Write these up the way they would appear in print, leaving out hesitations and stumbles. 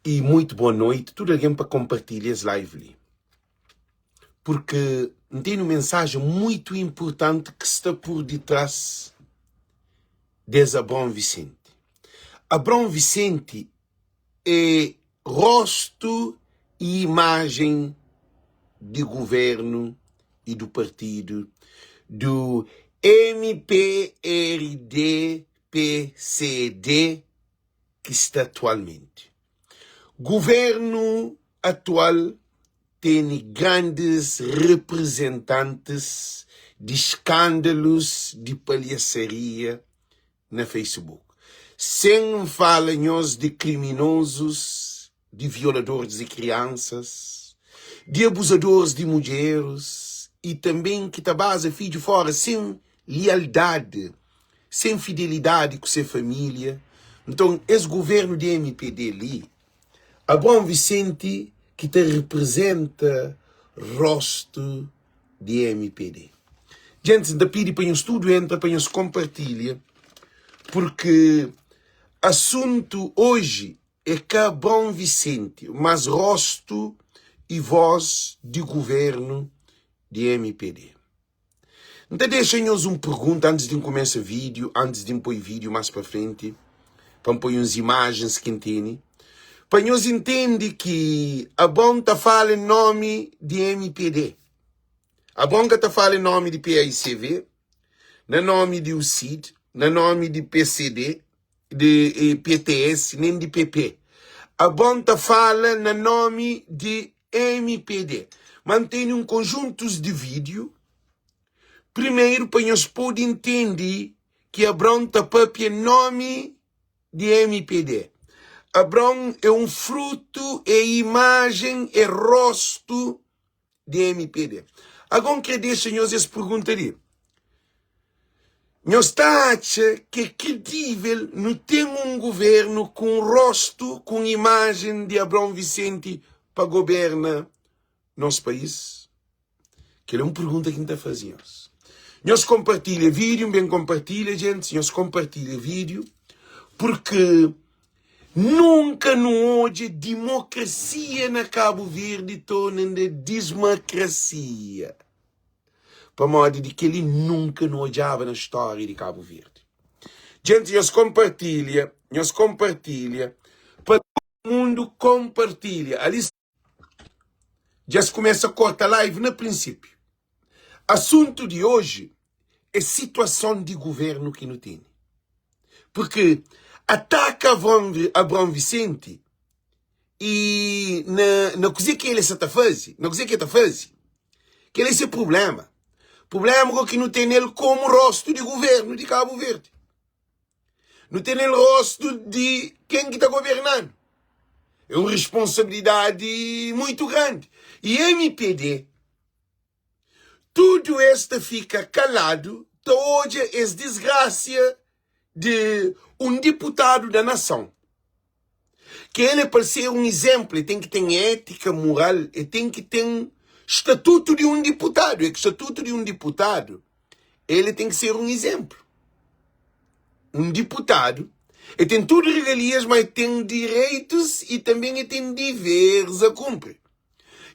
I muito boa noite tudo alguém pa compartilha es live li. Porque N tene un mensagem muito importante que sta por detrás des Abrão Vicente. Abrão Vicente é rosto e imagem de governo e do partido do MPRD-PCD ki sta atualmenti. Guvernu atual tene grandis reprezentantis di skandalus di palhasaria na Facebook. Sen N fala nhos di kriminozus, di violadoris di kriansas, di abuzadoris di mudjeris i tanben ki ta baza fidju fora sen lialdadi, sen fidelidadi ku se família. Nton, es guvernu di mpd li, Abraão Vicente ki ta reprezenta rostu di mpd. Gentis, N ta pidi pa nhos tudu entra pa nhos konpartilha, purki asuntu oji é ka Abraão Vicente, mas rostu i vós di guvernu di mpd. N ta dexa nhos un pergunta antis di N kumesa vídiu, antis di N poi vídiu más pa frenti, pa N poi uns imajens ki N tene, pa nhos intende ki Abraon ta fala en nómi di mpd. Abraon ka ta fala en nómi di PAICV, na nómi di UCID, na nómi di pcd, di PTS, nen di PP. Abraon ta fala na nómi di mpd. Ma N tene un konjuntus di vídiu, primeru pa nhos pode intende ki Abraon ta pâpia en nómi di mpd. Abraon é un frutu, é imajen, é róstu di mpd. Agó N krê dexa nhos es pergunta li, Nhos ta atxa ki é kridível nu ten un govérnu ku un róstu, ku un imajen di Abraon Vicente pa goberna nos país? Kel é un pergunta ki N ta faze nhos. Nhos konpartilha vídiu, N ben konpartilha, gentis, nhos konpartilha vídiu, purki nunka nu odja dimokrasia na Kabu Verdi torna na dismakrasia. Pamodi di kel-li nunka nu odjaba na stória di Kabu Verdi. Gentis, nhos konpartilha, nhos konpartilha pa tudu mundu konpartilha. Ali Dja es kumesa korta live na prinsipiu. Asuntu di oji é situason di guvernu ki nu tene. Purki ataka Abraon Vicente i na na kuze ki el sa ta faze, na kuze ki el ta faze, kel é se prublema. Prublema go ki nu tene el komu rostu di guvernu di Kabu Verdi. Nu tene el rostu di ken ki ta governa-nu. É un responsabilidadi muitu grandi. I mpd, tudu es ta fika kaladu ta odja es disgrasia di un diputadu da nason. Ki el é pa el ser un izénplu, el ten ki ten étika, mural, el ten ki ten statutu di un diputadu. É ki statutu di un diputadu, el ten ki ser un izénplu. Un diputadu, el ten tudu regalias, ma el ten direitus i tanben el ten diveris a kunpri.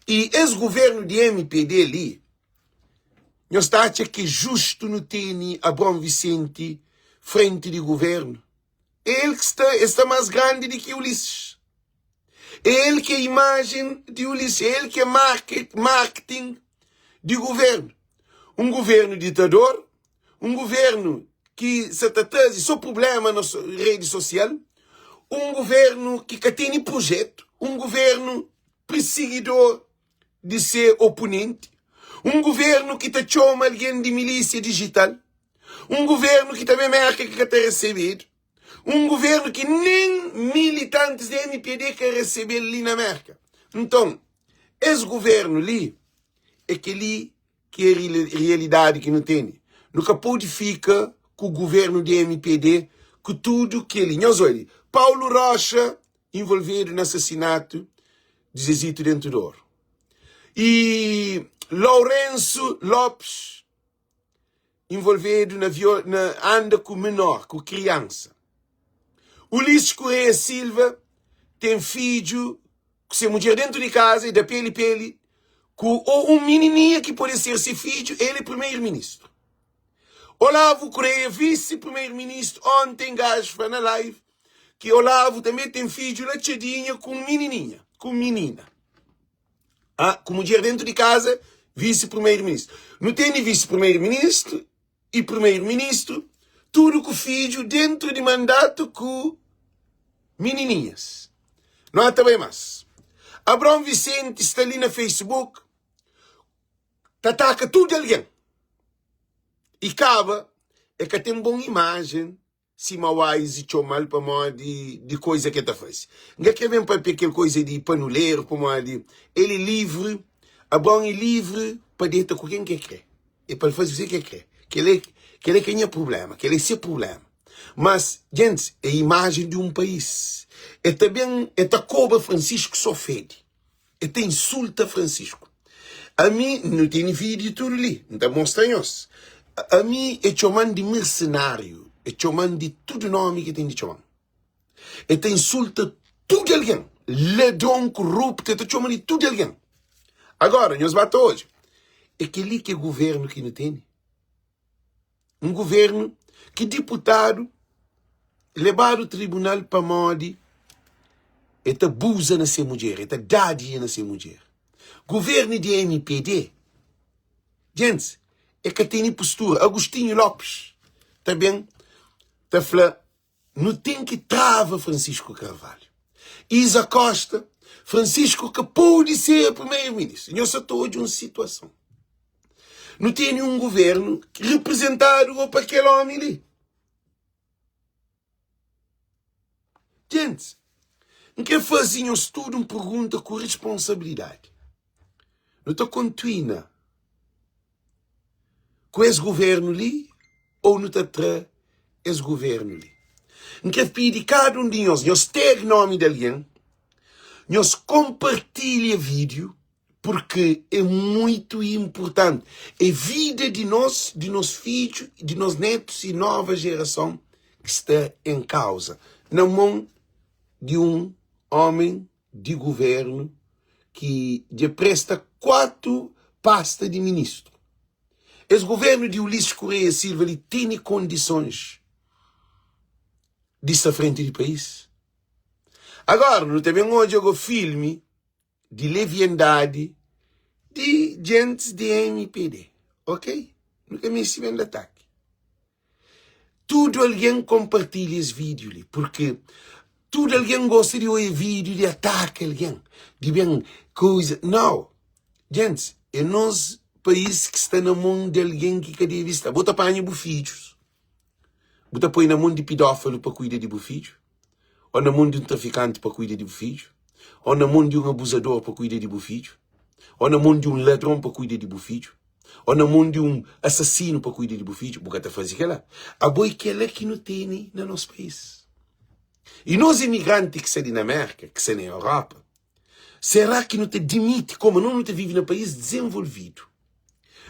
I es guvernu di mpd li, nhos ta atxa ki é justu nu tene Abraon Vicente frenti di guvernu? É el ki sta, el sta más grandi di ki Ulisses. É el ki é imajen di Ulisses, é el ki é market, marketing di governu. Un governu ditador, un governu ki sa ta traze so problema na redi sosial, un governu ki ka tene projetu, un governu pirsigidor di se oponenti, un governu ki ta txoma algen di milísia dijital, un governu ki ta ben Merka ki ka ta resebedu, un governu ki nen militantis di mpd ka resebe-l li na Merka. Nton, es governu li é kel-li ki é realidadi ki nu tene. Nu ka pode fika ku governu di mpd ku tudu kel-li. Nhos odja, Paulo Rocha involvedu na asasinatu di Zezito Dentu D'Oru i Lourenço Lopes involvedu na na anda ku menor, ku kriansa. Ulisses Correia Silva. ten fidju ku se mudjer dentu di kaza e da peli peli ku o un minininha ki pode ser se fidju, el é primeiro ministro. Olavo Correia, vice primeiro ministro, ontem gajo fla na live ki Olavo també ten fidju la txadinha ku un minininha, ku un minina. Ah, ku mudjer dentu di kaza, vice primeiro ministro. Nu tene vice primeiro ministro i primeiro ministro, tudu ku fidju dentru di mandatu ku minininhas. Nu ata bai mas. Abraão Vicente sta li na Facebook ta ataka tudu algen i kaba e ka ten bon imajen sima Wise txomal pamodi di koiza ke ta faze. N ka kre ben papia kel koiza di panuleru pamodi el e livri, Abraão e livri pa deta ku ken ke kre e pa el faze kuzê ke kre. Kel kel é ka nha prubléma, kel é se prubléma. Mas, gentis, é imajen di un país. E ta ben, e ta koba Francisco so fedi. E ta insulta Francisco. Ami, nu tene vídeo tudu li, N ta mostra nhos. Ami e txoman di mercenário, e txoman di tudu nomi ki ten di txoman. E ta insulta tudu algen, ladron, koruptu, e ta txoma di tudu algen. Agora, nhos ba ta odja, é kel-li ki é governu ki nu tene? Un governu ki diputadu lebadu tribunal pamodi e ta abuza na se mudjer, e ta dadia na se mudjer. Governu di mpd, gentis, e ka tene postura. Agostinho Lopes ta ben ta fla nu ten ki trava Francisco Carvalho. Isa Costa, Francisco ka pode ser primeiro-ministro. Nhos sa ta odja un situason. Nu tene un governu reprezentadu go pa kel omi li. Gentis, N kre faze nhos tudu un pergunta ku responsabilidadi. Nu ta kontuina ku es governu li ou nu ta tra es governu li? N kre pidi kada un di nhos, nhos tag nomi di algen, nhos konpartilha vídiu purki é muitu inpurtanti. É vida di nos, di nos fidju, di nos netus y nova jerason ki sta en kauza na mon di un omen di guvernu ki dja presta 4 pasta di ministru. Es guvernu di Ulisses Correia Silva li tene kondisons di sta frenti di país? Agora nu ta ben odja go filmi di leviandadi di djentis di mpd ok nu ka meste ben di ataki tudu algen konpartilha es vídiu li purki tudu algen gosta di oia vídiu di ataka algen di ben kuza nau djentis é nos país ki sta na mon di algen ki ka debe sta bo ta panha bu fidjus bu ta poi na mon di pidófilu pa kuida di bu fidju Ô na mon di un trafikanti pa kuida di bu fidju, ô na mon di un abuzador pa kuida di bu fidju, ô na mon di un ladron pa kuida di bu fidju, ô na mon di un asasinu pa kuida di bu fidju, bu ka ta faze kel-la. Abo é kel-la ki nu tene na nos país. I nos imigranti ki sta li na Mérka, ki sta na Europa, será ki nu ta dimiti koma nos nu ta vive na país dizenvolvidu,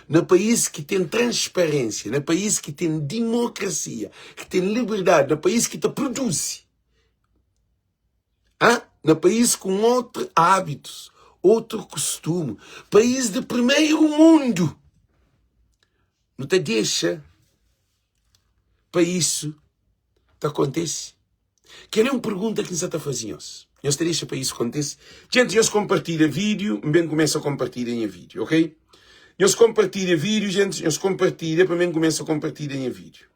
na país ki ten transparênsia, na país ki ten dimokrasia, ki ten liberdadi, na país ki ta produzi, ah, na país ku outru hábitos, outru kustumu, país di primeru mundu, nu ta dexa pa isu ta kontise? Kel é un pergunta ki N sa ta faze nhos. Nhos ta dexa pa isu kontise? Djenti, nhos konpartilha vídiu. N ben kumesa konpartilha nha vídiu, ok? Nhos konpartilha vídiu, djentis. Nhos konpartilha pa N ben kumesa konpartilha nha vídiu.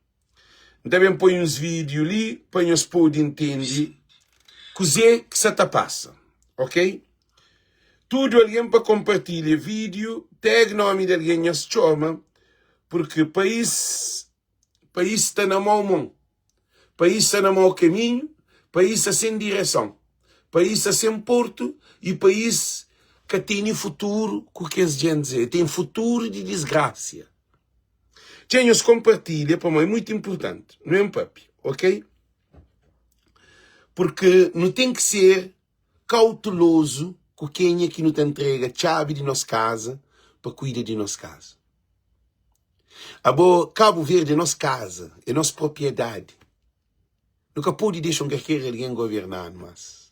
N ta ben poi uns vídiu li pa nhos pode ntende kuzê ki sa ta pasa, ok? Tudu algen pa konpartilha vídiu, tag nomi di algen nhos txoma, purki país País sta na mau mon País sta na mau kaminhu País sta sen direson País sta sen portu I país ka tene futuru ku kes djentis el ten futuru di disgrasia Txê nhos konpartilha pamodi é muitu inpurtanti nu en papia ok Purki nu ten ki ser kautelozu ku kenha ki nu ta ntrega txabi di nos kaza pa kuida di nos kaza. Abo, Kabu Verdi é nos kaza, é nos propriedadi. Nu ka pode dexa un kalker algen governa-nu mas.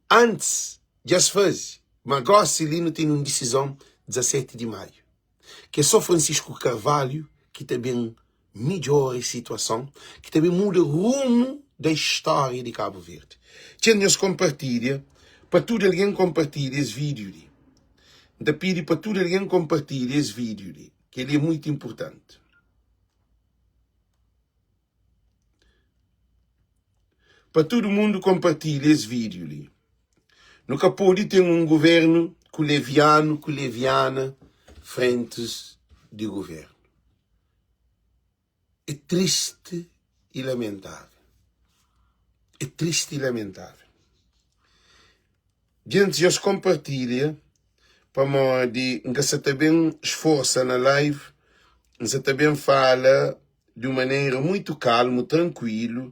Antis dja es faze, ma gósi li nu tene un disizon 17 di maiu, ki é sô Francisco Carvalho ki ta ben midjora es situason, ki ta ben muda rumu da istória di Kabu Verdi. Txeu nhos konpartilha pa tudu algen konpartilha es vídiu li. N ta pidi pa tudu algen konpartilha es vídiu li, kel-li é mutu inpurtanti. Pa tudu mundu konpartilha es vídiu li. Nu ka pode ten un guvernu ku levianu ku leviana frentis di guvernu. É tristi i lamentável. É tristi i lamentável. Gentis nhos konpartilha pamodi N ka sa ta ben sforsa na live, N sa ta ben fala di un manera muitu kalmu, trankuilu,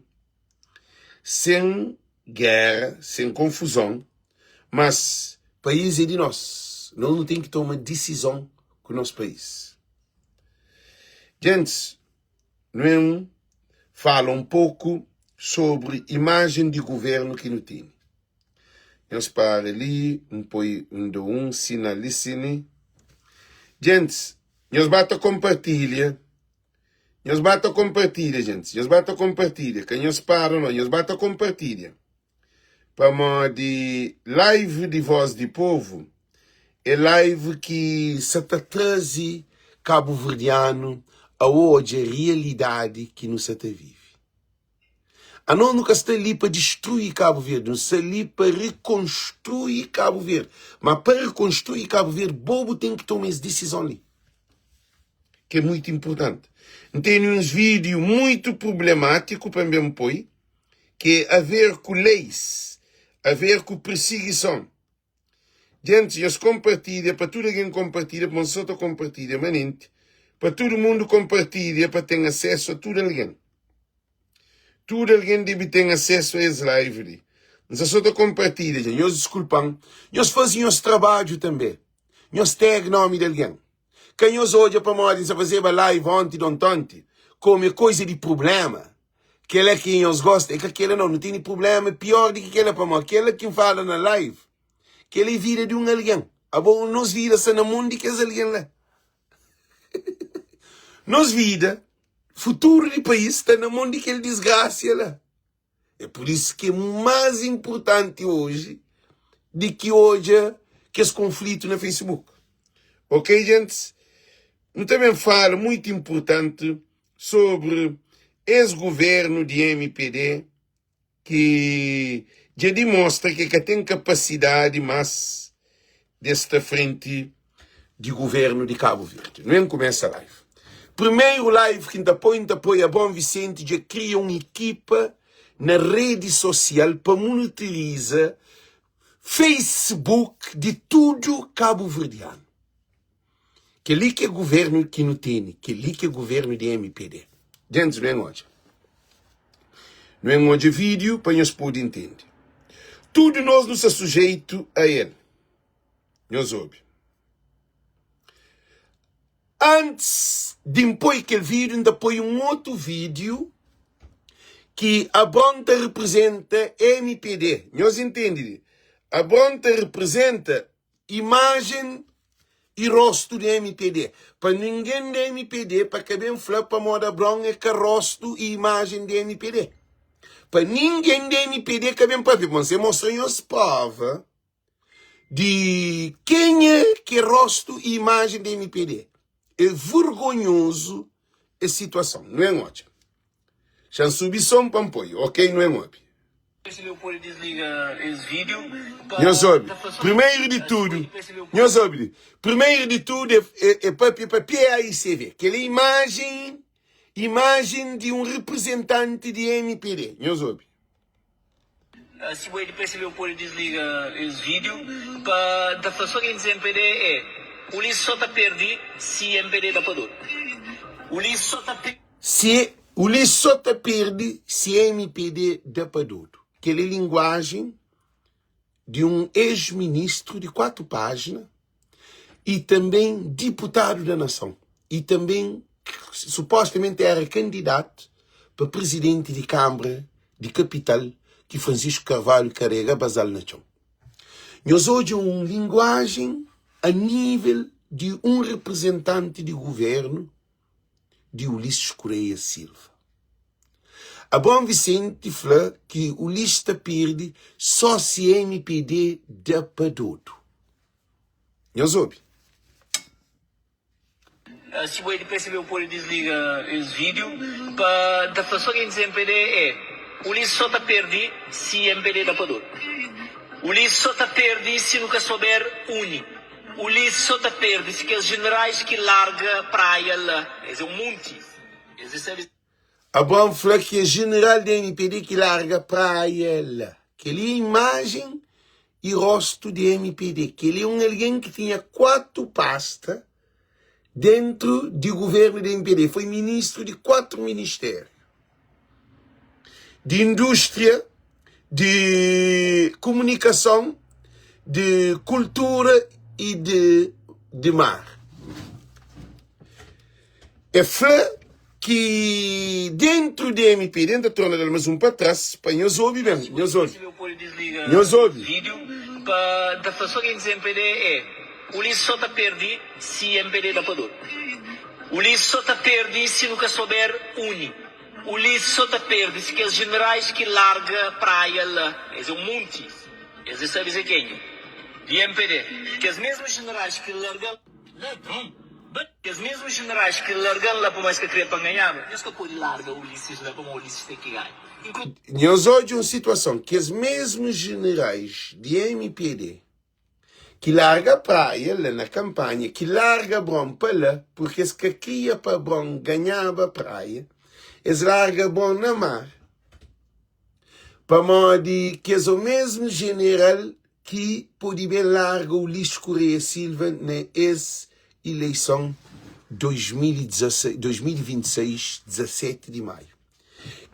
sen géra, sen konfuzon, mas país é di nos, nos nu ten ki toma disizon ku nos país. Gentis, nu ben fala un poku sobri imajen di guvernu ki nu tene. Nhos para li, N poi, N da un sinal li si ni. Gentis, nhos ba ta konpartilha, nhos ba ta konpartilha, gentis, nhos ba ta konpartilha, ka nhos para no, nhos ba ta konpartilha. Pamodi live di Voz di Povu é live ki sa ta traze kabuverdianu a odja rialidadi ki nu sa ta vive. Anos nu ka sta li pa distrui Kabu Verdi, nu sta li pa rikonstrui Kabu Verdi. Ma pa rikonstrui Kabu Verdi, bo bu ten ki toma es disizon li, ki é muitu inpurtanti. N tene uns vídiu muitu prublemátiku pa N ben poi, ki é a ver ku leis, a ver ku pirsigison. Gentis, nhos konpartilha pa tudu algen konpartilha, pamodi so ta konpartilha manenti, pa tudu mundu konpartilha pa ten asesu a tudu algen. Tudu algen debe ten asesu a es live li. N sta so ta konpartilha dja. Nhos diskulpa-m. Nhos faze nhos trabadju tanbe. Nhos tag nomi di algen. Ka nhos odja pamodi N sta fazeba live onti di ontonti, komu é koiza di prubléma. Kela ki nhos gosta é ka kela nau. Nu tene prubléma pior di ki kela pamodi kela ki N fala na live, kela é vida di un algen. Abo nos vida sta na mon di kes algen la. Nos vida, futuru di país sta na mon di kel disgrasia la. É pur isu ki é más inpurtanti oji di ki odja kes konflitu na Facebook. Ok, gentis? Nu ta ben fala muitu inpurtanti sobri es guvernu di mpd ki dja dimostra ki ka ten kapasidadi más di es sta frenti di guvernu di Kabu Verdi. Nu ben kumesa live. Primeru live ki N ta poi, N ta poi Abraão Vicente dja kria un ekipa na redi sosial pa monitoriza Facebook di tudu kabuverdianu. Kel-li ki é guvernu ki nu tene, kel-li ki é guvernu di mpd. Gentis, nu ben odja. Nu ben odja vídiu pa nhos pode intende. Tudu nos nu sta sujeitu a el. Nhos obi. Antis di N poi kel vídiu, N ta poi un otu vídiu ki Abron ta reprizenta mpd. Nhos intende li? Abron ta reprizenta imajen i rostu di mpd. Pa ningen di mpd pa ka ben fla pamodi Abron é ka rostu i imajen di mpd. Pa ningen di mpd ka ben papia. Bon, se mostra nhos prova di kenha ki é rostu i imajen di mpd. É vergonhozu es situason. Nu en odja. Xa N subi son pa N poi. Ok, nu en obi. Nhos obi. Primeru di tudu, nhos obi li. Primeru di tudu é, é, é papia pa PAICV. Kel é imajen, imajen di un reprezentanti di mpd. Nhos obi. Si bo é di PSB bu pode desliga es video pa N ta fla so gentis mpd é Ulisses so ta perde si mpd da pa dodu Ulisses so ta Si Ulisses so ta perde si mpd da pa dodu Kel é linguajen di un ex-ministru di 4 pajina i tanben diputadu da nason i tanben supostamenti era kandidatu pa prizidenti di kanbra di kapital ki Francisco Carvalho karega bazal na txon. Nhos odja un linguajen a nível di un reprezentanti di guvernu di Ulisses Correia Silva. Abraão Vicente fla ki Ulisses ta perde só si mpd da pa dodu. Nhos obi. Si bo é di PSB bu pode desliga es video pa ta fla so gentis mpd é Ulisses so ta perde si mpd da pa dodu Ulisses so ta perde si nu ka souber uni Ulisses so ta perde si kes generais ki larga praia la es é um monti es é sabe. Abraão fla ki é general di mpd ki larga praia la kel-li é imajen i rostu di mpd kel-li é un algen ki tinha 4 pasta dentru di guvernu di mpd foi ministru di 4 ministériu di indústria di kumunikason di kultura i di di mar E fla ki dentru di mpd, N ta torna da-l mas un pa tras pa nhos obi ben, nhos obi, nhos obi. Vídeo pa N ta fla so gentis mpd é Ulisses so ta perde si mpd da pa dodu Ulisses so ta perde si nu ka souber uni Ulisses so ta perde si kes generais ki larga praia la es é un monti es é sabe se kenha di mpd kes mesmu generais ki larga Ladron! Ba kes mesmu jenerais ki larga-l la pamodi es ka kria pa N ganhaba, nhos ka pode larga Ulisses la pamodi Ulisses ten ki ganha. Inklu. Nhos odja un situason, kes mesmu jenerais di mpd ki larga Praia la na kanpanha, ki larga Abron pa la purki es ka kria pa Abron ganhaba Praia, es larga Abron na mar pamodi kes o mesmu jeneral ki pode ben larga Ulisses Correia Silva na es ileison 2026, 17 di maiu.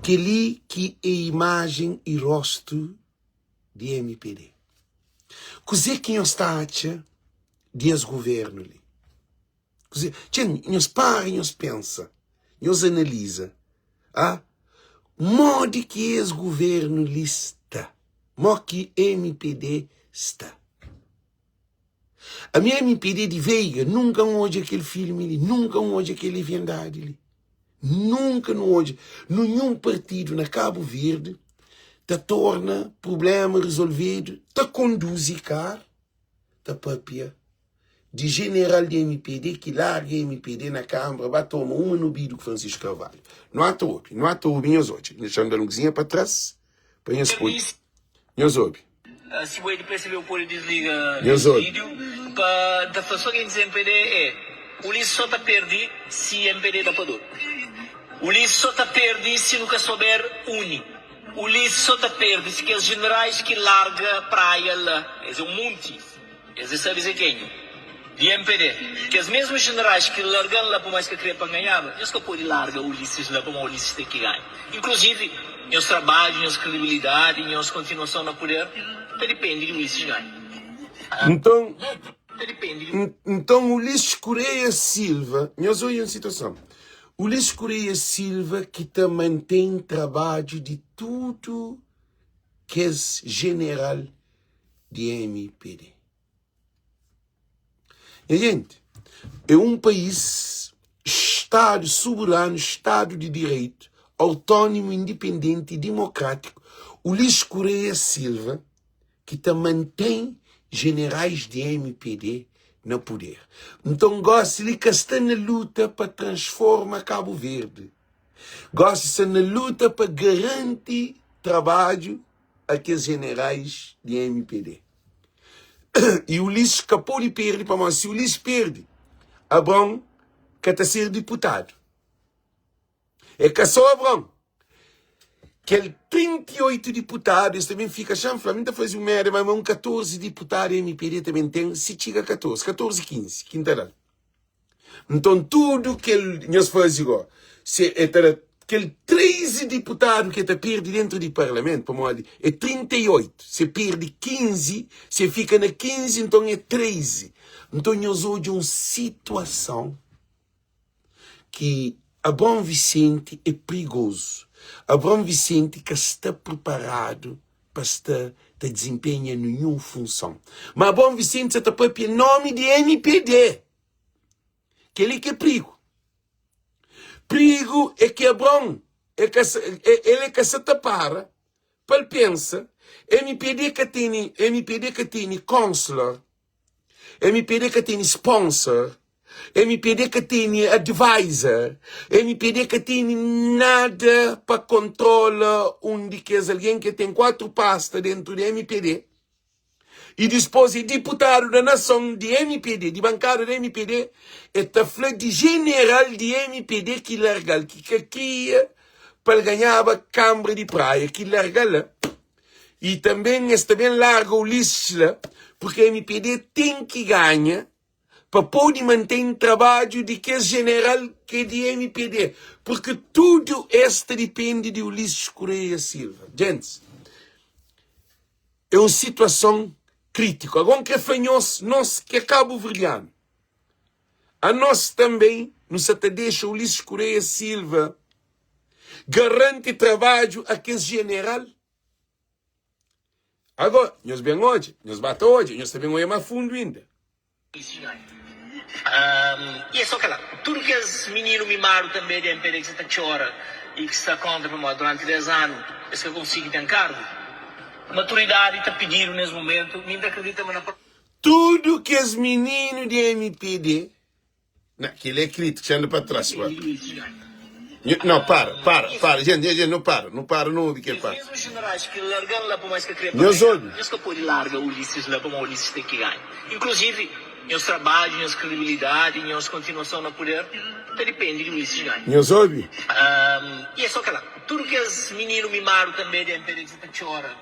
Kel-li ki é imajen i rostu di mpd. Kuzê ki nhos ta atxa di es guvernu li? Kuzê? Txê, nhos para nhos pensa, nhos analiza, ah, modi ki es guvernu li sta, mo ki mpd sta. Ami mpd di Veiga, nunka N odja kel filmi li, nunka N odja kel leviandadi li, nunka nu odja ninhun partidu na Kabu Verdi ta torna prublema rizolvedu, ta konduzi kar, ta papia di jeneral di mpd ki larga mpd na kanbra ba toma uma nobidu ku Francisco Carvalho. Nu ata obi, nu ata obi nhos odja. Nhos txan da-l un kuzinha pa tras pa nhos pode nhos obi. Si bo é di PSB bu pode desliga Nhos es obi. vídeo pa N ta fla so gentis mpd é Ulisses so ta perde si mpd da pa dodu Ulisses so ta perde si nu ka souber uni Ulisses so ta perde si kes jenerais ki larga praia la es é un monti. Es é sabe se kenha. Di mpd. Kes mesmu jenerais ki larga-m la pamodi es ka kria pa N ganhaba, nhos ka pode larga Ulisses la pamodi Ulisses ten ki ganha. Inkluzivi, nhos trabadju, nhos kredibilidadi, nhos kontinuason na puder ta dipende di Ulisses ganha. Nton, Ta dipende di. nton Ulisses Correia Silva, nhos odja un situason, Ulisses Correia Silva ki ta mantén trabadju di tudu kes jeneral di mpd. Nha gente, é um país, Estado soberano, Estado de direito, autónomo, independente e democrático. Ulisses Correia Silva, ki ta mantém generais di mpd na poder. Nton, gosi li ka sta na luta pa transforma Cabo Verde. Gosi sta na luta pa garanti trabadju a kes jenerais di mpd. I Ulisses ka pode perde pamodi si Ulisses perde, Abraon ka ta ser diputadu. É ka só Abraon. Kel 38 diputadu, es ta ben fika xa, N fla, mi ta faze un média, ma un 14 diputadu mpd ta ben ten, si txiga 14, 14, 15, ki N ta da-l. Nton tudu kel nhos faze go, se e ta da kel 13 diputadu ki e ta perde dentru di parlamentu, pamodi e 38, se perde 15, se fika na 15, nton e 13. Nton nhos odja un situason ki Abraon Vicente e prigozu. Abraon Vicente ka sta priparadu. pa sta ta dizinpenha ninhun funson. Ma Abraon Vicente sa ta papia en nomi di mpd. Kel-li ki é prigu. Prigu é ki Abraon é ka el é ka sa ta para pa el pensa mpd ka tene mpd ka tene counselor, mpd ka tene sponsor, mpd ka tene advisor, mpd ka tene nada pa kontrola un di kes algen ki ten 4 pasta dentu di mpd. i dispôs é diputadu da nason di mpd, di bankada di mpd, el ta fla di jeneral di mpd ki larga-l, ki ka kria pa el ganhaba kanbra di Praia, ki larga-l la, i tanben es ta ben larga Ulisses la, purki mpd ten ki ganha pa pode mantém trabadju di kes jeneral ki é di mpd, purki tudu es ta dipende di Ulisses Correia Silva. Gentis. É un situason krítiku. Agora N krê fla nhos, nos ki é kabuverdianu, anos tanbe nu sa ta dexa Ulisses Correia Silva garanti trabadju a kes jeneral? Agora, nhos ben odja, nhos ba ta odja, nhos ta ben odja más fundu inda. I é só kela. Tudu kes mininu mimadu tanbê di mpd ki sa ta txora i ki sta kontra pamodi duranti 10 anu es ka konsigi ten kargu. Maturidadi ta pididu nes mumentu. Mi N ta kridita ma na. Tudu kes mininu di mpd Na, kel-li é krítika, xa anda pa tras, pa. Nhu, não, para, para, para, gente, gente, não para, não para, não obi kel Kes parte. mesmu jenerais ki larga-l la pamodi es ka kre pa Nhos ganha, obi. nhos ka pode larga Ulisses la pamodi Ulisses ten ki ganha. Inkluzivi, nhos trabadju, nhos kredibilidadi, nhos kontinuason na puder ta dipende di Ulisses ganha. Nhos obi. I é só kel-la. Tudu kes mininu mimadu tanbê di mpd ki sa ta txora.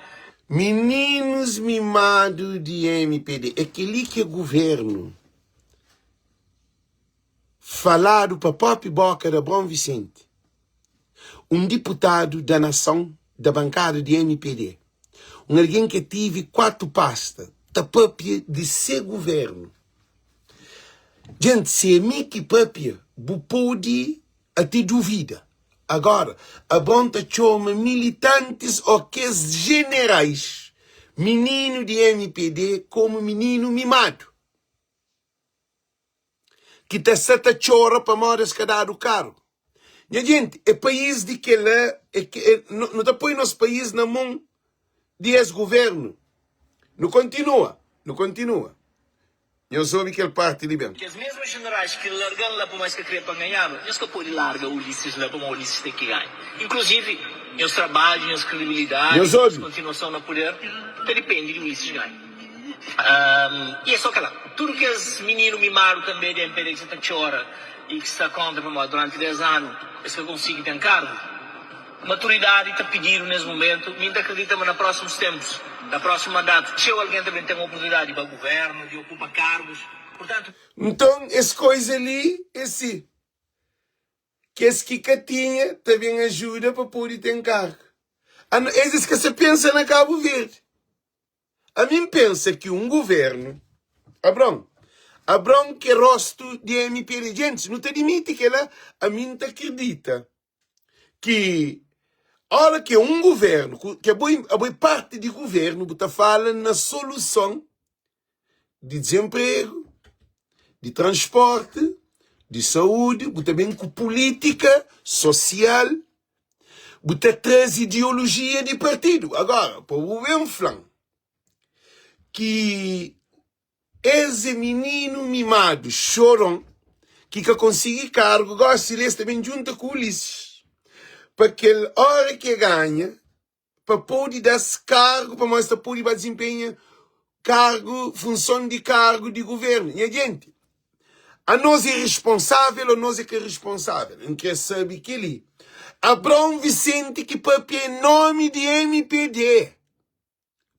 Mininus mimadu di mpd, é kel-li ki é guvernu. Faladu pa propi boka di Abraão Vicente, un diputadu da nason da bankada di mpd, un algen ke tive 4 pasta, ta papia di se guvernu. Djenti, se é mi ki papia, bu pode ate duvida. Agora, Abraão ta txoma militantis o kes jenerais mininu di mpd komu mininu mimadu. ki ta sa ta txora pamodi es ka dadu karu. Nha djenti, é país di kela, é ke, é, nu ta poi nos país na mon di es guvernu. Nu kontinua, nu kontinua. Nhos obi kel parti li ben. Kes mesmu jenerais ki larga-l la pamodi es ka kre pa nganhaba, nhos ka pode larga Ulisses la pamodi Ulisses ten ki ganha. Inkluzivi, nhos trabadju, nhos kredibilidadi, Nhos nhos obi. kontinuason na puder ta dipende di Ulisses ganha. I é só kel-la. Tudu kes mininu mimadu tanbê di mpd ki sa ta txora i ki sta kóntra pamodi duranti 10 anu es ka konsigi ten kargu. Maturidadi ta pididu nes mumentu. Mi N ta kridita ma na prósimus ténpus, na prósimu mandatu, txeu algen ta ben ten oportunidadi di ba guvérnu, di okupa kargus. Purtantu. Nton, es koiza li é si, kes ki ka tinha ta ben ajuda pa pode ten kargu. Es es ka sa pensa na Kabu Verdi. Ami N pensa ki un guvernu, Abraon, Abraon ki é rostu di mpd, gentis, nu ta dimiti kela, ami N ta kridita ki ora ki é un guvernu, ki abo abo é parti di guvernu, bu ta fala na soluson di dizenpregu, di transporti, di saúdi, bu ta ben ku pulítika sosial, bu ta traze ideolojia di partidu. Agora, pa bu ben fla-m ki es é mininu mimadu, xoron, ki ka konsigi kargu, gosi li es ta ben djunta ku Ulisses pa kel ora ki e ganha, pa pode da-s kargu, pamodi es ta pode ba dizinpenha kargu, funson di kargu di guvernu. Nha jenti, anos é responsável ô nos é ka responsável? N kre sabe kel-li. Abraão Vicente ki papia em nomi di mpd.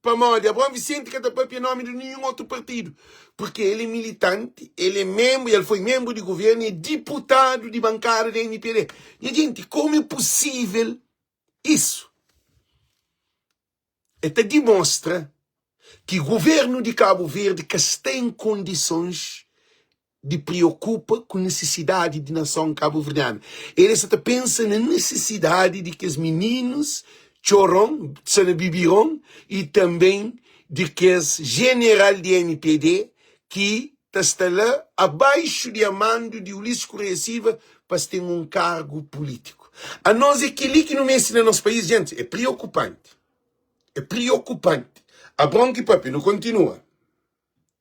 Pamodi Abraão Vicente ka ta papia em nomi di ninhun otu partidu, porque el é militanti, el é menbru, el foi menbru di guvernu, é diputadu di bankada di mpd. Nha jenti, komu é pusível Isu e ta dimostra ki Guvernu di Kabu Verdi ka sta en kondisons di priokupa ku nisisidadi di nason kabuverdianu. El e sa ta pensa na nisisidadi di kes mininus. txoron, sta na bibiron y tanben di kes jeneral di mpd ki ta sta la abaixu di amandu di Ulisses Correia Silva pa es ten un kargu pulítiku. Anos é kel-li ki nu meste na nos país, gentis. É priokupanti. É priokupanti. Abron ki papia. Nu kontinua.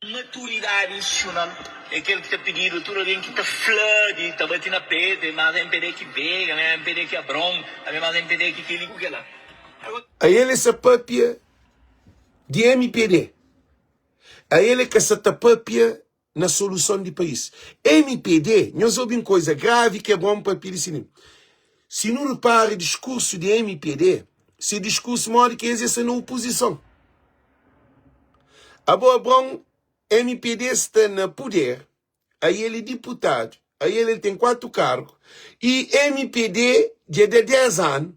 Maturidadi institusional é kel ki ta pididu a tudu algen ki ta fla di ta bati na petu, é más mpd ki Vega, é más mpd ki Abron, é más mpd ki kel-li ku kel-la. Ael é sa papia di mpd. Ael é ka sa ta papia na soluson di país. Mpd, nhos obi un koiza gravi ki Abron papia di si. Si nu ripara diskursu di mpd, se diskursu modi ki es é sa na opozison. Abo Abron, mpd sta na puder, ael é diputadu, ael el ten 4 kargu y mpd dja da 10 anu,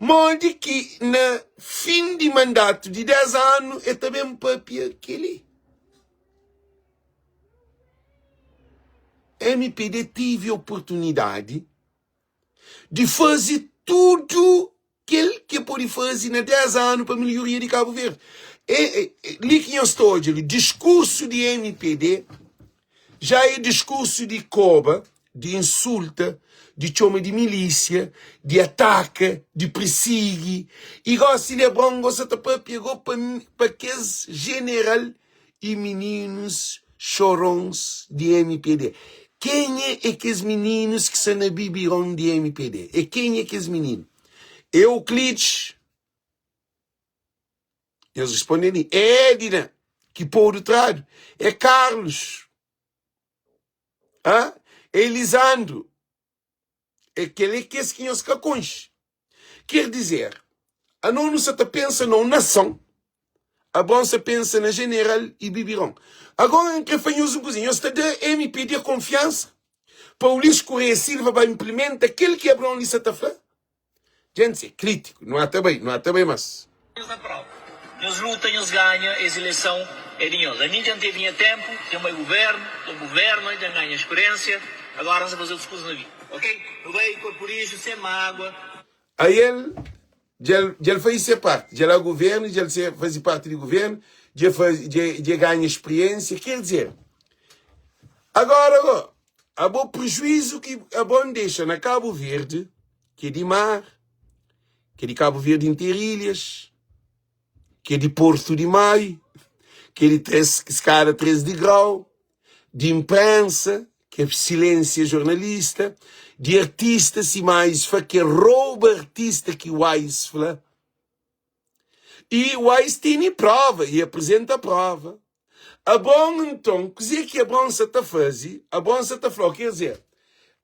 modi ki na fin di mandatu di 10 anu el ta ben papia keli? Mpd tive oportunidadi di faze tudu kel ki e pode faze na 10 anu pa melhoria di Kabu Verdi. E, e, li ki nhos ta odja li, diskursu di mpd já é diskursu di koba, di insulta, di txoma di milísia, di ataka, di pirsigi. I gosi Lebron gosta ta papia go pa, pa kes jeneral i mininus xorons di mpd. Kenha é kes mininus ki sta na bibiron di mpd? É kenha kes mininu? É Euclides? Nhos responde li. É Edna, ki podu tradu? É Carlos? Hã? É Elisandro? É kel é kes ki nhos ka konxe. Ker dizer, anos nu sa ta pensa na un nason, Abraon sa pensa na jeneral i bibiron. Agora N kre fla nhos un kuzinha, nhos ta da mpd konfiansa pa Ulisses Correia Silva ba inplimenta kel ki Abraon li sa ta fla? Djent ser kritiku, nu ata bai, nu ata bai mas. Nhos na prova. Nhos luta nhos ganha es ileison é di nhos. Ami dja N teve nha tempu, dja N bai guvernu, dja N guverna, dja N ganha speriensia, agora N sa faze otus kuza na vida. Ok? Nu bai korpurixu sen magua. Ael dja el dja el faze se parti, dja el a guvernu, dja el se faze parti di guvernu, dja el faze dja dja el ganha spriensia, ker dizer, agora go, abo prejuizu ki abo N dexa na Kabu Verdi, ki é di mar, ki é di Kabu Verdi interu ilhas, ki é di Portu di Mai, ki é di 3 skada 3 digrau, di inprensa, ki é silensia jornalista, di artista sima Ais fla, ki é rouba artista ki Wise fla. I Wise tene prova i apresenta prova. Abron nton, kuzê ki Abron sa ta faze? Abron sa ta fla, ker dizer,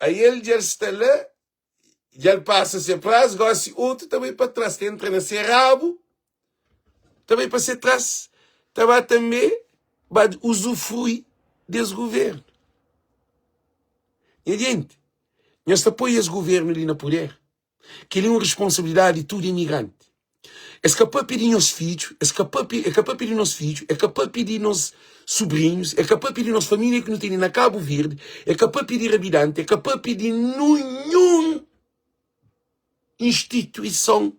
ael dja el sta la, dja el pasa se prazu, gosi otu ta bai pa tras, ta entra na se rabu, ta bai pa se tras, ta ba tanbe ba uzufrui des guvernu. Nha jenti, nhos ta poi es guvernu li na puder? Kel-li é un responsabilidadi di tudu imigranti. Es ka papia di nhos fidju, es ka papia, e ka papia di nos fidju, e ka papia di nos subrinhus, e ka papia di nos família ki nu tene na Kabu Verdi, e ka papia di rabidanti, e ka papia di ninhun instituison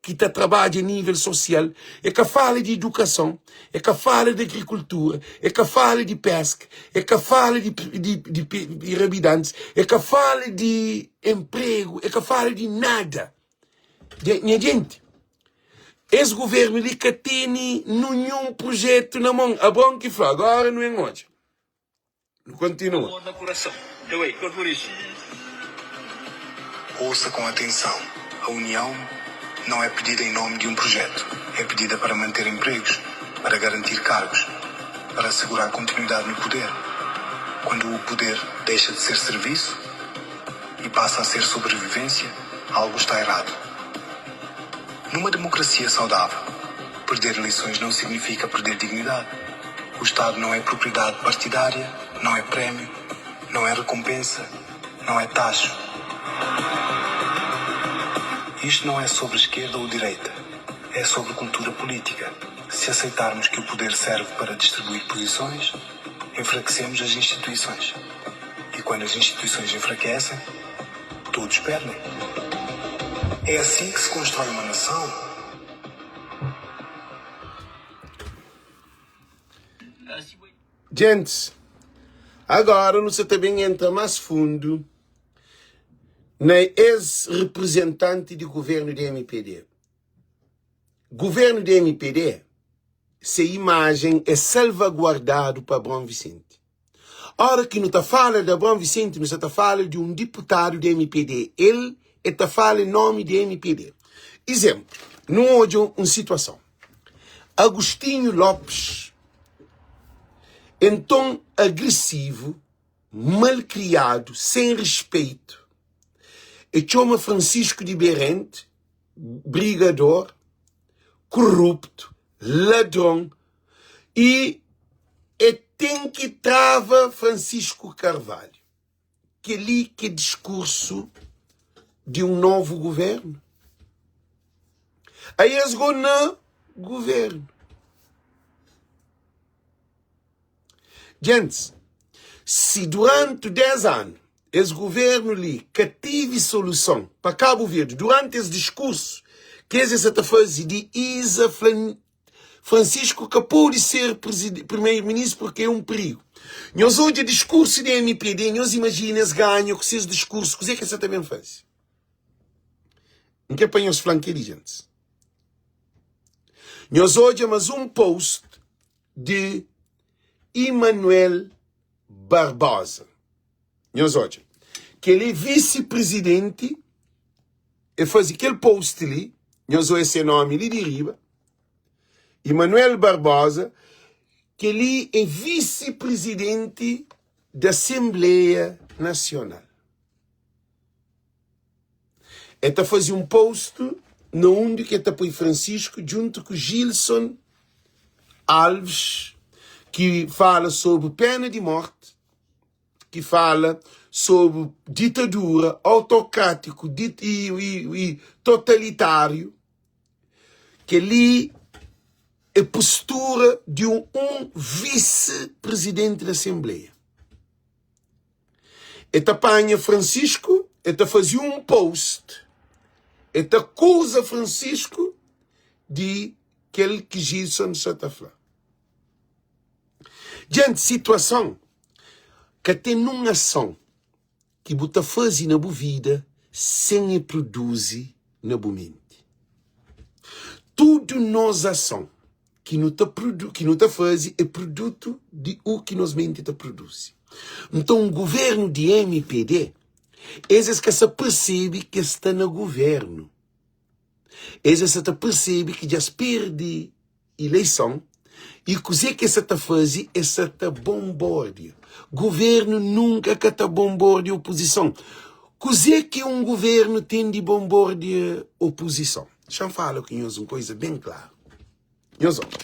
ki ta trabadja nível sosial, e ka fala di idukason, e ka fala di agrikultura, e ka fala di peska, e ka fala di, di, di, di rabidantis, e ka fala di empregu, e ka fala di nada. Nha jenti, es guvernu li ka tene ninhun prujetu na mon. Abron ki fla, agora nu en odja. Nu kontinua. Amor na kurason. Eu ei, por isso. Ouça com atenção, a união não é pedida em nome de um projeto, é pedida para manter empregos, para garantir cargos, para assegurar continuidade no poder. Quando o poder deixa de ser serviço e passa a ser sobrevivência, algo está errado. Numa democracia saudável, perder eleições não significa perder dignidade. O Estado não é propriedade partidária, não é prêmio, não é recompensa, não é tacho. Isto não é sobre esquerda ou direita, é sobre cultura política. Se aceitarmos que o poder serve para distribuir posições, enfraquecemos as instituições. E quando as instituições enfraquecem, todos perdem. É assim que se constrói uma nação? Gentis, agora nu sa ta ben entra más fundu na es reprezentanti di guvernu di mpd. Guvernu di mpd, se imajen é salvaguardadu pa Abraão Vicente. Ora ki nu ta fala di Abraão Vicente, nu sa ta fala di un diputadu di mpd. El e ta fala en nomi di mpd. Izenplu, nu odja un situason. Agostinho Lopes enton agresivu, malkriadu, sen respeitu, e txoma Francisco di Berente brigador, korruptu, ladron i e ten ki trava Francisco Carvalho. Kel-li ki é diskursu di un novu guvernu? Aí es go na guvernu. Gentis, si duranti 10 anu es guvernu li ka tive soluson pa Kabu Verdi, duranti es diskursu ki es sa ta faze di Isa fla Francisco ka pode ser primeiro-ministro porque é um perigo. Nhos odja diskursu di MPD, nhos imajina es ganha ku ses diskursu, kuzê ki es sa ta ben faze? N kre pa nhos fla-m kel-li, gentis. Nhos odja mas un post di Emanuel Barbosa. Nhos odja, kel-li é visi-prizidenti, el faze kel post li, nhos odja se nomi li di riba, Emanuel Barbosa, kel-li é visi-prizidenti di Asenbleia Nasional. El ta faze un post na undi ki el ta poi Francisco djuntu ku Gilson Alves ki fala sobri pena di morti, ki fala sobri ditadura autokratiku i totalitariu. Kel-li é postura di un visi-prizidenti di Asenbleia. E ta panha Francisco, e ta faze un post, e ta akuza Francisco di kel ki Gilson sa ta fla. Dianti situason, ka ten nun ason ki bu ta faze na bu vida sen e produzi na bu menti. Tudu nos ason ki nu ta ki nu ta faze é produtu di u ki nos menti ta produzi. Nton guvernu di mpd es es ka sa persebe ki es sta na guvernu. Es es sa ta persebe ki dja es perde ileison i kuze ki es sa ta faze es sa ta bonbordia. Guvernu nunka ka ta bonbordia opozison. Kuze ki un guvernu ten di bonbordia opozison? Xa-m fala ku nhos un koza ben klaru. Nhos odja.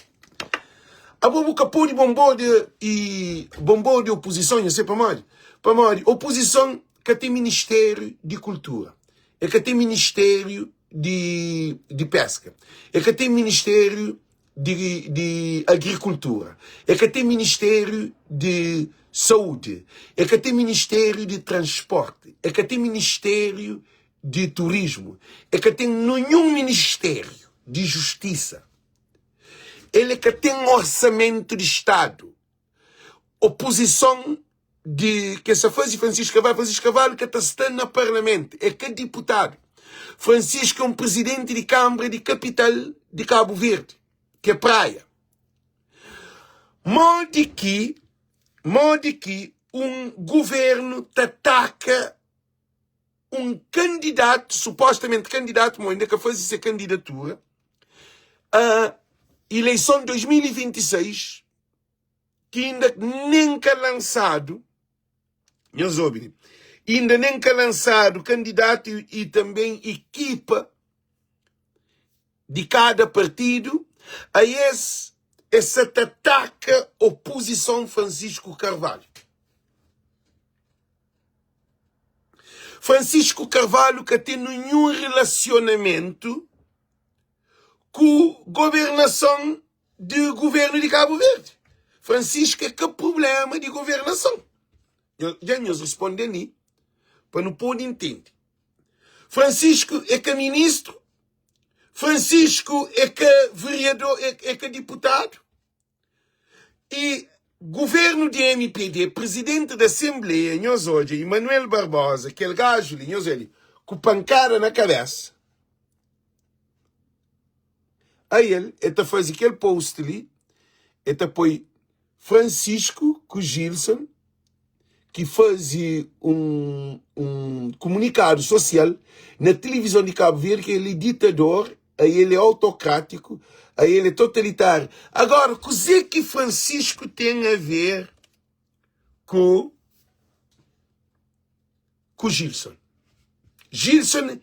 Abo bu ka pode bonbordia i bonbordia opozison, nhos sabe pamodi? Pamodi opozison ka ten ministériu di kultura, e ka ten ministériu di, di peska, e ka ten ministériu di, di agrikultura, e ka ten ministériu di saúdi, e ka ten ministériu di transporti, e ka ten ministériu di turismu, e ka ten ninhun ministériu di justisa, el e ka ten orsamentu di stadu. Opozison di ke sa faze Francisco Carvalho, Francisco Carvalho ka ta sta na parlamentu, e ka diputadu. Francisco é un prizidenti di kanbra di kapital di Kabu Verdi, ki é Praia. Modi ki, modi ki un guvernu ta ataka un kandidatu, supostamenti kandidatu, ma inda ka faze se kandidatura, a ileison 2026, ki inda nen ka lansadu, nhos obi li, inda nen ka lansadu kandidatu i tanben ekipa di kada partidu, a es es sa ta ataka opozison Francisco Carvalho. Francisco Carvalho ka ten ninhun relasionamentu ku gobernason di governu di Kabu Verdi. Francisco é ka prublema di governason. Dja nhos responde-m li pa nu pode intende. Francisco é ka ministru, Francisco é ka vereador, é ka diputadu. E governo di MPD, presidente da Assembleia, nhos odja, Emanuel Barbosa, kel gaju li, nhos odja li, ku pankada na kabesa. Aí el, el ta faze kel post li, el ta poi Francisco ku Gilson, ki faze un, un komunikadu sosial na tilivizon di Kabu Verdi ki el é ditador, a el é autokratiku, a el é totalitáriu. Agora, kuzê ki Francisco ten a ver ku ku Gilson? Gilson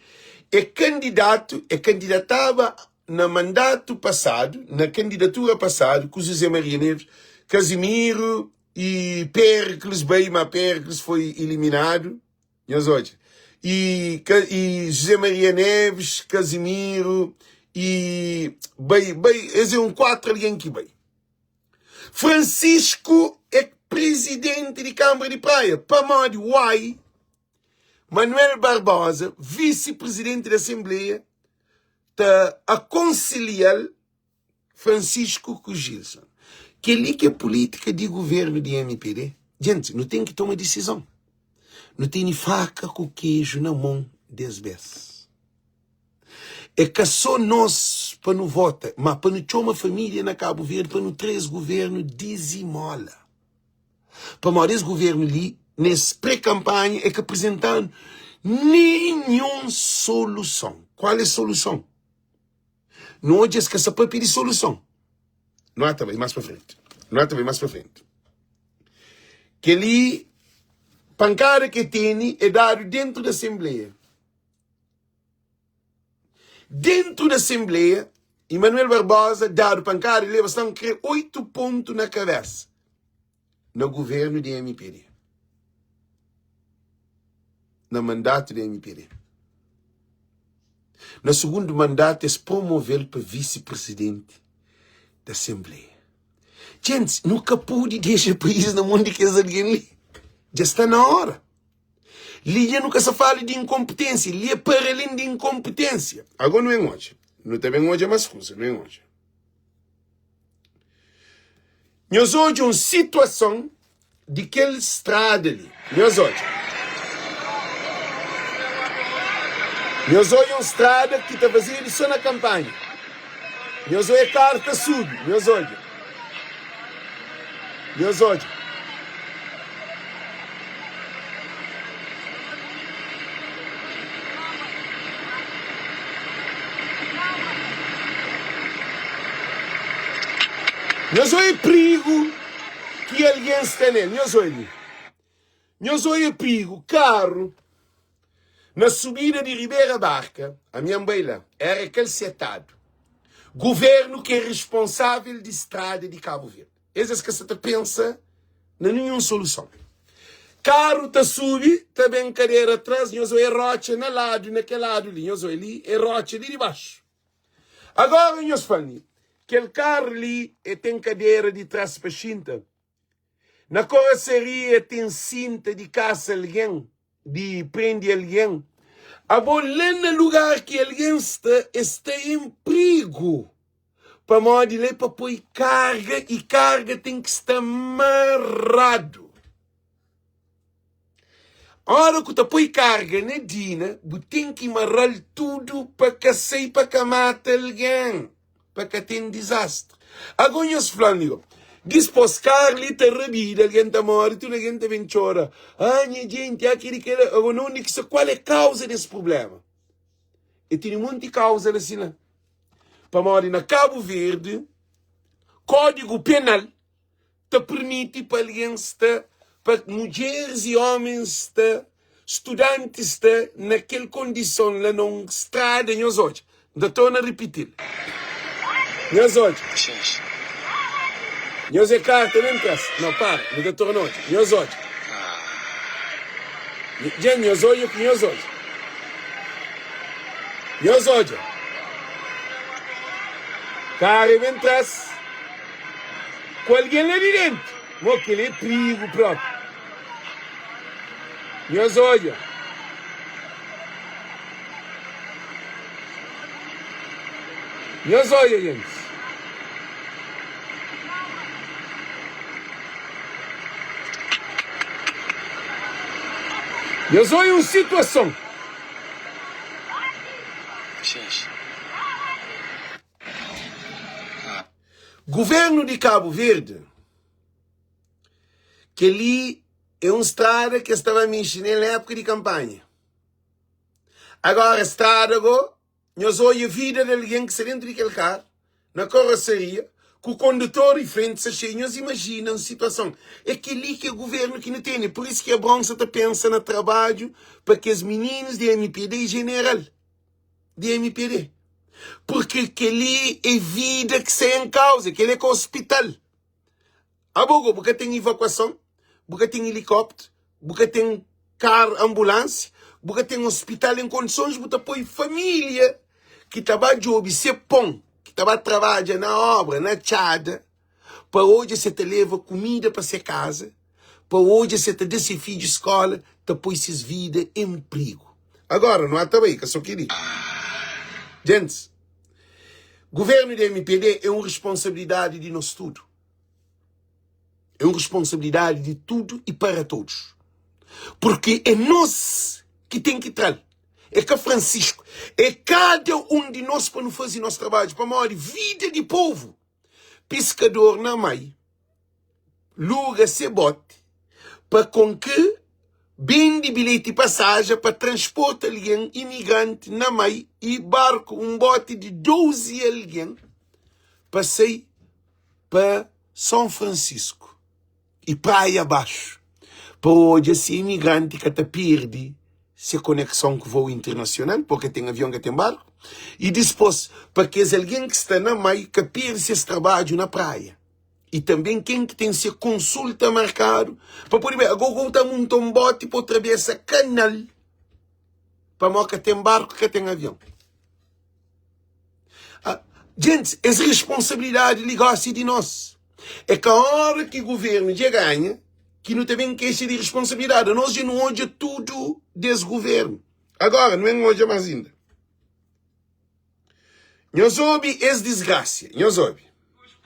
é kandidatu, é kandidataba na mandatu pasadu, na kandidatura pasadu ku José Maria Neves, Casimiro e Péricles bai, ma Péricles foi eliminadu, nhos odja. E, e José Maria Neves, Casimiro e bai, bai, es é um 4 algen ki bai. Francisco é presidente di Câmara di Praia, pamodi why Manuel Barbosa, vice-presidente di Assembleia, ta aconselhal Francisco ku Gilson. Kel-li ki é pulítika di guvernu di mpd? Djenti, nu ten ki toma disizon. Nu tene faka ku keju na mon des bes. É ka so nos pa nu vota, ma pa nu txoma família na Kabu Verdi pa nu tra es guvernu dizimola. Pamodi es guvernu li, nes pre-kanpanha, é ka prizenta-nu ninhun soluson. Kual é soluson? Nu odja es ka sa papia di soluson. Nu ata bai mas pa frenti. Nu ata bai mas pa frenti. Keli pankada ke teni é dadu dentru di asenbleia. Dentru di asenbleia, Emanuel Barbosa dadu pankada e leba stan kre 8 pontu na kabesa na guvernu di MPD. Na mandatu di MPD. Na sugundu mandatu es promove-l pa visi-presidenti di asenbleia. Djentis, nu ka pode dexa país na mon di kes algen li. Dja sta na óra. Li dja nu ka sta fala di inkonpetênsia, li é para alén di inkonpetênsia. Agora nu ben odja, nu ta ben odja más kuza, nu ben odja. Nhos odja un situason di kel strada li. Nhos odja. Nhos odja un strada ki ta fazedu so na kanpanha. Nhos odja karu ta subi. Nhos odja. Nhos odja. Nhos oia prigu ki algen sta nel. Nhos oia li. Nhos oia prigu, karu na subida di Ribera Barka, ami N bai la, era kel setadu. Guvernu ki é responsável di strada di Kabu Verdi. Es es ka sa ta pensa na ninhun soluson. Karu ta subi, ta ben kadera tras, nhos oia rotxa na ladu, na kel ladu li, nhos oia li, é rotxa li di baxu. Agora nhos fla-m, kel karu li e ten kadera di tras pa xinta? Na korosaria ten sinta di kasa algen, di prende algen. Abo la na lugar ki algen sta, es sta en prigu, pamodi la é pa poi karga i karga ten ki sta maradu. Ora ku ta poi karga na dina, bu ten ki mara-l tudu pa ka sai, pa ka mata algen, pa ka ten dizastri. Ago nhos fla-m li, dispos kar li ta rabida, algen ta more, tudu algen ta ben txora, Ah, nha jenti, ah, keli, kela. Ago na undi ki sta? Kual é kauza des prublema? E tene monti kauza la si la. Pamodi na Kabu Verdi, Kódigu Penal ta permiti pa algen sta, pa mudjeris i ómens sta, studantis sta na kel kondison la na un strada, nhos odja, N ta torna ripiti-l, nhos odja, nhos é karta ben tras, no, para, nu ta torna odja, nhos odja, dja nhos odja ku nhos odja, nhos odja, kara é ben tras. Ku algen la di dentu. Mo kel é prigu propi. Nhos odja. Nhos oia, gentis. Nhos oia un situason. Guvernu di Kabu Verdi, kel-li é un strada ki es ta ba mexe nel na épuka di kanpanha. Agora strada go, nhos odja vida di algen ki sta dentu di kel karu, na karosaria, ku kondutor i frenti sta xeiu. Nhos imajina un situason. É kel-li ki é guvernu ki nu tene. Pur isu ki Abraon sa ta pensa na trabadju pa kes mininus di mpd i jeneral di mpd. Purki kel-li é vida ki sta en kauza, kel-li é ka ospital. Abo go bu ka ten ivakuason, bu ka ten ilikópteru, bu ka ten karu anbulansia, bu ka ten ospital en kondisons, bu ta poi família ki ta ba djobe se pon, ki ta ba trabadja na obra, na txada, pa odja se ta leva kumida pa se kaza, pa odja se ta da se fidju skola, ta poi ses vida en prigu. Agora, nu ata bai, ka so kel-li. Gentis, guvernu di mpd é un responsabilidadi di nos tudu. É un responsabilidadi di tudu i para todos. Porque é nos ki ten ki tra-l. É ka Francisco. É kada un di nos pa nu faze nos trabadju. Pamodi vida di povu, piskador na mai, luga se boti pa kon ki bende bilheti pasaja pa transporta algen imigranti na mai i barku un boti di 12 algen pa sai pa Son Francisco i Praia Baxu pa odja si imigranti ka ta pirdi se konekson ku vou internasional, purke ten avion ka ten barku, i dispos pa kes algen ki sta na mai ka pirdi ses trabadju na praia i tanben ken ki ten se konsulta markadu pa pode bai. Ago ku ta munta un boti pa trabesa kanal pamo ka ten barku ka ten avion. Ah, gentis, es responsabilidadi li gosi di nos. É ka ora ki governu dja ganha ki nu ta ben kexa di responsabilidadi. Anos dja nu odja tudu des governu. Agora, nu ben odja mas inda. Nhos obi es disgrasia, nhos obi.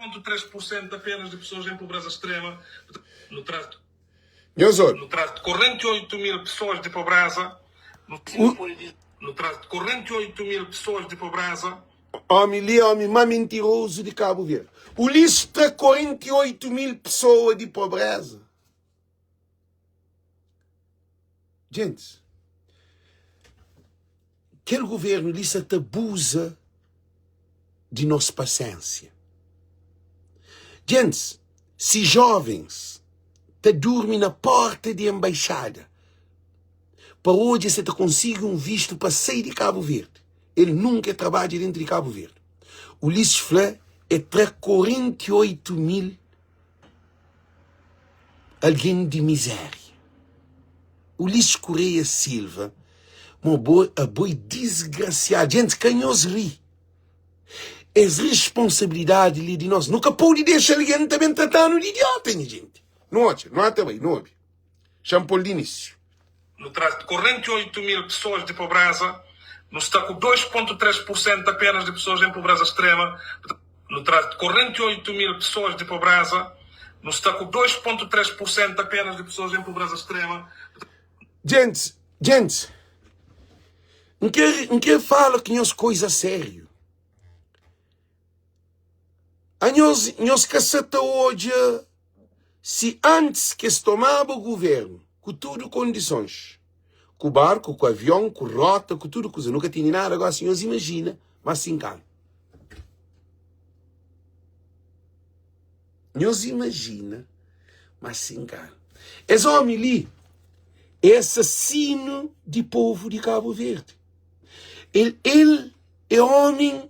2,3% apenas de pessoas em pobreza extrema, no trato, Nhos obi. no trato 48 mil pessoas de pobreza, no, no trato 48 mil pessoas de pobreza. Omi li é omi ma mentirozu di Kabu Verdi. Ulisses tra 48 mil pessoa di pobreza. Gentis, kel governu li sa ta abuza di nos pasiensia. Gentis, si jovens ta durmi na porta di embaixada pa odja se ta konsigi un vistu pa sai di Kabu Verdi, el nunka e trabadja dentu di Kabu Verdi. Ulisses fla e tra 48 mil algen di mizéria. Ulisses Correia Silva, mo bo, abo é disgrasiadu. Gentis, ka nhos ri. Es responsabilidadi li di nos. Nu ka pode dexa algen ta ben trata-nu di idiota, nha genti. Nu odja, nu ata bai, nu obi. Xa-m pô-l di inísiu. Nu traz 48 mil pessoas de pobreza, nu sta ku 2,3 por cento apenas de pessoas em pobreza extrema. Nu traz 48 mil pessoas de pobreza, nu sta ku 2,3 por cento apenas de pessoas em pobreza extrema. Gentis, gentis, N kre, N kre fala ku nhos koisa sériu. Anhos, nhos ka sa ta odja si antis ki es tomaba guvernu ku tudu kondisons, ku barku, ku avion, ku rota, ku tudu kuza, nu ka tene nada gosi, nhos imajina más 5 anu. Nhos imajina más 5 anu. Es omi li é asasinu di povu di Kabu Verdi. El, el é omi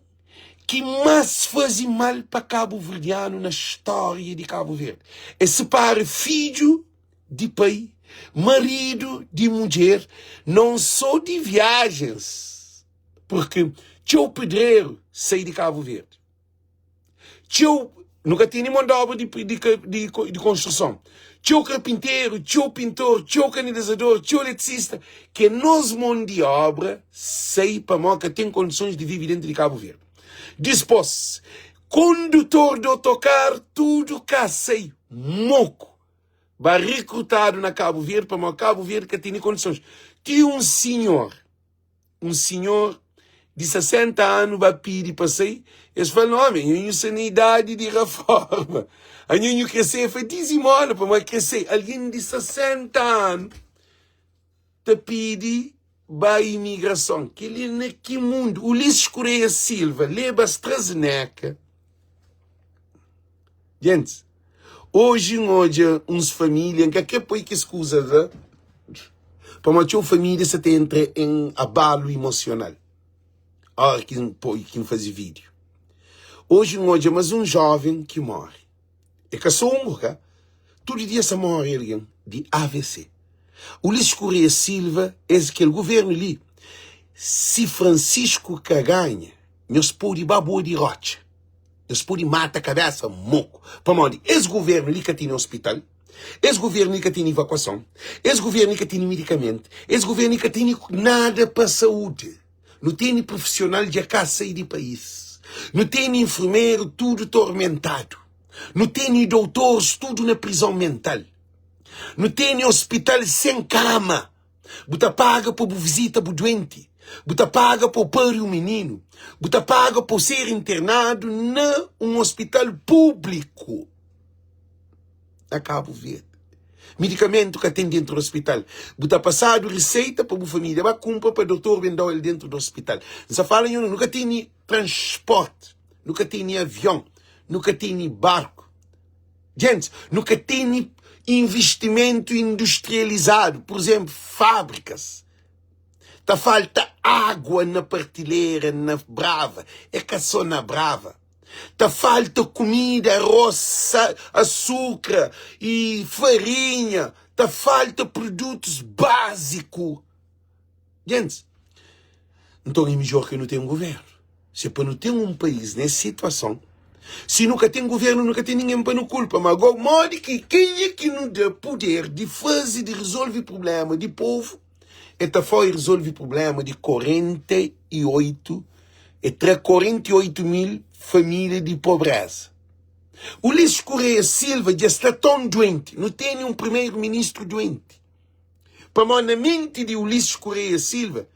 ki más faze mal pa kabuverdianu na stória di Kabu Verdi. Es separa fidju di pai, maridu di mudjer, non só di viajens, purki txeu pedreru sai di Kabu Verdi. Txeu, nu ka tene mon di obra di, di, di, di konstruson. Txeu karpinteru, txeu pintor, txeu kanalizador, txeu eletricista, ke nos mon di obra sai pamodi ka ten kondisons di vive dentu di Kabu Verdi. Dispos, kondutor di otokar tudu ka sai moku ba rikrutadu na Kabu Verdi pamodi Kabu Verdi ka tene kondisons. Ti un sinhor, un sinhor di 60 anu ba pidi pa sai, es fla-l, Omi, anho nhu sta na idadi di raforma, anho nhu kre sai? El fla, Dizimola pamodi kre sai. Algen di 60 anu ta pidi ba imigrason. Kel-li na ki mundu? Ulisses Correia Silva leba AstraZeneca. Gentis, oji N odja uns família, N ka kre poi kes kuza la, pamodi txeu família sa ta entra en abalu emosional óra ki N poi, ki N faze vídiu. Oji N odja mas un jóven ki móre. É ka sô un, ka? Tudu dia sa móre algen di AVC. Ulisses Correia Silva, es kel guvernu li, si Francisco ka ganha, nhos pode ba boi di rotxa. Nhos pode mata kabésa moku. Pamodi es guvernu li ka tene ospital, es guvernu li ka tene ivakuason, es guvernu li ka tene medikamentu, es guvernu li ka tene nada pa saúdi. Nu tene profisional dja ka sai di país. Nu tene infermeru tudu tormentadu. Nu tene doutoris tudu na prizon mental. Nu tene ospital sen kama. Bu ta paga pa bu vizita bu duenti. Bu ta paga pa bu pari un mininu. Bu ta paga pa bu ser internadu na un ospital públiku na Kabu Verdi. Medikamentu ka ten dentru di ospital. Bu ta pasadu riseita pa bu família ba kunpra pa dotor ben dau el dentru di ospital. N sa fala nho, nu ka tene transporti, nu ka tene avion, nu ka tene barku. Gentis, nu ka tene investimentu industrializadu, pur izenplu, fábrikas. Ta falta água na Partilera, na Brava. É ka sô na Brava. Ta falta kumida, arroz, asukra y farinha. Ta falta produtus básiku. Gentis, nton é midjór ki nu ten govérnu. Si é pa nu ten un país nes situason, si nu ka ten govérnu, nu ka ten ningen pa nu kulpa. Ma agó, modi ki kenha ki nu da puder di faze, di rezolve prubléma di povu, el ta foi rezolve prubléma di 48, el tra 48 mil família di pobréza. Ulisses Correia Silva dja sta ton duenti, nu tene un primeru-ministru duenti. Pamodi na menti di Ulisses Correia Silva,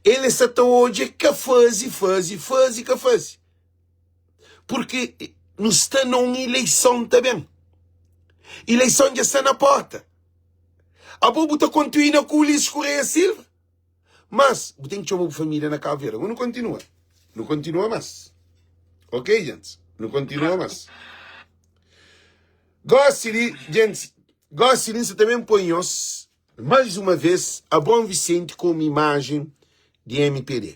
el sa ta odja ka faze, faze, faze, ka faze. Porque nu sta na un ileison ta ben. Ileison dja sta na porta. Abo bu ta kontinua ku Ulisses Correia Silva? Mas bu ten ki txoma bu família na Cabo Verde. Agora nu kontinua. Nu kontinua mas. Ok, gentis? Nu kontinua mas. Gosi li, gentis, gosi li N sa ta ben poi nhos, mais uma vez, Abraão Vicente komu imajen di mpd.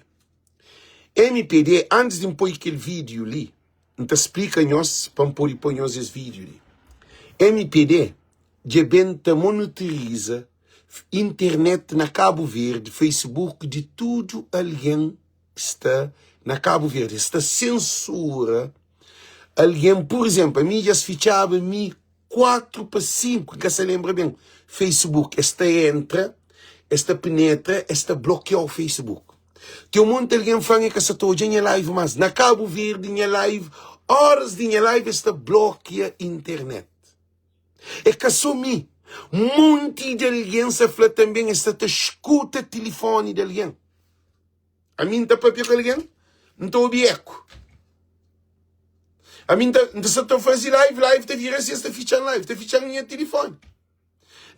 Mpd, antis di N poi kel vídiu li, N ta splika nhos pa N pode poi nhos es vídiu li. Mpd dja ben ta monoteriza internet na Kabu Verdi, Facebook di tudu algen ki sta na Kabu Verdi. Es ta sensura algen, pur izenplu, ami dja es fitxaba mi 4 pa 5, N ka sa lenbra ben, Facebook. Es ta entra, es ta penetra, es ta blokiau Facebook. Ten un monti algen fla-m e ka sa ta odja nha live mas. Na Kabu Verdi, nha live, oras di nha live es ta blokia internet. É ka sô mi. Monti di algen sa fla tanbê es sta ta skuta tilifóni di algen. Ami N ta pâpia ku algen, N ta obi eku. Ami N ta, N ta sta ta faze live, live ta vira si es ta fitxa-m live, ta fitxa-m nha tilifóni.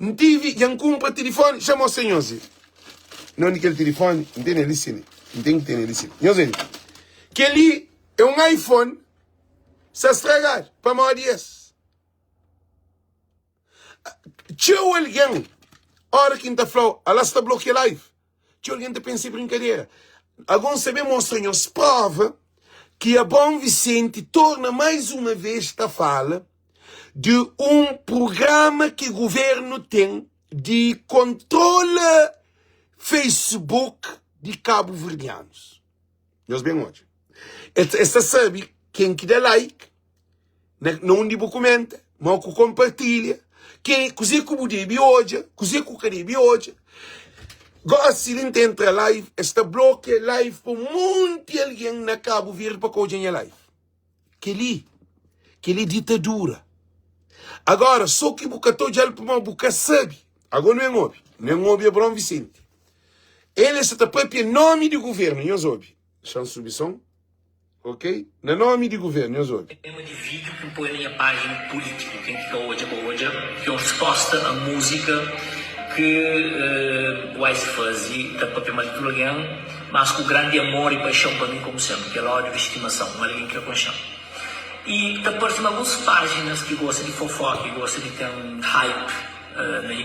N tivi, dja N kunpra tilifóni, xa mostra nhos li. Noni kel tilifóni, N tene li si li, N ten ki tene li si li. Nhos obi, kel-li é un iPhone, sta stragadu pamodi es. Txeu algen, ora ki N ta fla-u, ala sta blokia live, txeu algen ta pensa é brinkadera. Agon N sta ben mostra nhos prova ki Abraão Vicente torna mais uma vez ta fala di un prugrama ki guvernu ten di kontrola Facebook di kabuverdianus. Nhos ben odja. Es ta sabe ken ki da like, na, na undi bu kumenta, ma ku kompartilha, ke, kuze ku bu debe odja, kuze ku ka debe odja. Gósi li N ta entra live, es ta blokia live pa un monti algen na Kabu Verdi pa ka odja nha live. Kel-li, kel-li é ditadura. Agora, sô ki bu ka ta odja-l pamodi bu ka sabe. Agora nu ben obi, nu ben obi Abraão Vicente. El sa ta papia nómi di governu, nhos obi. Xa-m subi son. Ok, na nomi di governu, nhos obi. Tema di vídeo ki N poi na nha pájina pulítiku, ken ki ka odja pa odja, ki é un resposta a múzika ki Wise faze, ta papia mal di tudu algen, mas ku grandi amor i paixon pa mi, komu senpri, kel ódiu di stimason, un algen ki ka konxe-m. I ta parse ma alguns pájinas ki gosta di fofoka i gosta di ten hype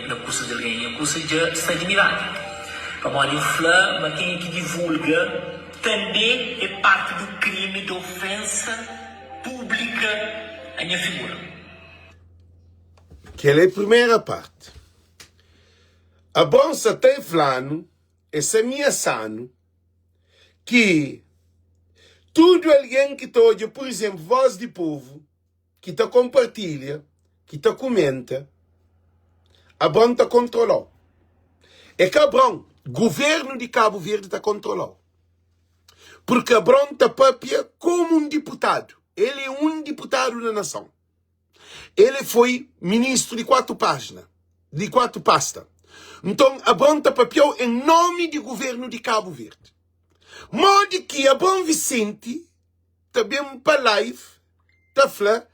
na kusas di algen, nha kusa dja sta dimiradu, pamodi N fla ma kenha ki divulga. Tanbê é parti du krimi di ofénsa públika a nha figura. Kel é primera parti. Abron sa ta fla-nu, e sa miasa-nu ki tudu algen ki ta odja, pur izénplu, Voz di Povu, ki ta konpartilha, ki ta kumenta, Abraon ta kontrola-u. É ka Abraon, governu di Kabu Verdi ta kontrola-u. Purki Abraon ta papia komu un diputadu. El é un diputadu na nason. El é foi ministru di 4 pájina, di 4 pasta. Nton, Abraon ta papia-u en nomi di governu di Kabu Verdi. Modi ki Abraon Visenti ta ben pa live ta fla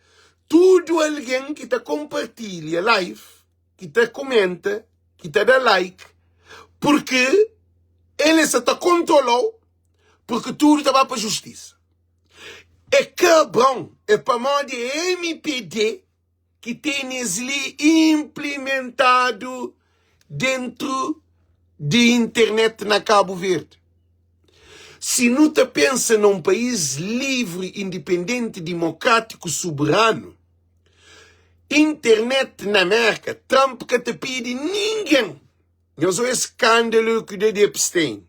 tudu algen ki ta konpartilha live, ki ta kumenta, ki ta da like, purki el sa ta kontrola-u, purki tudu ta ba pa justisa. É ka Abraon, é pamodi é MPD ki tene es li inplimentadu dentru di internet na Kabu Verdi. Si nu ta pensa na un país livri, indipendenti, dimokrátiku, soberanu, internet na Merka, Trump ka ta pidi ningen. Nhos oja skandalu ki da di Epstein,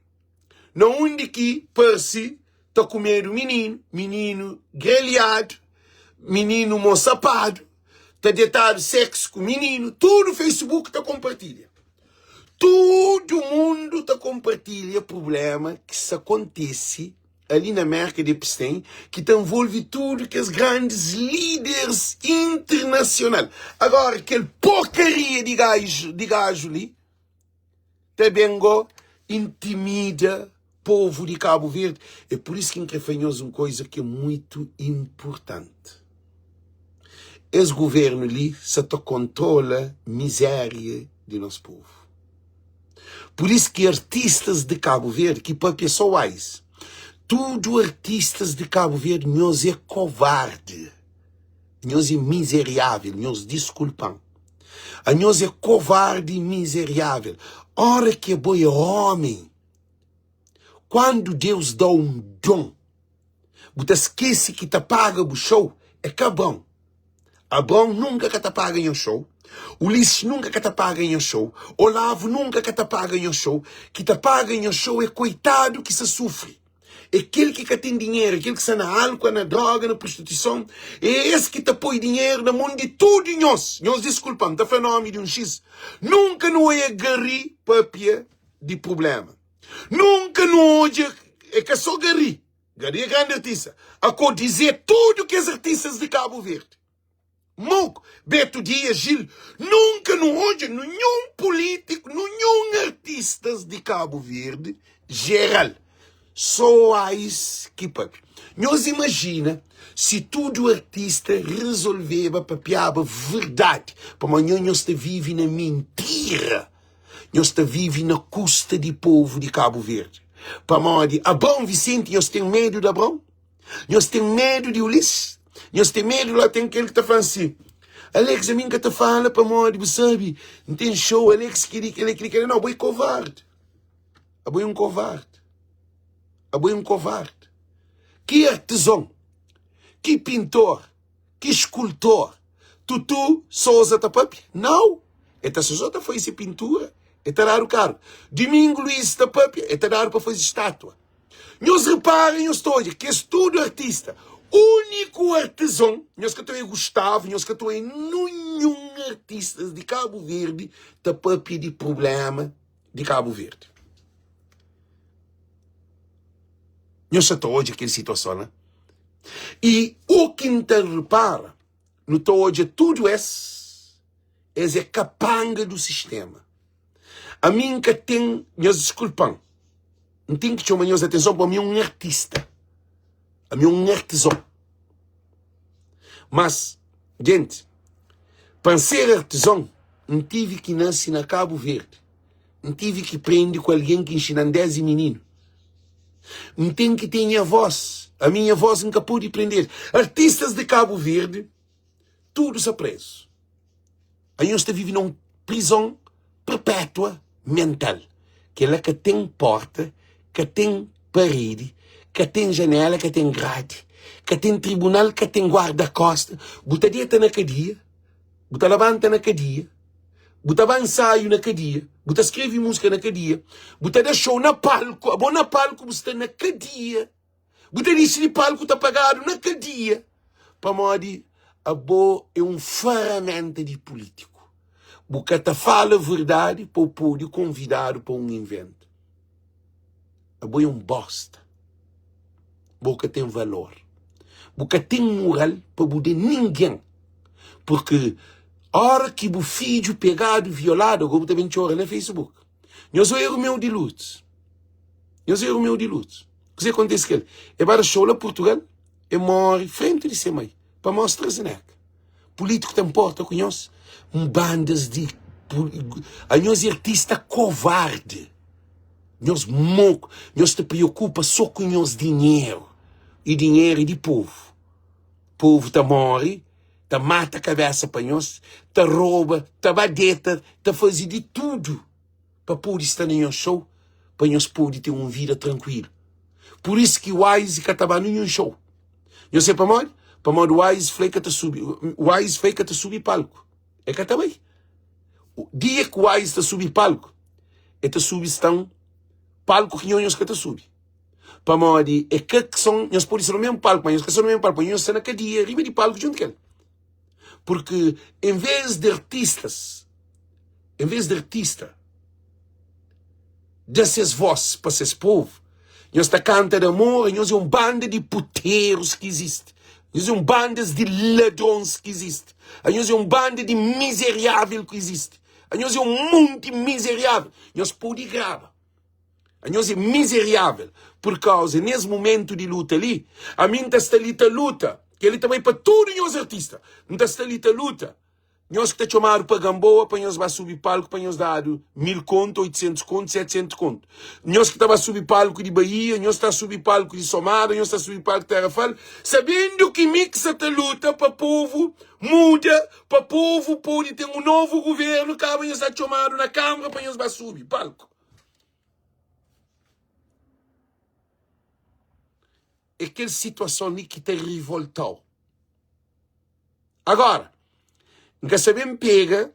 na undi ki parse ta kumedu mininu, mininu greliadu, mininu mosapadu, ta detadu seksu ku mininu, tudu Facebook ta konpartilha. Tudu mundu ta konpartilha prubléma ki sta kontise ali na Merka di Epstein, ki ta nvolve tudu kes grandis líderis internasional. Agora, kel porkaria di gaju, di gaju li, ta ben go intimida povu di Kabu Verdi. É pur isu ki N kre fla nhos un koiza ki é muitu inpurtanti. Es guvernu li sa ta kontrola mizéria di nos povu. Pur isu ki artistas di Kabu Verdi, ki papia so wise, tudu artistas di Kabu Verdi nhos é kovardi, nhos é mizeriável, nhos diskulpa-m. Anhos é kovardi i mizeriável. Óra ki abo é ómi, kandu Deus da-u un don, bu ta skese ki ta paga bu xou é ka Abraon. Abraon nunka ka ta paga nha xou, Ulisses nunka ka ta paga nha xou, Olavo nunka ka ta paga nha xou. Ki ta paga nha xou é koitadu ki sta sufri. É kel ki ka ten dinheru, é kel ki sta na álkua, na droga, na prostituison. É es ki ta poi dinheru na mon di tudu nhos. Nhos diskulpa-m, N ta fla nómi di un xis. Nunka nu oia Gary pâpia di prubléma. Nunka nu odja, é ka sô Gary, Gary é grandi artista, akô dizê tudu kes artistas di Kabu Verdi. Mouk, Beto Dias, Gil, nunka nu odja ninhun pulitiku, ninhun artistas di Kabu Verdi jeral, so ais ki papia. Nhos imajina si tudu artista rezolveba papiaba verdadi, pamodi nho nhos ta vive na mintira, nhos ta vive na kusta di povu di Kabu Verdi. Pamodi Abrão Vicente, nhos ten medu di Abrão? Nhos ten medu di Ulisses? Nhos ten medu lá ten kel ki ta fla si Alex ami nka ta fala pamodi bu sabi N ten show Alex keli keli keli keli não bo é kovardi abo é um kovardi abo é um kovardi ki artezon ki pintor ki eskultor Tutu Souza ta papia não e ta só ta faze pintura e ta dadu karu Domingo Luiz ta papia e ta dadu pa faze estátua Nhos repara nhos ta odja kes tudu artista uniku artezon nhos ka ta oia Gustavo nhos ka ta oia ninhun artistas di Kabu Verdi ta papia di prublema di Kabu Verdi. Nhos sa ta odja kel situason la? I u ki N ta repara, nu ta odja tudu es, es é kapanga du sistema. Ami N ka ten, nhos diskulpa-m, N ten ki txoma nhos atenson pa mi é un artista, ami é un artizon. Mas, jenti, pa N ser artizon, N tivi ki nase na Kabu Verdi. N tivi ki prende ku algen ki inxina-m desdi mininu. N ten ki ten nha vós. Ami nha vós N ka pode prende-l. Artistas di Kabu Verdi tudu sta prezu. Anhos ta vive na un prizon perpétua mental. Kel-la ka ten pórta, ka ten paredi, ka ten janéla, ka ten gradi, ka ten tribunal, ka ten guarda-kósta. Bu ta deta na kadia, bu ta labanta na kadia. Bu ta ba nsaiu na kadia, bu ta skrebe múzika na kadia, bu ta da show na palku, abo na palku bu sta na kadia, bu ta dixi di palku ta pagadu na kadia, pamodi abo é un faramenta di pulítiku. Bu ka ta fala verdadi pa bu pode konvidadu pa un inventu. Abo é un bosta. Bo ka ten valor. Bu ka ten mural pa bu da ningen. Porque ora ki bu fidju pegadu, violadu, ago bu ta ben txora na Facebook. Nhos oia Romeu di Lourdes. Nhos oia Romeu di Lourdes. Kuzê kontise ku el? E ba da show la Portugal, e morre frenti di se mai, pa mostra Zeneca. Político ta importa ku nhos? Un bandas di anhos é artista kovardi. Nhos moku, nhos ta preokupa so ku nhos dinheru i dinheru é di povu. Povu ta mori, ta mata kabesa pa nhos, ta roba, ta ba deta, ta faze di tudu pa pode sta na nhos show, pa nhos pode ten un vida trankuilu. Pur isu ki Wise ka ta ba ninhun show. Nhos sabe pamodi? Pamodi Wise fla ka ta subi, Wise fla ka ta subi palku. E ka ta bai. Dia ki Wise ta subi palku, e ta subi stan palku ki nhos ka ta subi. Pamodi e ka son, nhos pode sta no mesmu palku, mas nhos ka sta no mesmu palku, nhos sta na kadia riba di palku djuntu kel. Porque em vez de artistas, em vez de artista da ses voz pa ses povo, nhos ta kanta de amor, nhos é um banda de puteiros que existe. Nhos é um bandas de ladrons que existe. Nhos é um banda de miseriável que existe. Nhos é um monte miseriável. Nhos pode graba. Anhos é mizeriável pur kauza nes mumentu di luta li, ami N ta sta li ta luta, kel-li ta bai pa tudu nhos artista, N ta sta li ta luta, nhos ki ta txomadu pa Gamboa pa nhos ba subi palku pa nhos dadu 1000 kontu, 800 kontu, 700 kontu, nhos ki ta ba subi palku di Baía, nhos ta subi palku di Somada, nhos ta subi palku di Tarrafal, sabendu ki mi ki sa ta luta pa povu muda, pa povu pode ten un novu guvernu, kaba nhos ta txomadu na Kâmara pa nhos ba subi palku. É kel situason li ki ta rivolta-u. Agora, N ka sa ben pega,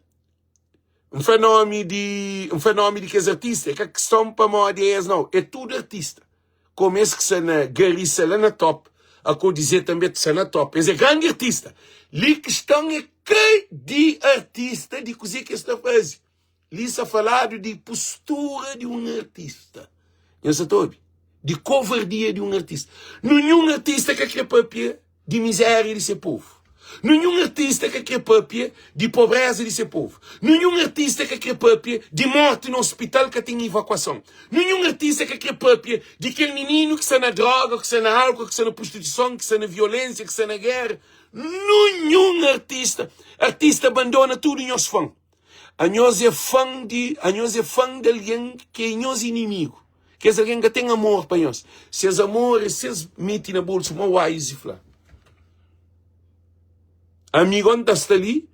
N fla nomi di, N fla nomi di kes artista, é ka kiston pamodi é es nau, é tudu artista. Komu es ki sta na garisa la na top, ako dize tanbe ta sta na top, es é grandi artista. Li kiston é ka di artista, di kuze ki es ta faze. Li sta faladu di postura di un artista. Nhos sa ta obi? Di kovardia di un artista. Ninhun artista ka kre papia di mizeria di se povu. Ninhun artista ka kre papia di pobreza di se povu. Ninhun artista ka kre papia di morti na ospital ka ten ivakuason. Ninhun artista ka kre papia di kel mininu ki sta na droga, ki sta na álkol, ki sta na prostituison, ki sta na violensia, ki sta na gera. Ninhun artista. Artista bandona tudu nhos fan. Anhos é fan di, anhos é fan di algen ki é nhos inimigu. Kes algen ka ten amor pa nhos. Ses amor é ses mete na bolsu, ma Wise fla. Ami go N ta sta li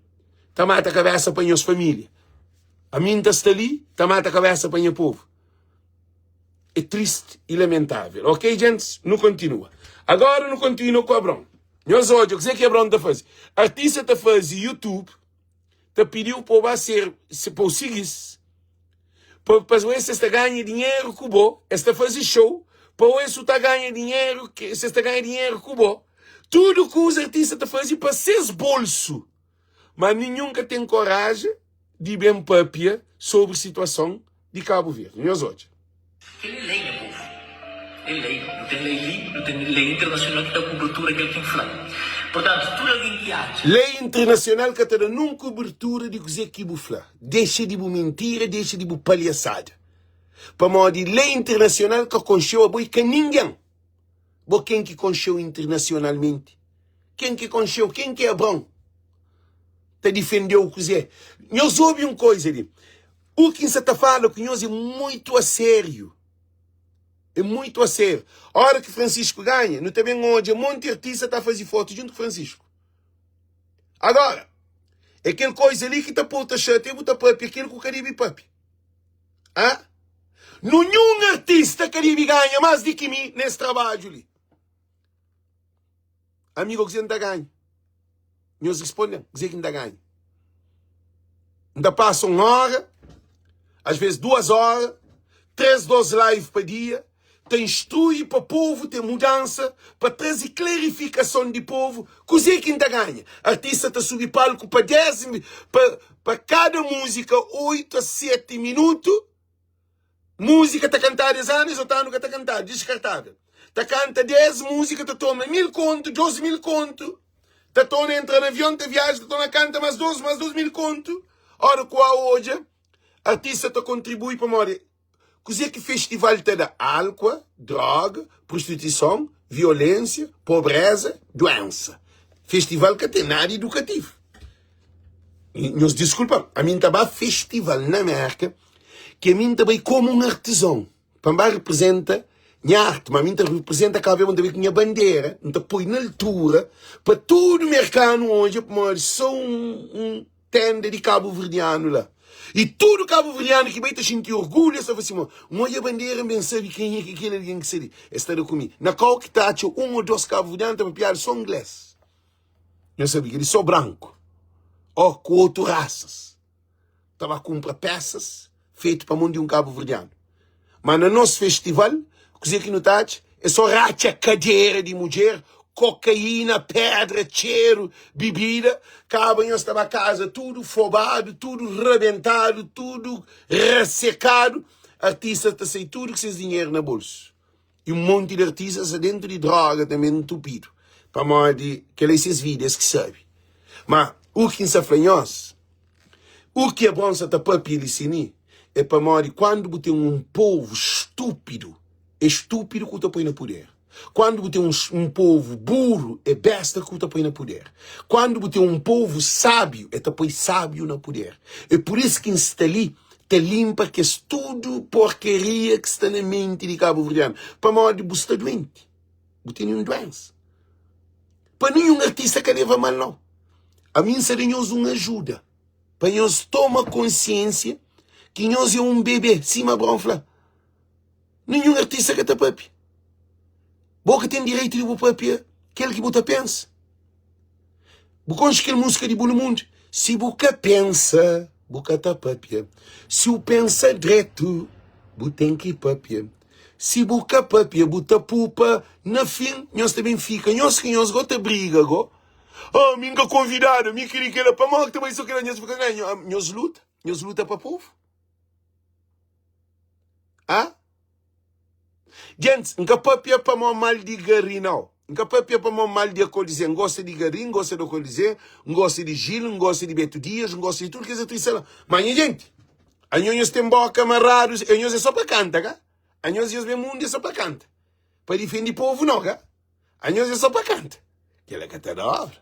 ta mata kabesa pa nhos família. Ami N ta sta li ta mata kabesa pa nha povu. É triste e lamentável. Ok, gents? Nu kontinua. Agora nu kontinua ku Abron. Nhos odja kuzê ki Abron ta faze. Artista ta faze YouTube. ta pidiu pa bu ba ser pa bu sigis pa pa oe se sta ganha dinheru ku bo es ta faze show pa oe su ta ganha dinheru ke se sta ganha dinheru ku bo tudu kuza artista ta faze pa ses bolsu ma ninhun ka ten koraji di ben papia sobri situason di Kabu Verdi nhos odja. Kel-li é lei, nha povu. É lei. Nu ten lei li, nu ten lei internasional ki da kubertura kel ki N fla. Purtantu, tudu algen ki atxa. Lei internasional ka ta da nun kubertura di kuzê ki bu fla. Dexa di bu mintira, dexa di bu palhasada. Pamodi lei internasional ka konxe-u abo i ka ningen. Bo ken ki konxe-u internasionalmenti? Ken ki konxe-u? Ken ki é Abraon? Ta difende-u kuzê? Nhos obi un koza li. U ki N sa ta fala ku nhos é muitu asériu. É muitu asériu. Óra ki Francisco ganha, nu ta ben odja monti artista ta faze fotu djuntu ku Francisco. Agora, é kel koza li ki ta pô-u ta xatia, bu ta papia kel ku ka debe papia. Hã? Nunhun artista ka debe ganha más di ki mi nes trabadju li. Ami go kuzê N ta ganha? Nhos responde-m, kuzê ki N ta ganha? N ta pasa un óra, às vezes duas óra, três, dôs live pa dia, ta instrui pa povu ten mudansa, pa traze klarifikason di povu, kuzê ki N ta ganha? Artista ta subi palku pa 10, pa, pa kada múzika 8 a 7 minutu, múzika ta kantadu es anu, es otu anu ka ta kantadu, diskartável. Ta kanta 10 múzika, ta toma 1000 kontu, 2000 kontu, ta torna entra na avion, ta viaja, ta torna kanta más 2, más 2000 kontu. Ora ku a odja, artista ta kontribui pamodi Kuzê ki festival ta da? Álkua, dróga, prostituison, violénsia, pobréza, duénsa. Festival ka ten nada idukativu. Nhos diskulpa-m, ami N ta ba festival na Mérka ki ami N ta bai komu un artizon pa N ba reprizenta nha arti, ma ami N ta reprizenta Kabu Verdi, N ta bai ku nha bandera, N ta poi na altura pa tudu merkanu odja pamodi so un tenda di kabuverdianu la i tudu kabuverdianu ki bai ta xinti orgulhu es ta fla sima N odja bandera N ben sabe kenha ki kel algen ki sta li es ta da ku mi na kau ki ta atxa un ô dos kabuverdianu ta papiadu so ingles nhos sabe kel-li so branku ô ku otu rasas ta ba kunpra pesas fetu pa mon di un kabuverdianu. Ma na nos festival, kuzê ki nu ta atxa? É sô ratxa kadera di mudjer, kokaína, pédra, txeru, bibida. Kaba nhos ta ba kaza tudu fobadu, tudu rabentadu, tudu rasekadu. Artistas ta sai tudu ku ses dinheru na bolsu. I un monti di artistas sta dentu di droga tanbê ntupidu. Pamodi kel-la é ses vida, es ki sabe. Má, u ki N sta fla nhos, u ki Abron sta ta pâpia li si mi, é pamodi kandu bu ten un povu stúpidu, é stúpidu ku ta poi na puder. Kandu bu ten un povu buru, é besta ku ta poi na puder. Kandu bu ten un povu sábiu, é ta poi sábiu na puder. É pur isu ki N sta li ta limpa kes tudu porkeria ki sta na menti di kabuverdianu pamodi bu sta duenti bu tene un duensa pa ninhun artista ka leva mal nau ami n sta da nhos un ajuda pa nhos toma konsiensia ki nhos é un bebe sima Abraon fla Ninhun artista ka ta papia. Bo ka ten direitu di bu papia kel ki bu ta pensa. Bu konxe kel múzika di Bulumundu? Si bu ka pensa, bu ka ta papia. Si bu pensa dretu, bu ten ki papia. Si bu ka papia, bu ta pupa. Na fin, nhos ta ben fika nhos ki nhos go ta briga go. Ah, mi N ka konvidadu, mi keli kela. Pamodi ki ta bai so kela? Nhos fika, nhos luta, nhos luta pa povu. Ah? Gentis, N ka papia pamó mal di Gary nau. N ka papia pamó mal di Akolizé. N gosta di Gary, N gosta di Akolizé, N gosta di Gil, N gosta di Beto Dias, N gosta di tudu kes atrisa la. Ma nha genti, anho nhos ten boka maradu, anhos é so pa kanta, ka? Anhos nhos ben mundu é so pa kanta. Pa difendi povu nau, ka? Anhos é só pa kanta. Kela ka ta da obra.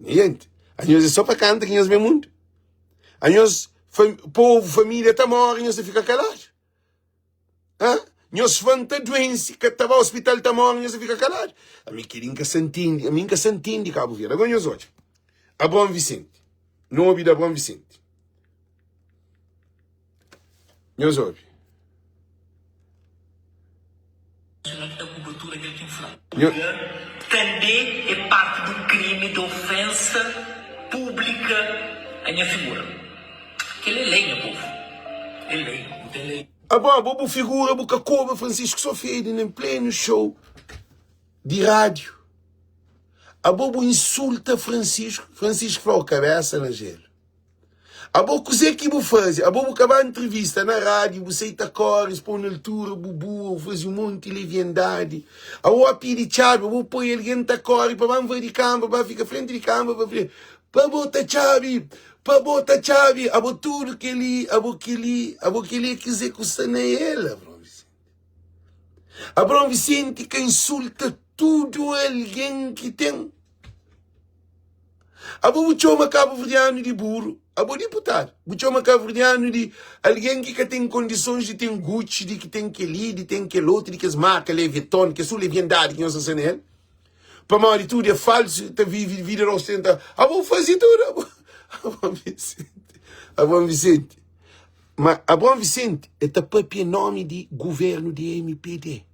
Nha gente, anhos é só pa kanta ki nhos ben mundu. Anhos, fam, povo, família ta morre, nhos ta fika calado. Hã? Nhos fã ta doense, ka ta ba hospital ta morre, nhos ta fika calado. Ami kel-li N ka sa ntende, ami N ka sa ntende Cabo Verde. Agora nhos odja. Abraão Vicente. Nu obi di Abraão Vicente. Nhos obi. Nho. Tanbê é parti di un krimi di ofénsa públika a nha figura. Kel-li é lei, nha povu. É lei. Nu ten lei. Abo, abo bu figura bu ka koba Francisco só fede na pleno show di rádio. Abo bu insulta Francisco, Francisco fla o cabeça na gelo. Abo kuzê ki bu faze? Abo bu ka ba ntrivista na rádiu, bu sai ta kóre, es pô-u na altura, bu bua, bu faze un monti leviandadi. Abo ba pidi txabi, abo bu poi algen ta kóre pa ba nvadi kanbra, ba fika frenti di kanbra pa fla, Pa bota txabi, pa bota txabi. Abo tudu kel-li, abo kel-li, abo kel-li é kuzê ku sta na el, Abraon Visenti. Abraon Visenti ka insulta tudu algen ki ten. Abo bu txoma kabuverdianu di buru, abo diputadu, bu txoma kabuverdianu di algen ki ka ten kondisons di ten Gucci, di ki ten kel-li, di ten kel otu, di kes marka Louis Vuitton, kes tudu leviandadi ki nhos ta sta na el, pamodi tudu é falsu, ta vive vida di ostenta. Abo bu faze tudu, abo, Abraon Vicente, Abraon Vicente. Ma Abraon Vicente, el ta papia en nomi di guvernu di MPD.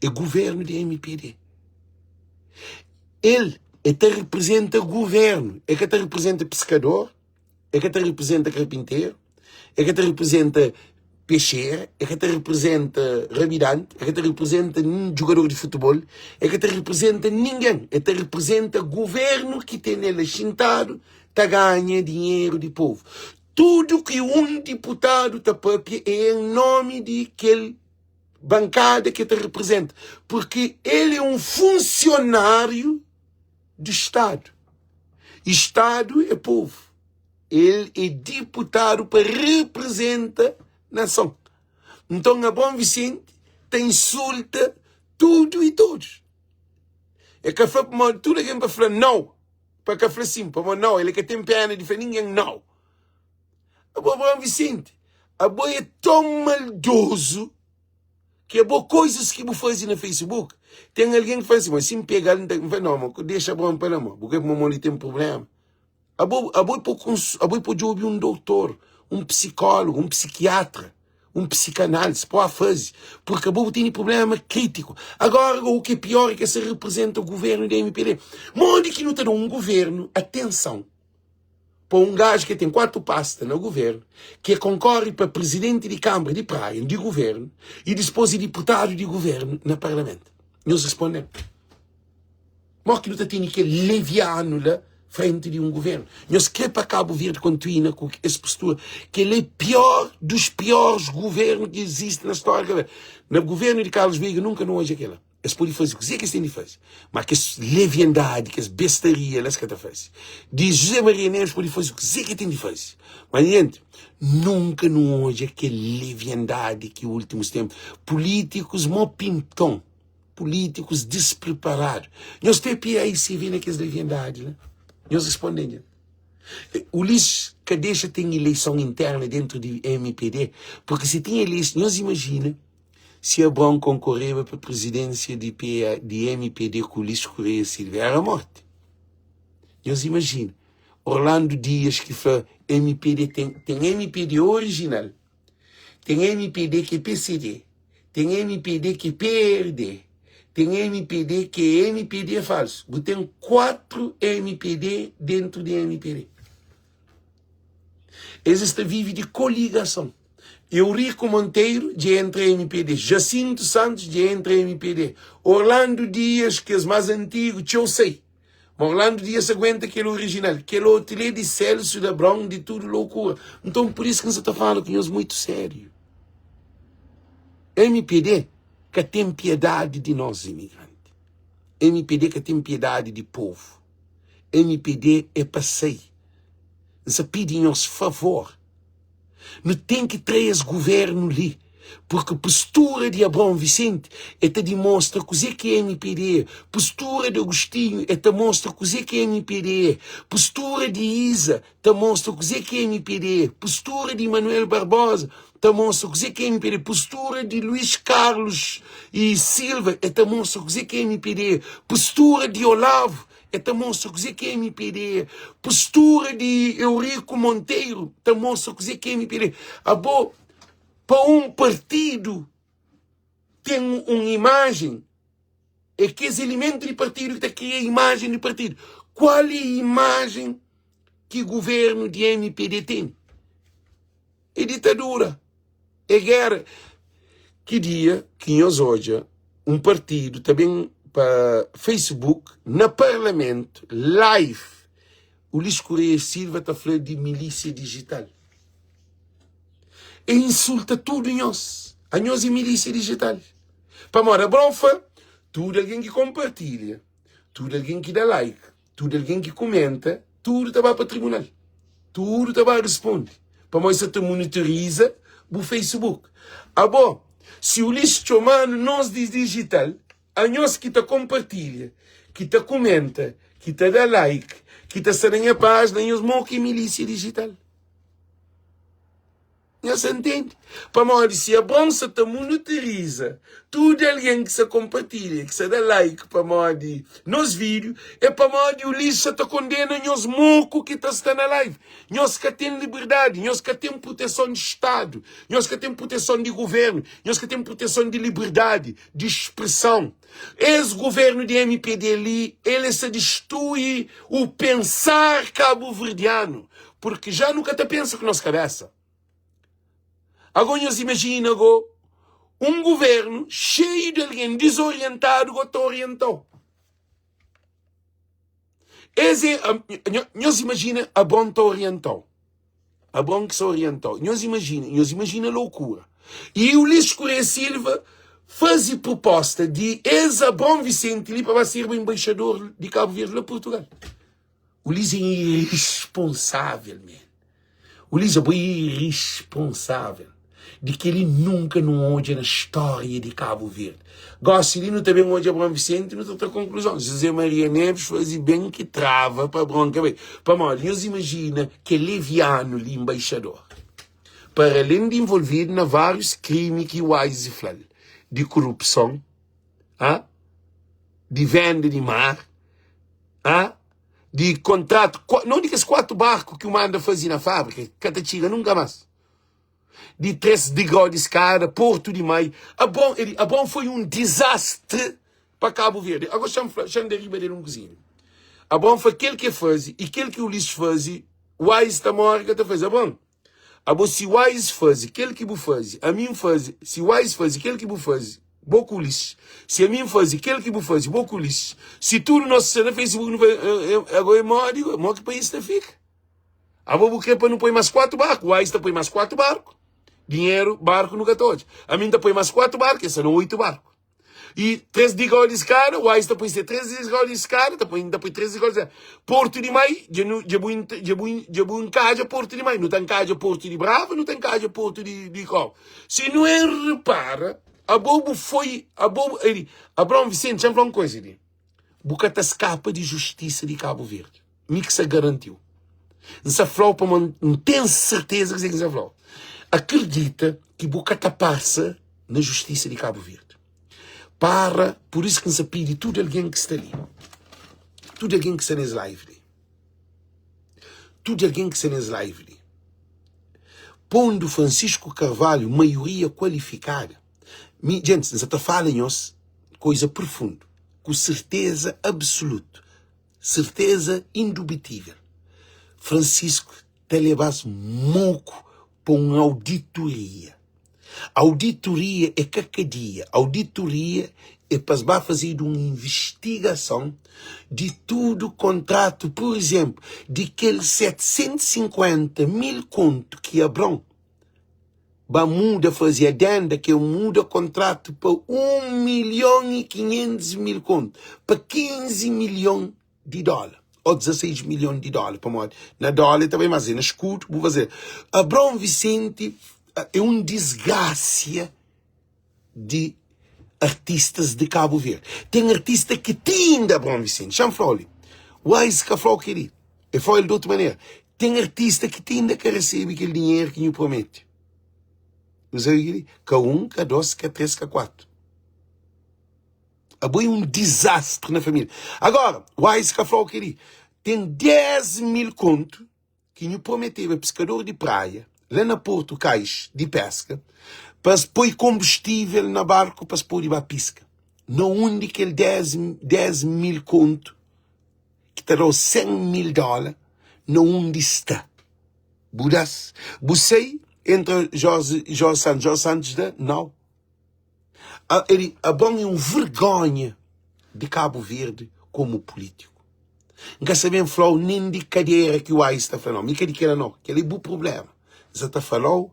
É governo di MPD. El é ta representa governo, é ka ta representa pescador, é ka ta representa carpinteiro, é ka ta representa peixeira, é ka ta representa rabidante, é ka ta representa jogador de futebol, é ka ta representa ninguém, é ta representa governo ki ten el axintado ta ganha dinheiro di povo. Tudo ki um diputado ta papia é em nome di kel bankada ki el ta representa, porque el é um funcionário do Estado. E Estado é povo. El é diputado pa representa nação. Então, Abraão Vicente ta insulta tudo e todos. É ka fla pamodi tudo alguém pa fla não, pa ka fla sim, pamodi não, ele ka tem pena de fla ninguém não. Abo Abraão Vicente, abo é tão maldoso que abo coisas que bu faze na Facebook, tem alguém que fala assim, mas se me pegar, não tem, não, mas deixa Abraão para lá, mano, porque meu ali tem problema. Abo, abo é abo é pode ouvir um doutor, um psicólogo, um psiquiatra, um psicanálise, pode fazer, porque abo tem problema crítico. Agora, o que é pior é que se representa o governo da MPD. Onde que não está um governo, atenção, pa un gajo ki ten 4 pasta na governo, ki e konkorre pa presidente di Kambra di Praia di governo e dispos e diputado di governo na parlamento. Nhos responde-m. Mo ki nu ta tene kel leviano la frente di un governo? Nhos kre pa Cabo Verde kontuina ku es postura? Kel é pior dos piores governo ki existe na história de Cabo Verde. Na governo di Carlos Veiga nunka nu odja kela. Es pode faze kuzê ki es ten di faze, má kes leviandadi, kes bestaria la es ka ta faze. Di Juzé Maria Neves pode faze kuzê ki el ten di faze, má jenti, nunka nu odja kel leviandadi ki últimus ténpu pulítikus mó pinton, pulítikus dispriparadu. Nhos ta PAICV na kes leviandadi la? Nhos responde-m dja. Ulisses ka dexa ten ileison interna dentru di mpd, purki si tinha ileison, nhos imajina Si Abraon konkoreba pa prizidénsia di PA, di mpd ku Ulisses Correia Silva, éra morti. Nhos imajina, Orlando Dias ki fla mpd ten, ten mpd orijinal, ten mpd ki é pcd, ten mpd ki é prd, ten mpd ki é mpd falsu. Bu ten 4 mpd dentu di mpd. Es es ta vive di koligason. Eurico Monteiro dja entra mpd, Jacinto Santos dja entra mpd, Orlando Dias, kes más antigu, txeu sai. Ma Orlando Dias aguenta kel orijinal, kel otu li é di Celso de Abrão, di tudu loucura. Nton, pur isu ki N sa ta fala ku nhos muitu sériu. Mpd ka ten piedadi di nos imigranti. Mpd ka ten piedadi di povu. Mpd é pa sai. N sa pidi nhos favor. Nu ten ki tra es governu li, purki postura di Abraon Vicente e ta dimostra kuze ki mpd é, postura di Agostinho e ta mostra kuze ki mpd é, postura di Isa ta mostra kuze ki mpd é, postura di Manuel Barbosa ta mostra kuze ki mpd é, postura di Luís Carlos e Silva e ta mostra kuze ki mpd é, postura di Olavo E ta mostra kuzê ki mpd é. Postura di Eurico Monteiro ta mostra kuzê ki mpd é. Abo, pa un partidu ten un imajen, é kes elementu di partidu ki ta kria imajen di partidu. Kual é imajen ki guvernu di mpd ten? É ditadura, é géra. Ki dia ki nhos odja un partidu ta ben pa Facebook, na parlamentu, live? Ulisses Correia Silva ta fla di milísia digital. E insulta tudu nhos. Anhos é milísia digital. Pamodi Abraão fla, tudu algen ki konpartilha, tudu algen ki da like, tudu algen ki kumenta, tudu ta ba pa tribunal. Tudu ta ba responde. Pamodi sa ta monitoriza bu Facebook. Abo, si Ulisses txoma-nu nos di digital, Anhos ki ta konpartilha, ki ta kumenta, ki ta da like, ki ta sta na nha pájina, nhos mo ki milísia dijital. Nhos sa ntende? Pamodi si Abron sa ta monoteriza tudu algen ki sa konpartilha, ki sa da like pamodi nos vídiu, é pamodi Ulisses sa ta kondena nhos moku ki ta sta na live. Nhos ka ten liberdadi, nhos ka ten proteson di Stadu, nhos ka ten proteson di guvernu, nhos ka ten proteson di liberdadi di spreson. Es guvernu di mpd li, el sta distrui o pensar kabuverdianu, purki ja nu ka ta pensa ku nos kabesa. Ago nhos imajina go un guvernu xeiu di algen dizorientadu go ta orientau. Es é, nhos imajina Abron ta orientau. Abron ki sa orientau. Nhos imajina, nhos imajina loucura. E Ulisses Correia Silva faze proposta di es Abron Vicente li pa ba serba embaixador di Cabo Verde la Portugal. Ulisses é irresponsável, man. Ulisses abo é irresponsável. Di kel-li nunka nu odja na stória di Kabu Verdi. Gósi li nu ta ben odja Abraon Visenti, nu ta tra konkluzon, José Maria Neves faze ben ki trava pa Abraon ka bai. Pamodi, nhos imajina kel levianu li nbaixador, para alén di involvidu na várius krimi ki Wise fla-l, di korupson, ha? Di venda di mar, ha? Di kontratu, non di kes 4 barku ki u manda faze na fábrika, ka ta txiga nunka más. Di 3 digrau di skada, Portu di Mai. Abron, el, Abron foi un dizastri pa Kabu Verdi. Agora xa-m fla, xa-m da riba del un kuzinha. Abron fla kel ki el faze i kel ki Ulisses faze, Wise ta more ka ta faze. Abron, abo si Wise faze kel ki bu faze, ami N faze, si Wise faze kel ki bu faze, bo ku Ulisses, si ami N faze kel ki bu faze, bo ku Ulisses, si tudu nos sta na Facebook nu faze, agora é modi, modi ki país ta fika? Abo bu kre pa nu poi mas 4 barku? Wise ta poi mas 4 barku. Dinheru, barku nu ka ta odja. Ami N ta poi mas 4 barku, es sta na 8 barku. I 3 digrau di skada, Wise ta poi se 3 digrau di skada, ta poi, N ta poi 3 digrau di skada. Portu di Mai, dja nu, dja bu, dja bu, dja bu nkadja Portu di Mai. Nu ta nkadja Portu di Brava, nu ta nkadja Portu di, di Kau. Si nu en repara, abo bu foi, abo, Abraão Vicente, xa-m fla un koza li. Bu ka ta skapa di justisa di Kabu Verdi. Mi ki sa garantiu. N sa flau pamo N ten serteza kuzê ki N sa flau. Akredita ki bu ka ta pasa na justisa di Kabu Verdi. Para, pur isu ki N sa pidi tudu algen ki sta li, tudu algen ki sta nes live li, tudu algen ki sta nes live li, pondu Francisco Carvalho maioria kualifikada, mi, djentis, N sa ta fala nhos koisa profundu, ku serteza absolutu. Serteza indubitível, Francisco ta leba-s moku pa un auditoria. Auditoria é ka kadia, auditoria é pa-s ba fazedu un invistigason di tudu kontratu, pur izénplu, di kel 750 mil kontu ki Abraon ba muda faze adenda ke muda kontratu pa 1 milhon i 500 mil kontu pa 15 milhon di dóla ou 16 milhon di dóla pamodi na dóla ta bai mas é na eskudu bu faze Abraão Vicente é um desgracia di artistas di Cabo Verde tem artista ki ti inda Abraão Vicente xa-m fla-u li Wise ka fla-u kel-li el fla-u el di otu manera Ten artista ki ti inda ka resebe kel dinheru ki nhu promete. Nu sabe kel-li? Ka un, ka dos, ka tres, ka kuatu. Abo é un dizastri na família. Agora, Wise ka fla-u kel-li. Ten 10 mil kontu ki nhu prometeba piskador di praia, la na Portu Kais di Peska, pa es poi konbustível na barku pa es pode ba piska. Na undi kel 10, 10 mil kontu ki ta da-u 100 mil dóla na undi sta. Bu da-s. Bu sai, entra Jorge, Jorge Santos. Jorge Santos da? Nau. Ele, Abon é un vergonha di Kabu Verdi komu pulítiku. N ka sa ben fla-u nen di kadera ki Wise ta fla nau. Mi ka di kela nau. Kel-la é bu prubléma. N sa ta fala-u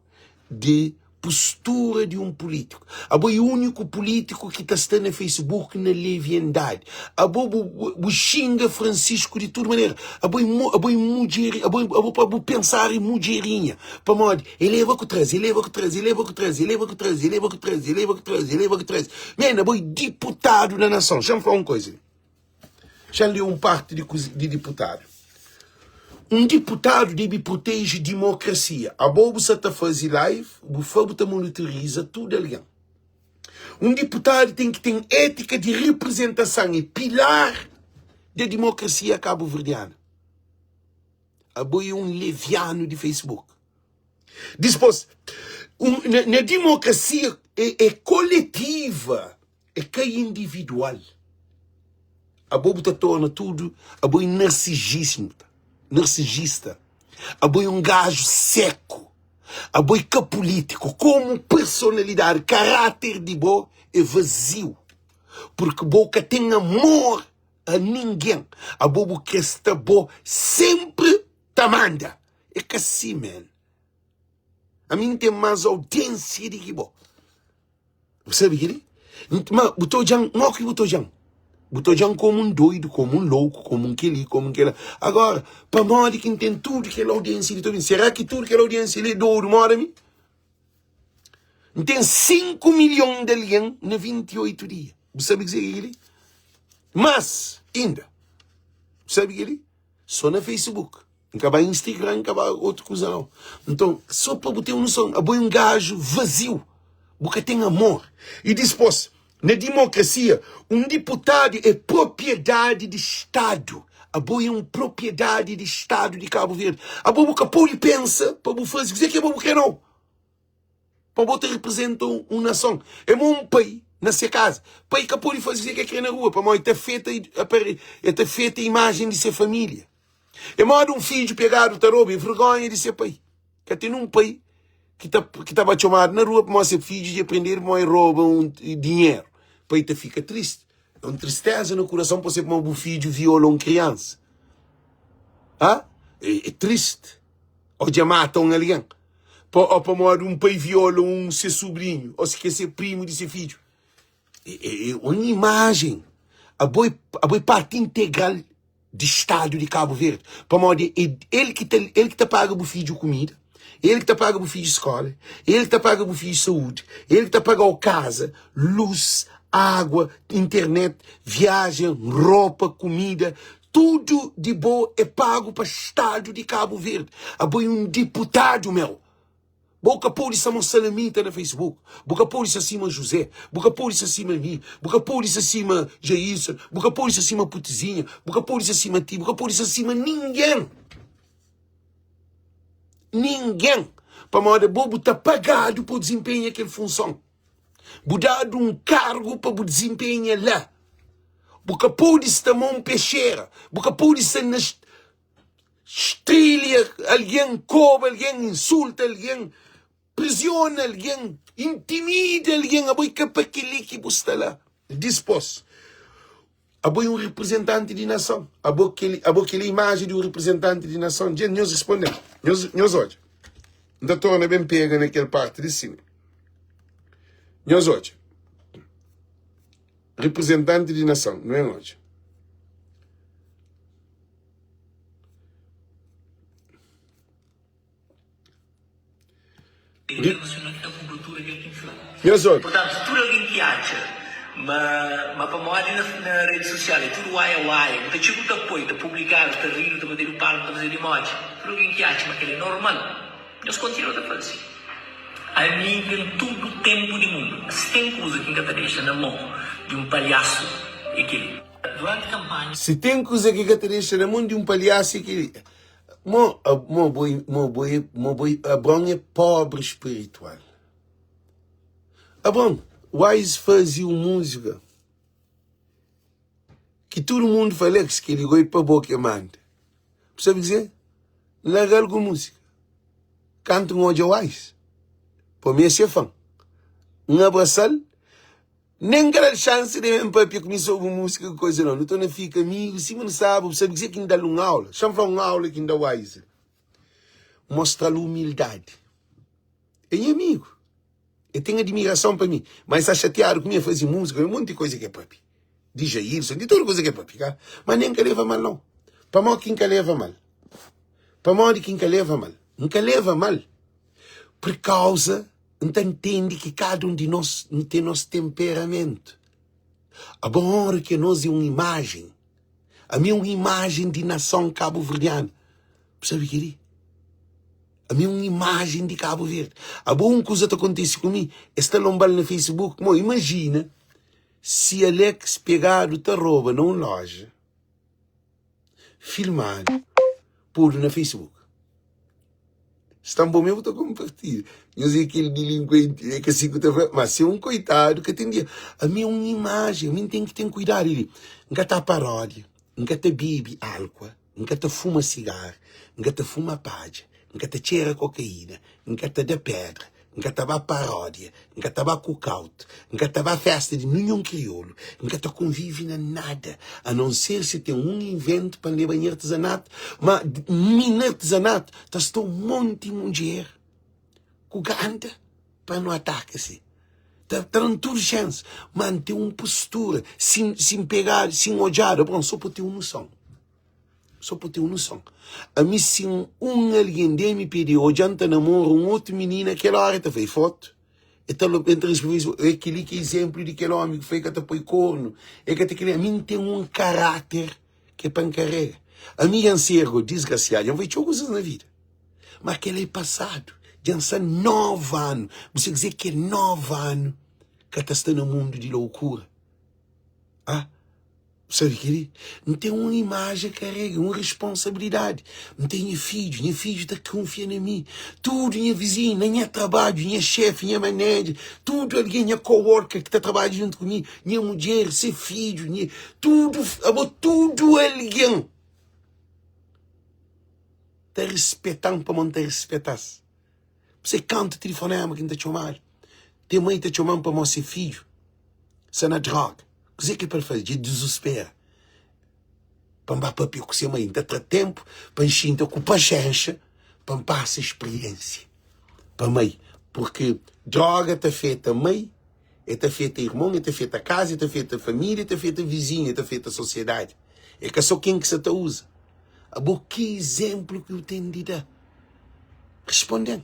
di postura di un pulítiku. Abo é úniku pulítiku ki ta sta na Facebook na leviandadi. Abo bu, bu xinga Francisco di tudu manera. Abo é, abo é mudjer, abo, abo pa bu pensar é mudjerinha. Pamodi e leba ku traze, e leba ku traze, e leba ku traze, e leba ku traze, e leba ku traze, e leba ku traze, e leba ku traze. Man, abo é diputadu na nason. Xa-m fla un koisa li. Xa-m lé un parti di, di diputadu. Un diputadu debe proteje dimokrasia. Abo bu sa ta faze live, bu fla bu ta monitoriza tudu algen. Un diputadu ten ki ten étika di reprezentasan, é pilar da dimokrasia kabuverdiana. Abo é un levianu di Facebook. Dispôs, un, na, na dimokrasia é, é koletiva, é ka individual. Abo bu ta torna tudu, abo é narsisista, narsisista. Abo é un gaju seku. Abo é ka pulítiku. Komu personalidadi, karáter di bo é vaziu. Purki bo ka ten amor a ningen. Abo bu kre sta bo senpri ta manda. É ka si, man. Ami N ten más audiênsia di ki bo. Bu sabe kel-li? Ma bu ta odja-m, mo ki bu ta odja-m? Bu ta odja-m komu un doidu, komu un louku, komu un kel-li, komu un kel-la. Agora, pamodi ki N ten tudu kel audiênsia li ta obi-m? Será ki tudu kel audiênsia li é dodu moda mi? N ten 5 milhon di algen na 28 dia. Bu sabe kuzê ki é kel-li? Mas, inda, bu sabe kel-li? Sô na Facebook. N ka ba Instagram, N ka ba otu kuza nau. Nton, sô pa bu ten un noson, abo é un gaju vaziu, bu ka ten amor. I dispôs, na dimokrasia, un diputadu é propriedadi di Stadu. Abo é un propriedadi di Stadu di Kabu Verdi. Abo bu ka pode pensa pa bu faze kuzê ki abo bu krê nau. Pa bo ta representa un nason. É mo un pai na se kaza. Pai ka pode faze kuzê ki el krê na rua, pamodi el ta afeta el ta afeta imajen di se família. É moda un fidju pegadu ta roba, é vergonha di se pai. Ka ten un pai ki ta ki ta ba txomadu na rua pamodi se fidju dja prendedu pamodi el roba un dinheru. Pai ta fika tristi. É un tristeza na kurason pa se pamodi bu fidju viola un kriansa. Ha? É, é triste. Ô dja mata un algen. Pa, ô pamodi un pai viola un se subrinhu, ô si ke se primu di se fidju. É, é, é un imajen. Abo é, abo é parti integral di Stadu di Kabu Verdi. Pamodi é el ki ta, el ki ta paga bu fidju kumida, el ki ta paga bu fidju skola, el ki ta paga bu fidju saúdi, el ki ta pagau kaza, lus, água, internet, viajen, ropa, kumida, Tudu di bo é pagu pa stadu di Kabu Verdi. Abo é un diputadu meu. Bo ka pode sa mo salamita na Facebook. Bu ka pode sa sima José. Bu ka pode sa sima mi. Bu ka pode sa sima Jailson. Bu ka pode sa sima Putizinha. Bu ka pode sa sima ti. Bu ka pode sa sima ningen. Ningen. Pamodi abo bu ta pagadu pa dizinpenha kel funson. Bu dadu un kargu pa bu dizinpenha la. Bu ka pode sta mon pexera. Bu ka pode sta na strilha algen, koba algen, insulta algen, presiona algen, intimida algen. Abo i ka pa kel-li ki bu sta la. Dispôs, abo é un reprezentanti di nason. Abo kel, abo kel imaji di un reprezentanti di nason. Dja nhos responde-m. Nhos, nhos odja. N ta torna ben pega na kel parti di sima. Nhos odja. Reprezentanti di nason, nu ben odja. Nhos odja. Purtantu, tudu algen ki atxa ma ma pamodi na na redi sosial é tudu uaia-uaia, bu ta txiga bu ta poi, ta publikadu, ta ridu, ta batedu palma, ta fazedu emoji, tudu algen ki atxa ma kel-la é normal, nhos kontinua ta faze. Ami N ten tudu tenpu di mundu. Si ten kuza ki N ka ta dexa na mon di un palhasu é kel-li. Duranti kanpanha. Si ten kuza ki ka ta dexa na mon di un palhasu é kel-li. Mo, mo bo, mo bo, mo bo, Abraon é pobri spiritual. Abraon, Wise faze un múzika ki tudu mundu fala Alex, kel-li goi pa bo ke manda. Bu sabe kuzê? N larga-l ku múzika. Kantu N odja Wise, pa mi é se fan. N abrasa-l. Nen ka da-l xansi di ben papia ku mi sobri múzika ku koza nau. Nu torna fika amigu sima nu staba. Bu sabe kuzê ki N da-l un aula? Xa-m fla un aula ki N da Wise. N mostra-l umildadi. É nha amigu. El ten admirason pa mi. Ma el sta xatiadu ku mi, el faze múzika, un monti koza ki el papia. Di Jailson, di tudu kuza ki el papia, ka? Ma nen N ka leba mal nau. Pamodi ki N ka leba mal? Pamodi ki N ka leba mal? N ka leba mal pur kauza N ta ntende ki kada un di nos nu ten nos tenperamentu. Abo óra ki anos é un imajen, ami é un imajen di nason kabuverdianu. Bu sabe kel-li? Ami é un imajen di Kabu Verdi. Abo un kuza ta kontise ku mi, es ta lonba-l na Facebook. Mo, imajina si Alex pegadu ta roba na un loja, filmadu, podu na Facebook. Sta bo mesmo ta konpartilha. Nhos é kel dilinkuenti, é ka si ku ta fla, ma se un koitadu ka ten dia. Ami é un imajen, ami N ten ki ten kuidadu li. N ka ta paródia, N ka ta bebe álkua. N ka ta fuma sigar, N ka ta fuma padja, N ka ta txera kokaína, N ka ta da pédra, N ka ta ba paródia, N ka ta ba cookout, N ka ta ba fésta di ninhun kriolu, N ka ta konvive na nada, anonser si ten un inventu pa N leba nha artizanatu. Ma mi na artizanatu ta sta un monti mudjer ku ganda pa nu ataka si. Ta da-m tudu xansi, ma N ten un postura, si N pegadu, si N odjadu, bon, so pa ten un noson. Só pa ten un noson. Ami si un algen di MPD odja-m ta namora un otu minina, kel óra el ta fai fotu, el ta el ta responde, é kel-li ki é izénplu di kel ómi ki fla el ka ta poi kornu, el ka ta kel-li. Ami N ten un karáter ki é pa N karega. Ami dja N ser disgrasiadu, dja N fai txeu kuzas na vida. Má kel-la é pasadu. Dja N sta novu anu. Bu sabe kuzê ki é novu anu ka ta sta na mundu di lokura. Ah! Bu sabe kel-li? N ten un imajen karega, un responsabilidadi. N ten nha fidju, nha fidju ta kunfia na mi. Tudu nha vizinhu, na nha trabadju, nha xefi, nha maneja, tudu algen, nha coworker ki ta trabadja djuntu ku mi, nha mudjer, se fidju, nha, tudu, abo tudu algen ta rispeta-m pamodi N ta rispeta-s. P'esei kantu tilifonema ki N ta txomadu, ten mai ta txoma-m pamodi se fidju sta na droga. Kuzê ki é pa el faze? Dja el dizuspera pa N ba papia ku se mai. N ta tra ténpu pa N xinta ku paxénxa pa N pasa spiriénsia pa mai. Purki droga ta afeta mai, el ta afeta irmon, el ta afeta kaza, el ta afeta família, el ta afeta vizinhu, el ta afeta sosiedadi. É ka sô ken ki sa ta uza. Abo ki izénplu ki bu ten di da? Responde-m,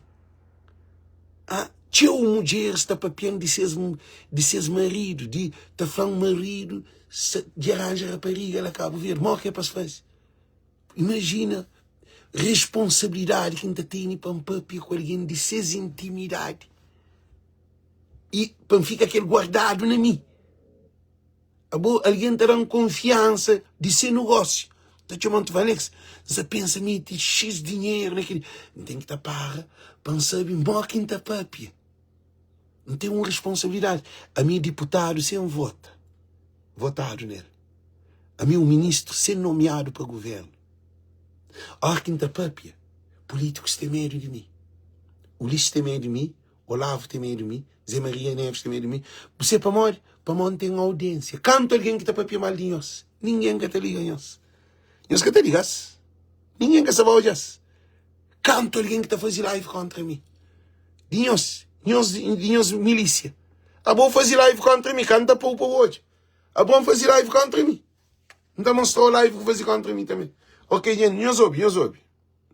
Ah, txeu mudjeris ta papia-m di ses, di ses maridu, di ta fla-m maridu sa dja ranja rapariga la Kabu Verdi. Mó ki é pa es faze? Imajina responsabilidadi ki N ta tene pa N papia ku algen di ses intimidadi i pa N fika kel guardadu na mi. Abo algen ta da-m konfiansa di se nogósiu. Ta txoma-m, ta fla, Alex, N sta pensa mete X dinheru na kel-li. N ten ki ta para pa N sabe modi ki N ta pâpia. N ten un responsabilidadi. Ami é diputadu sen vota, votadu nel. Ami é un ministru sen nomiadu pa govérnu. Óras ki N ta pâpia, pulítikus ten medu di mi. Ulisses ten medu di mi, Olavo ten medu di mi, Zé Maria Neves ten medu di mi. Bu sabe pamodi? Pamodi N ten audiênsia. Kantu algen ki ta papia mal di nhos, ningen ka ta liga nhos. Nhos ka ta liga-s. Ningen ka sa ba odja-s. Kantu algen ki ta faze live kontra mi. Di nhos, nhos, di nhos milísia. Abo faze live kontra mi, ka N ta pô-u pa bu odja. Abo N faze live kontra mi. N ta mostra-u live ku faze kontra mi tanbe. Ok, nhos obi, nhos obi.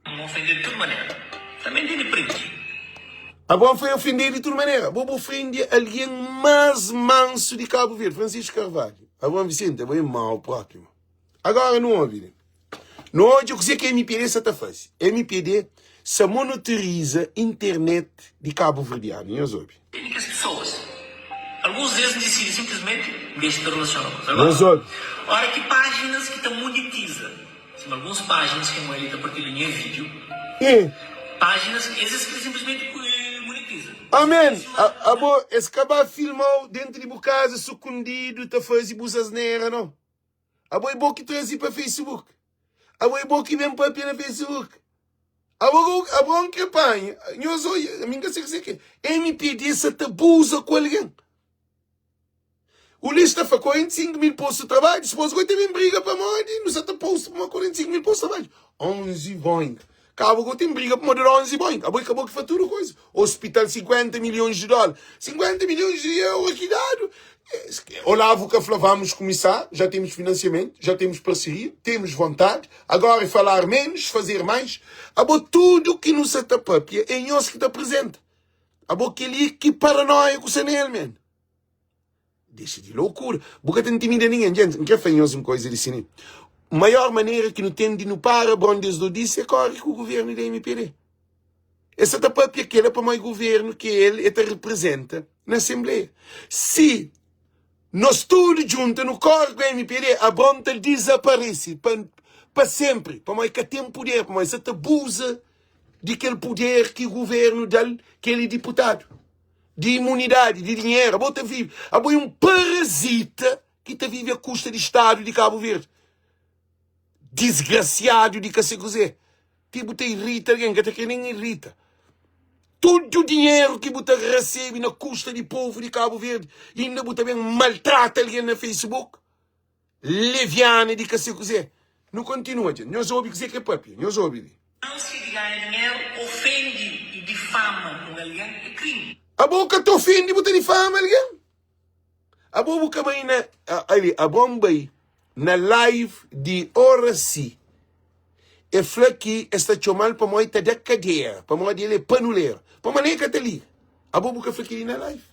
N ofende di tudu manera. Tanbê N tene prindi. Abraon foi ofendedu di tudu manera. Bo bu ofende algen más mansu di Kabu Verdi, Francisco Carvalho. Abraon Vicente, abo é mau propi, mo. Agora nu obi li. Nu odja kuzê ki MPD sa ta faze. MPD sa monotoriza internet di kabuverdianu. Nhos obi. Tene kes pesoas. Alguns des N disidi sinplismenti N dexa ta relasiona ku es. Nhos Agora, obi. ora ki pajinas ki ta monetiza. Sima alguns pájinas ki N li ta partilha nha vídiu. Pájinas es es kre sinplismenti monetiza. Amen! Abo es ka ba filmau dentu di bu kaza sukundidu ta fazi bus asnera no. Abo é bo ki trazi pa Facebook. Abo é bo ki ben papia na Facebook. Abo abo N kre panha. Nhos oia, ami N ka sai kuse ke. MPD sa ta abuza ku algen. Ulisses ta fla 45 mil postu di trabadju, dispôs goi ta ben briga pamodi nu sa ta postu pamodi 45 mil postu di trabadju. 11 Boeing. Kaba goi ten briga pamodi 11 Boeing. Abo e ka bo ki fla tudu koisa. Hospital 50 milhões di dólar. 50 milhões di euro ki dadu. Olavo ka fla vamos começar, já temos financiamento, já temos parceria, temos vontade, agora é falar menos, fazer mais. Abo tudo ki nu sa ta papia é nhos ki ta apresenta. Abo keli ki paranoia ku sa nel man. Dexa di loucura. Bu ka ta intimida ningen. Gente, N kre fla nhos un koisa di sini. Maior manera ki nu ten di nu para bron des dodisi é kore ku guvernu di MPD. E sa ta papia kela pamodi guvernu ki el e ta representa na Asenbleia. Si nos tudu djunta nu kore ku MPD, Abron ta dizaparese pa pa senpri, pamodi ka ten puder, pamodi sa ta abuza di kel puder ki guvernu da-l, ki el é diputadu. Di imunidadi, di dinheru, abo ta vive, abo é un parazita ki ta vive a kusta di stadu di Kabu Verdi. Disgrasiadu di ka se kuzê. Ti bu ta irita algen, ka ta kre nen irita. Tudu dinheru ki bu ta rasebe na kusta di povu di Kabu Verdi, inda bu ta ben maltrata algen na Facebook. Leviana di ka se kuzê. Nu kontinua dja. Nhos obi kuzê ki e papia. Nhos obi li. Ansia di ganha dinheru, ofende i difama un algen é krimi. Abo ka ta ofende, bu ta difama algen? Abo bu ka bai na ali, abo N bai na live di Oracy e fla ki es ta txomal pamodi ta da kadera, pamodi el é panuleru, pamodi el ka ta liga. Abo bu ka fla keli na live?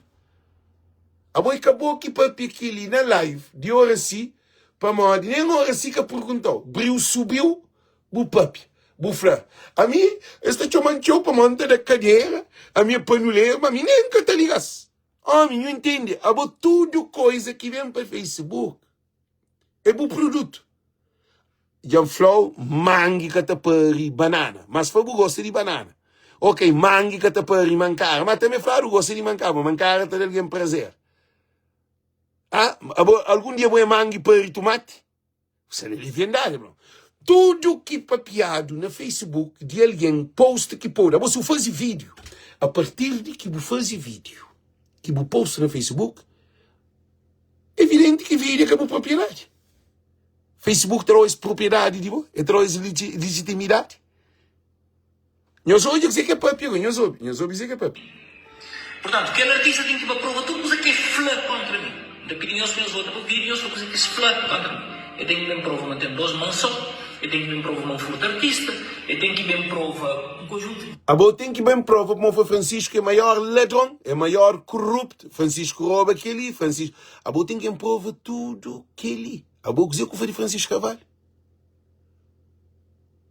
Abo é ka bo ki papia keli na live di Oracy pamodi nen Oracy ka perguntau. Briu subiu bu papia, bu fla ami es ta txoman txeu pamodi N ta da kadera, ami é panuleru, ma ami nen N ka ta liga-s. Omi, nhu intende, abo tudu koiza ki ben pa Facebook é bu produtu. Dja N fla-u, mangi ka ta pari banana, mas fla bu gosta di banana. Ok, mangi ka ta pari mankara, ma tanbe fladu gosta di mankara, ma mankara ta da algen prazer. Ah, abo, algun dia bo é mangi pari tumati? Sa na leviandadi, bro. Tudu ki papiadu na Facebook di algen, post ki podu, abo si bu fazi vídeo, a partir di ki bu fazi vídeo, ki bu post na Facebook, evidenti ki vídeo é ka bu propriedadi. Facebook ta dau es propriedadi di bo, el ta dau es legitimidadi. Nhos odja kuzê ki é papia gó, nhos obi, nhos obi kuzê ki é papia. Purtantu, kel artista ten ki ba prova tudu kuza ki e fla kóntra mi. N ta pidi nhos pa nhos vota pa vídiu, nhos fla kuza ki es fla kóntra mi. E ten ki ben prova ma N ten dos mon sô, e ten ki ben prova ma N furta artista, e ten ki ben prova un konjuntu di. Abo ten ki ben prova pamodi fla Francisco é maior ladron, é maior koruptu, Francisco roba keli, Francisco. Abo ten ki ben prova tudu keli. Abo kuzê ku fla di Francisco Carvalho?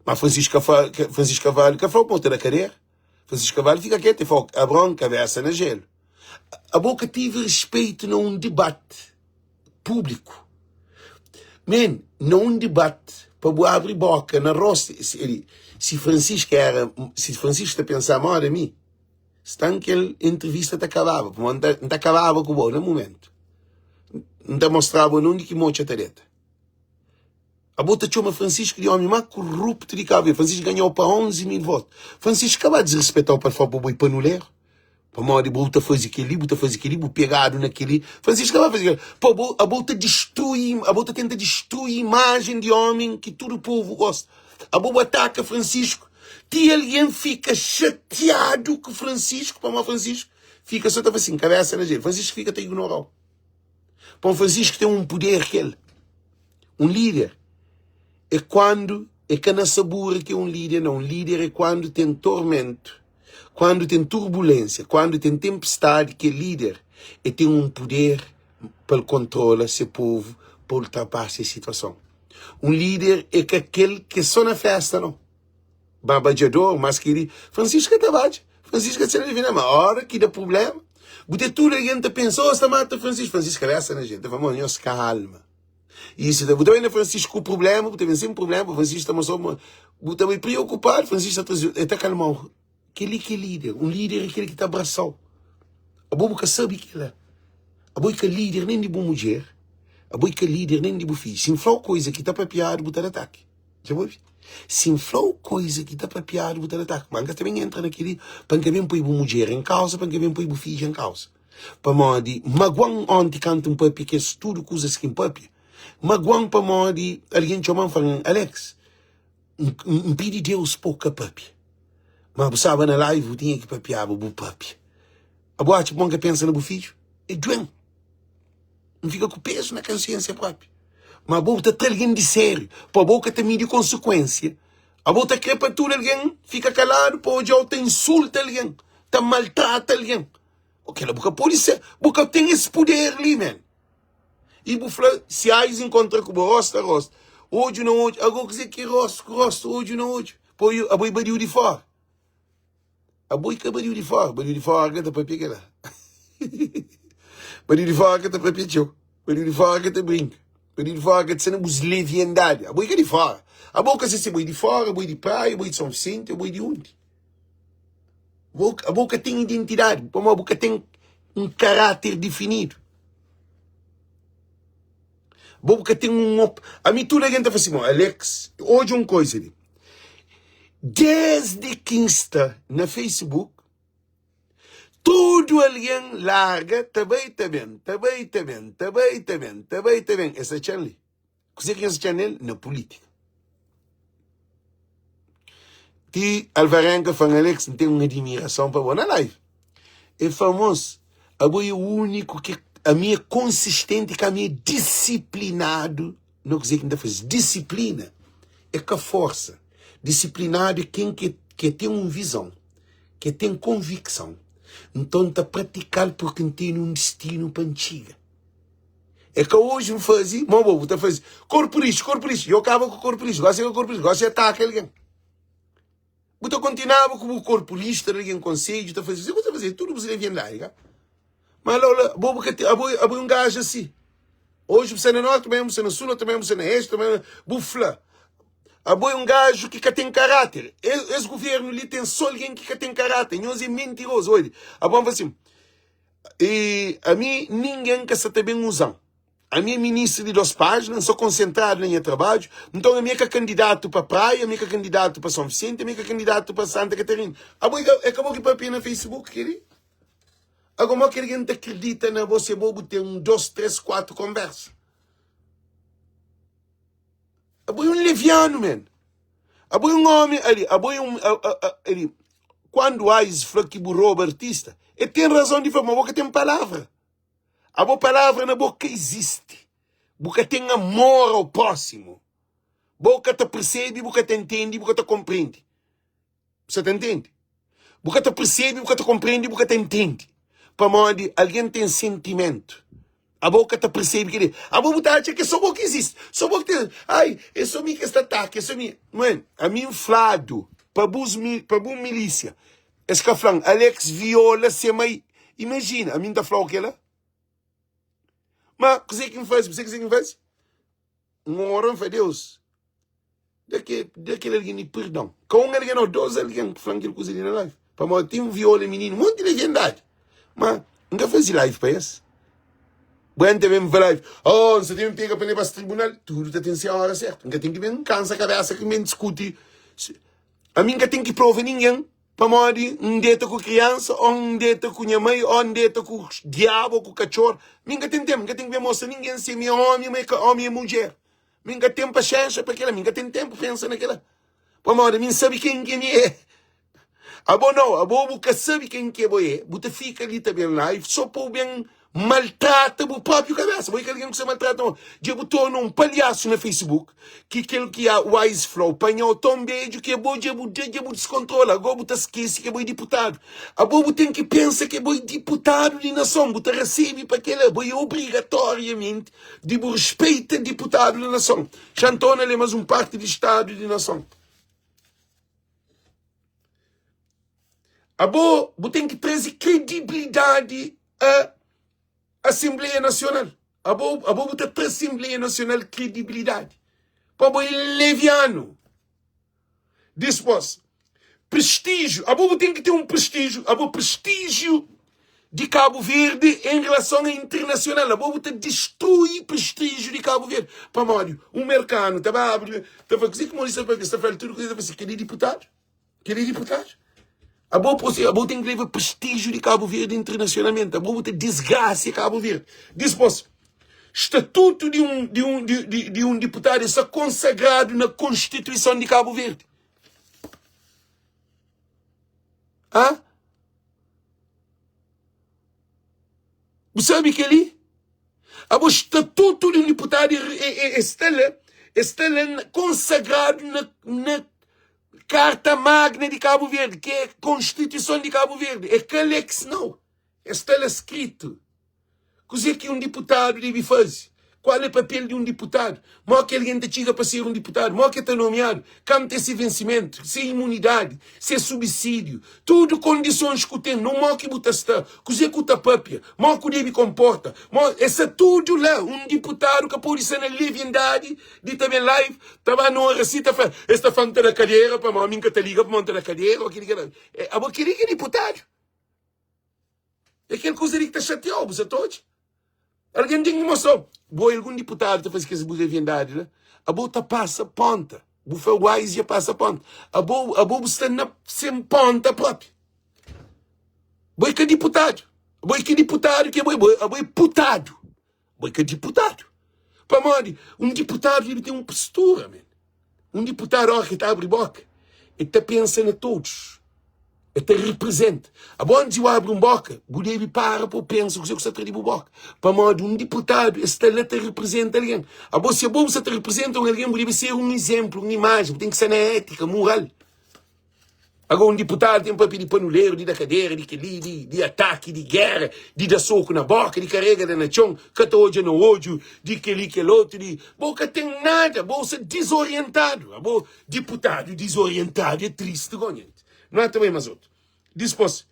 Ma Francisco Francisco Carvalho ka fla pa ta da kadera. Francisco Carvalho fika ketu, e fla Abraão kabesa na gelo. Abo ka tive respeito na um debate público. Men, na um debate pa bu abre boca na rosto, se, se Francisco era, se Francisco ta pensar moda mi, stan kel entrevista ta kababa, pamodi N ta kababa ku bo na momento. N ta mostraba na undi ki motxa ta deta. Abo ta txoma Francisco di omi ma kuruptu di Cabo Verde. Francisco ganhau pa 11 mil votu. Francisco ka ba disrespetau pa el fla pa bo é panuleru. Pamodi bo ta faze keli, bu ta faze keli, bu pegadu na keli. Francisco ka ba faze keli. Pa bo, abo ta distrui, abo ta tenta distrui imajen di omi ki tudu povu gosta. Abo bu ataka Francisco ti algen fika xatiadu ku Francisco, pamodi Francisco fika so ta fla sin, kabesa na gelu. Francisco fika ta ignorau. Pon Francisco ten un puder ki el un líder é kuandu é ka na sabura ki é un líder não, un líder é kuandu ten tormentu, kuandu ten turbulênsia, kuandu ten tempestadi ki é líder é ten un puder pa el kontrola se povu pa ultrapasa es situason. Un líder é ka kel ki é só na festa não. Ba badjador, mas keli Francisco ka ta badja. Francisco ka ta adivinha, ma ora ki da problema, bu te tudo alguém ta pensa, oh, sta mata Francisco. Francisco kabesa na gente, ta fala, nhos calma. Isso, bu ta bai na Francisco ku problema, bu ta ben sem problema, Francisco ta mostra, bu ta bai preocupado, Francisco ta traze, ele ta calmau. Keli ki é líder, um líder é keli ki ta abraçau. Abo bu ka sabe kila. Abo é ka líder nem di bu mudjer, abo é ka líder nem di bu fidju. Si N flau coisa ki ta papiadu, bu ta da ataki. Dja bu obi? Si N fla-u koiza ki ta papiadu, bu ta da ataki. Ma N ka ta ben entra na kel-li pa N ka ben poi bu mudjer en kauza, pa N ka ben poi bu fidju en kauza. Pamodi magua-m onti kantu N papia kes tudu kuzas ki N papia. Magua-m pamodi algen txoma-m fla-m, Alex, N pidi Deus pa bu ka papia. Ma bu staba na live, bu tinha ki papiaba, bu papia. Abo atxa ma N ka pensa na bu fidju? É duen. N fika ku pezu na konsiensia propi. Ma abo bu ta tra algen di sériu, pa abo ka ta midi konsekuensia. Abo ta kre pa tudu algen fika kaladu pa odja-u ta insulta algen, ta maltrata algen. O kela bu ka pode ser, bu ka ten es puder li, man. I bu fla si ais inkontra ku bo rostu a rostu, odju na odju, ago kuzê ki rostu ku rostu, odju na odju? Poi abo i badiu di fora. Abo i ka badiu di fora, badiu di fora ka ta papia kela. Badiu di fora ka ta papia txeu, badiu di fora ka ta brinka, badiu di fora ka ta sta na bus leviandadi. Abo i ka di fora. Abo ka se si abo i di fora, abo i di praia, abo i di São Vicente, abo i di undi? Abo, abo ka ten identidadi, pamodi bu ka ten un karáter difinidu. Bo bu ka ten un op... Ami tudu algen ta fla si, Alex, odja un koisa li. Desdi ki N sta na Facebook, tudu algen larga ta bai ta ben, ta bai ta ben, ta bai ta ben, ta bai ta ben. Es atxa-m li. Kuzê ki nhos atxa nel? Na pulítika. Ti Alvarenga fla-m, Alex, N ten un adimirason pa bo. Na live. El fla, Mos, abo é úniku ki ami é konsistenti, ki ami é disiplinadu na kuzê ki N ta faze. Disiplina é ka forsa. Disiplinadu é ken ki ki ten un vizon, ki ten konvikson. Nton, N ta pratika-l purki N tene un distinu pa N txiga. É ka oji N faze, ma bo bu ta faze. Korpu rixu, korpu rixu. Yo kaba ku korpu rixu, gosi é ka korpu rixu, gosi é ataka algen. Bu ta kontinuaba ku bu korpu rixu, ta da algen konsedju, ta faze. Bu ta faze tudu bu leviandadi, ka? Ma la, la, bo bu ka te, abo, abo é un gaju asi. Oji bu sta na norti, amanhã bu sta na sul, otu amanhã bu sta na este, amanhã bu fla. Abo é un gaju ki ka ten karáter. Es, es guvernu li ten so algen ki ka ten karáter. Nhos é mentirozu. Oi, abo N fla sin, E ami ningen ka sa ta ben uza-m. Ami é ministru di dos pájina, N sta konsentradu na nha trabadju. Nton ami é ka kandidatu pa Praia, ami é ka kandidatu pa Son Visenti, ami é ka kandidatu pa Santa Katarina. Abo é ka, é ka bo ki papia na Facebook kel-li? Ago mo ki algen ta kridita na bo si abo bu ten un, dos, tres, kuatu konversa? Abo é un levianu, man. Abo é un omi ali, abo é un ali. Kuandu Ais fla ki bu roba artista, e ten razon di fla, ma bo ka ten palavra. Abo palavra na bo ka izisti. Bu ka ten amor ao próximo. Bo ka ta persebi, bu ka ta entendi, bu ka ta komprendi. Bu sa ta ntende? Bu ka ta persebe, bu ka ta konprende, bu ka ta ntende. Pamodi algen ten sentimentu. Abo ka ta persebe kel-li. Abo bu ta atxa ki é sô bo ki izisti. Sô bo ki ten. Ai, é sô mi ki es ta ataka, é sô mi. Man, ami N fladu pa bus, pa bu milísia. Es ka fla-m, Alex viola se mai. Imajina, ami N ta fla-u kel-la? Ma, kuzê ki N faze? Bu sabe kuzê ki N faze? N ora, N fla, Deus, da ke, da kel algen li perdon. Ka un algen nau, dos algen ki fla-m kel kuza li na live. Pamodi ti N viola mininu, monti leviandadi. Ma N ka faze live pa es. Bu N ta ben fla live, oh, N sa ten pega pa leba-s tribunal. Tudu ta ten se ora sertu. N ka ten ki ben kansa kabesa ki N ben diskuti. Ami N ka ten ki prova ningen. Pamodi N deta ku kriansa, ô N deta ku nha mai, ô N deta ku diabu ô ku katxor. Mi N ka ten ténpu, N ka ten ki ben mostra ningen si mi é ómi ô mi é ka ómi é mudjer. Mi N ka ten paxénxa pa kel-la, mi N ka ten ténpu pensa na kel-la. Pamodi mi N sabe ken ki mi é. Abo nau, abo bu ka sabe ken ki bo é, bu ta fika li ta ben live sô pa bu ben maltrata bu própi kabésa. Bo é kel algen ku sta maltrata bo. Dja bu torna un palhasu na Facebook, ki kel ki a Wise fla-u panha-u ton bedju ki abo dja bu da, dja bu diskontrola. Agó bu ta skese ki abo é diputadu. Abo bu ten ki pensa ki abo é diputadu di nason, bu ta resebe pa kel-la. Abo é obrigatoriamenti di bu respeita diputadu di nason. Xantona li é más un parti di stadu di nason. Abo bu ten ki traze kredibilidadi a Asenbleia Nasional. Abo, abo bu ta tra Asenbleia Nasional kredibilidadi. Pa bo é levianu. Dispos, prestíjiu. Abo bu ten ki ten un prestíjiu. Abo prestíjiu di Kabu Verdi en relason a internasional. Abo bu ta distrui prestíjiu di Kabu Verdi. Pamodi un merkanu ta ba abri, ta fla, kuzê ki Maurício sta papia? Sta fla-l tudu kuza, ta fla si, kel-li é diputadu? Kel-li é diputadu? Abo abo ten ki leva prestígio di Cabo Verde internacionalmente. Abo bu ta desgracia Cabo Verde. Dispos, estatuto di un, di un, di, di, di un diputadu sta konsagradu na Konstituison di Cabo Verde. Hã? Bu sabe kel-li? Abo statutu di un diputadu e, e, e sta la, e sta la konsagradu na, na Karta Magna di Kabu Verdi, ki é Konstituison di Kabu Verdi. É ka lex nau, e sta la skritu. Kuzê ki un diputadu debe faze? Kual é papel di un diputadu? Mó ki algen ta txiga pa ser un diputadu? Mó ki el ta nomiadu? Kantu é se vensimentu? Se imunidadi? Se subsídiu? Tudu kondisons ku ten, no mó ki bu ta sta, kuzê ku ta papia, mó ku debe konporta, mó, e sta tudu la. Un diputadu ka pode sta na leviandadi di ta ben live, ta ba na ora si, ta fla, es ta fla-m ta da kadera, pamodi mi N ka ta liga pamodi N ta da kadera, ô kili kila. Abo kili ki é diputadu? É kel kuza li ki ta xatia-u, bu sa ta odja? Algen ten ki mostra-u. Bo é algun diputadu ta faze kes buleviandadi la, abo ta pasa ponta. Bu fla wise dja pasa ponta. Abo, abo bu sta na sen ponta propi. Bo é ka diputadu. Bo é ki diputadu ki bo é, bo, abo é putadu. Bo é ka diputadu. Pamodi? Un diputadu debe ten un postura, men. Un diputadu, óras ki el ta abri bóka, el ta pensa na todos. El ta representa. Abo, antis di bu abri un bóka, bu debe para pa bu pensa kuzê ku sta tra di bu bóka. Pamodi un diputadu, el sta la ta representa algen. Abo, si abo bu sta ta representa un algen, bu debe ser un izénplu, un imajen. Bu ten ki sta na étika, mural. Agora un diputadu ten papia di panuleru, di da kadera, di kel-li, di, di ataki, di géra, di da soku na boka, di karega da na txon, ka ta odja na odju, di kel-li, kel otu, di. Bo ka ten nada, bo sta dizorientadu. Abo, diputadu dizorientadu é tristi go, nhenti. Nu ata bai mas otu. Dispos,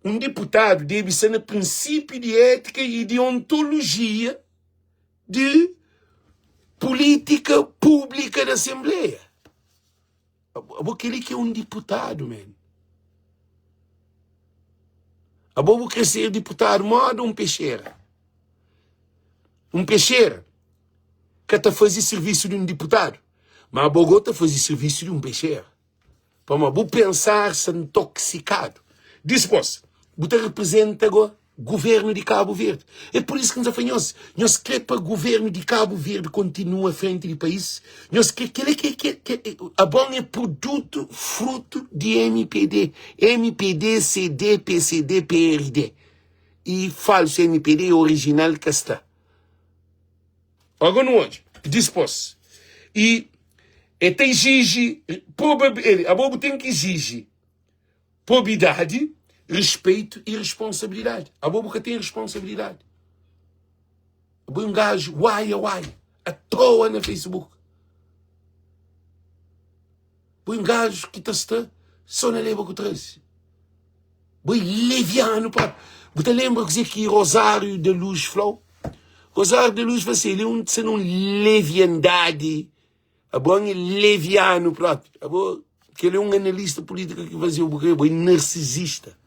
un diputadu debe sta na prinsipiu di étika i di ontolojia di pulítika públika di asenbleia. Abo keli ki é un diputadu man. Abo bu kre ser diputadu moda un pexera. Un pexera ka ta faze sirvisu di un diputadu, ma abo go ta faze sirvisu di un pexera. Pamodi bu pensar sta ntoksikadu. Dispos, bu ta representa go Governo di Cabo Verde. É por isso ki N ta fla nhos, nhos kre pa governo di Cabo Verde kontinua frenti di país? Nhos kre kele ke ke ke abon é produto fruto di MPD, MPD, CD, PCD, PRD e falso MPD e original ka sta. Agora nu odja dispos e e ta exige probabil abo bu ten ki exige Probidadi, respeito e responsabilidade. Abo bu ka ten responsabilidade. Abo é um gajo uaia uaia, à toa na Facebook. Bo é um gajo ki ta sta só na leba ku traze. Bo é leviano próprio. Bu ta lembra kuzê ki Rosário da Luz flau? Rosário da Luz fla assim, ele é um, se não leviandade Abo é leviano próprio. Abo, kel é um analista político que fazia o buquê, abo é narcisista.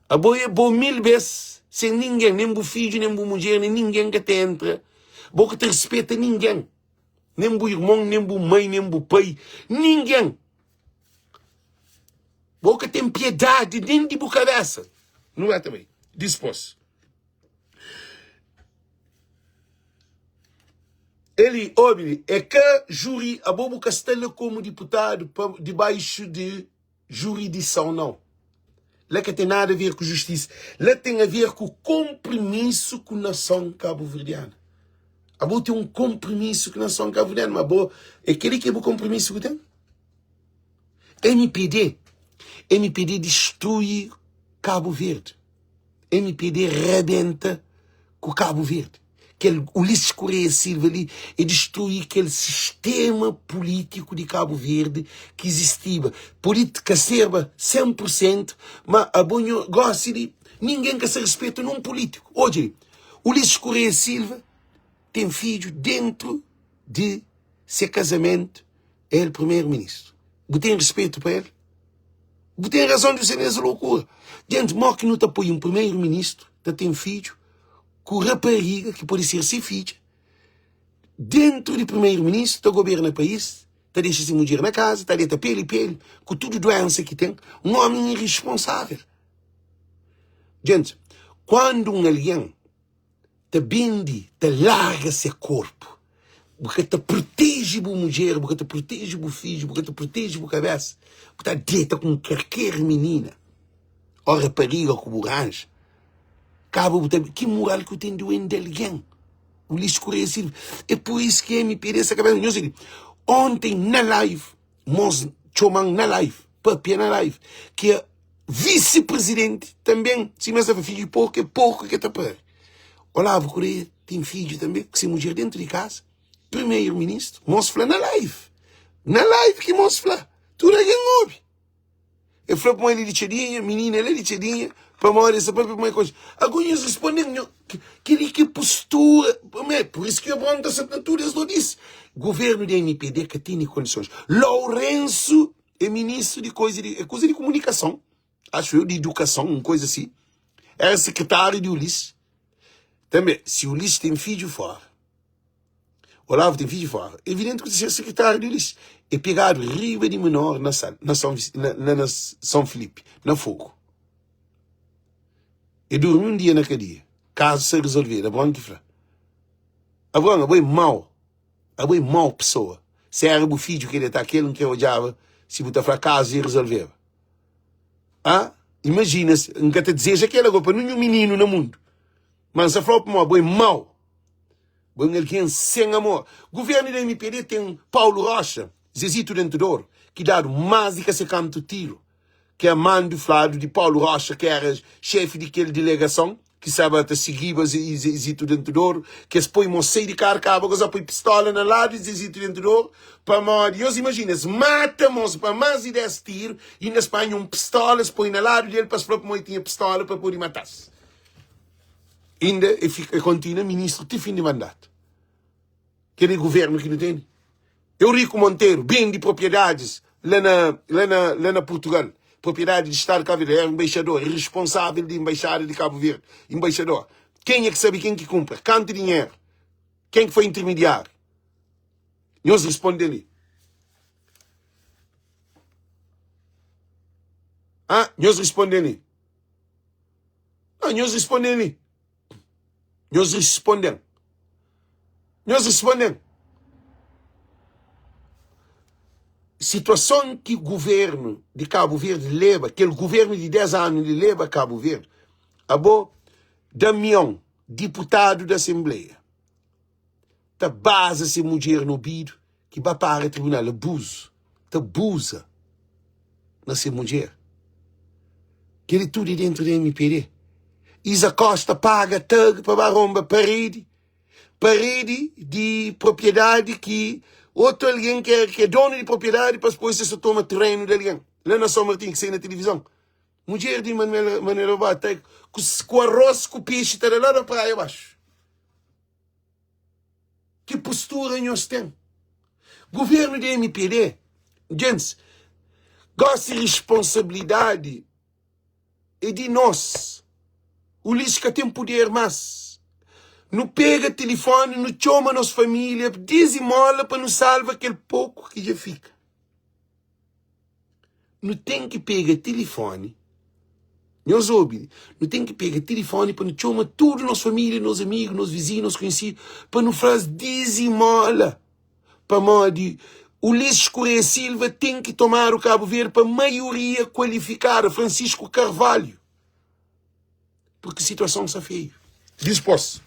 Abo é bom mil vezes sem ninguém, nem bu filho, nem bu mulher, nem ninguém que te entra. Bo que te respeita ninguém. Nem bu irmão, nem bu mãe, nem bu pai, ninguém. Bo que tem piedade nem de bu cabeça. Não é também. Dispôs. Eli, obi-li, é ka juri, abo bu ka sta la komu diputadu pa dibaixu di juridisão nau. La ka ten nada a ver ku justisa, la ten a ver ku konprimisu ku nason kabuverdiana. Abo ten un konprimisu ku nason kabuverdiana, ma abo, é keli ki é bu konprimisu ku ten? MPD, MPD distrui Kabu Verdi. Mpd rabenta ku Kabu Verdi. Kel Ulisses Correia Silva li e distrui kel sistema pulitiku di Kabu Verdi ki izistiba. Pode ka serba 100 pur sentu, ma abo nho gosi di ningen ka sa rispeta nun pulitiku. Odja li, Ulisses Correia Silva ten fidju dentru di se kazamentu El primeru ministru. Bu ten rispetu pa el? Bu ten razon di ser nessa loucura. Gente, mo ki nu ta poi un primeru ministru ta ten fidju ku rapariga ki pode ser se fidja dentru di primeru ministru ta goberna país? Ta dexa se mudjer na kaza, ta deta peli peli, ku tudu duensa ki ten. Un omi irresponsável. Gente, kuandu un algen ta bende, ta larga se korpu, bu ka ta proteje bu mudjer, bu ka ta proteje bu fidju, bu ka ta proteje bu kabesa, bu ta deta ku un karker minina o rapariga ku bu ranja, kaba bu ta, ki moral ki bu ten di wende algen? Ulisses Correia Silva. É por isso que MPD essa cabeça. Nhos sabe, ontem na live, mos txoman na live, papia na live, que a vice-presidente também, sima essa filho de porco, é porco que tá pari. Olavo Correia tem filho também, que se mulher dentro de casa, primeiro-ministro, mos fla na live. Na live que mos fla. Tudo alguém ouve. El fla pamodi el é di Txadinha, minina el é di Txadinha, pamodi el sta papia pamodi el konxe. Ago nhos responde-m, nho, kel-li ki postura, pamodi pur isu ki Abraon ta sta na tudu es lodis. Governu di mpd ka tene kondisons. Lourenço é ministru di koisa di, é kuza di komunikason, axu eu, di idukason, un koisa si. Era sekretáriu di Ulisses. Tanbe, si Ulisses ten fidju fora. Olavo ten fidju fora. Evidenti ku ta ser sekretáriu di Ulisses. E pegadu riba di menor na sal, na São, na, na, na São Filipe, na Fogo. E durmi un dia na kadia. Kazu sa resolvedu. Abraon ki fla. Abraon, abo é mau. Abo é mau pesoa. Se era bu fidju ki deta kel, N kre odjaba si bu ta fla kazu i resolveba. Ah, imajina, N ka ta dizeja kel ago pa ninhun mininu na mundu. Ma N sa fla-u pamodi abo é mau. Bo é un algen sen amor. Guvernu di mpd ten Paulo Rocha, Zezito Dento Douro, ki dadu más di ka se kantu tiru, ki a mandu fladu di Paulo Rocha ki era xefi di kel dilegason ki staba ta sigiba Zezito Dento Douro, ki es poi mos sai di karu kaba goza poi pistola na ladu di Zezito Dento Douro pamodi nhos imajina es mata mos pa más di 10 tiru inda es panha un pistola es poi na ladu del pa es fla pamodi tinha pistola pa podi matas. Inda e fika, e kontinua ministru ti fin di mandatu. Kel é guvernu ki nu tene. Eurico Monteiro bende propriedadis la na, la na, la na Portugal. Propriedadi di Stadu di Kabu Verdi. Era embaixador, era responsável di embaixada di Kabu Verdi. Embaixador. Kenha ki sabe ken ki kumpra? Kantu dinheru? Ken ki foi intermediáriu? Nhos responde li. Ah, nhos responde li. Ah, nhos responde-m li. Nhos responde-m. Nhos responde-m. Situason ki governu di Kabu Verdi leba, kel governu di 10 anu li leba Kabu Verdi, abo Damião, diputadu di Asenbleia, ta baza se mudjer na obidu ki ba para tribunal abuzu ta abuza na se mudjer keli tudu é dentru di mpd Isa Costa paga tag pa ba romba paredi paredi di propriedadi ki otu algen ki é donu di propriedadi pa poi se sa toma terenu di algen la na São Martinho ki sai na tilivizon mudjer di Manuel Manuel Roberto ku arroz ku pexi ta da la na praia baxu. Ki postura nhos ten? Governo di mpd, gentis, gosi responsabilidadi é di nos. Ulisses ka ten poder mas. Nu pega tilifoni, nu txoma nos familia, dizimola pa nu salva kel poku ki dja fika. Nu ten ki pega tilifoni, nhos obi, nu ten ki pega tilifoni pa nu txoma tudu nos familia, nos amigu, nos vizinhu, nos konhesidu, pa nu fla-s dizimola, pamodi Ulisses Correia Silva ten ki tomadu Kabu Verdi pa maioria kualifikada, Francisco Carvalho. Porque situason sta feio. Dispos,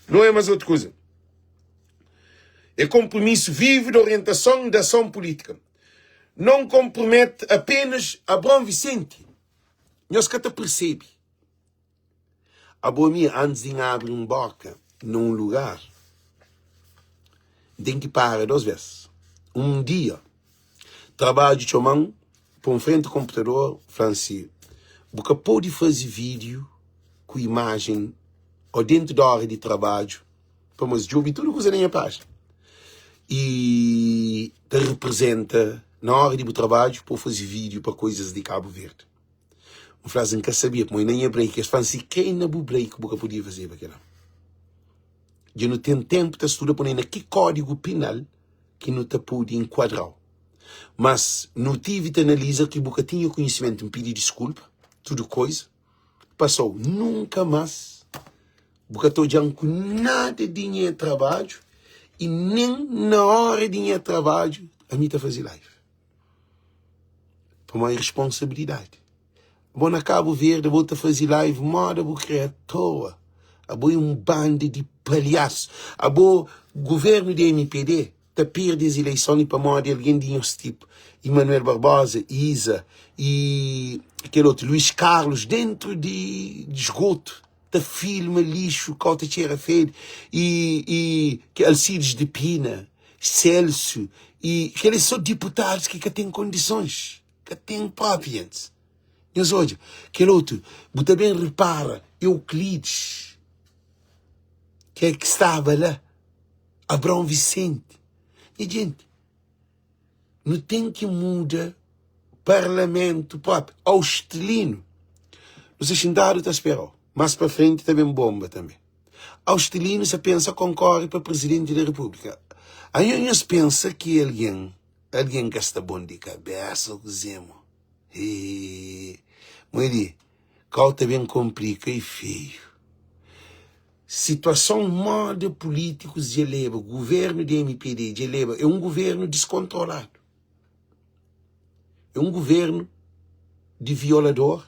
não é mais outra coisa. É compromisso vivo de orientação da ação política. Não compromete apenas Abrão Vicente. Nhos ka ta percebe. Abo mi, antes de abrir um boca num lugar, tem que parar duas vezes. Um dia, Trabadju txoma-m, pô-m frenti konputador, fla-m si, Bu ka pode faze vídiu ku imajen ô déntu di óra di trabadju, pamodi es djobe tudu kuza na nha pájina i ta reprizenta na óra di bu trabadju pa bu faze vídiu pa koizas di Kabu Verdi. N fla-s, N ka sabia, pamodi na nha break es fla-m si krê na bu break bu ka podia fazeba kel-la. Dja nu ten ténpu ta studa pa nu na ki kódigu pinal ki nu ta pode inkuadra-u. Mas nu tivi ta analiza ki bu ka tinha konhisimentu. N pidi diskulpa, tudu koiza pasau. Nunka mas bu ka ta odja-m ku nada di nha trabadju i nen na óra di nha trabadju ami ta faze live. Pamodi responsabilidadi. Bo na Cabo Verde bo ta faze live moda bu kre atoa. Abo é um banda di palhaço. Abo governo di MPD ta perde es eleição li pamodi alguém di nhos tipo Emanuel Barbosa, Isa e kel outro Luís Carlos dentro di esgoto ta filma lixo, kau ta txera fede e, e ke Alcides de Pina, Celso e kel é só deputados ki ka tem condições. Ka ten propi gentis. Nhos odja, kel otu, bu ta ben ripara Euclides, ke ki staba la, Abraão Vicente. Nha jenti, nu ten ki muda parlamentu propi. Austelino, nu sta xintadu ta spera-u. Mas pa frenti ta ben bonba tanbe. Austelino sa pensa konkore pa presidenti da repúblika. Anho nhos pensa ki algen Algen ka sta bon di kabésa ô kuzê mo? Hee. Mãe di, kau ta ben konplika i feiu. Situason moda pulítikus dja leba, guvernu di mpd dja leba, é un guvernu diskontroladu. É un guvernu di violador,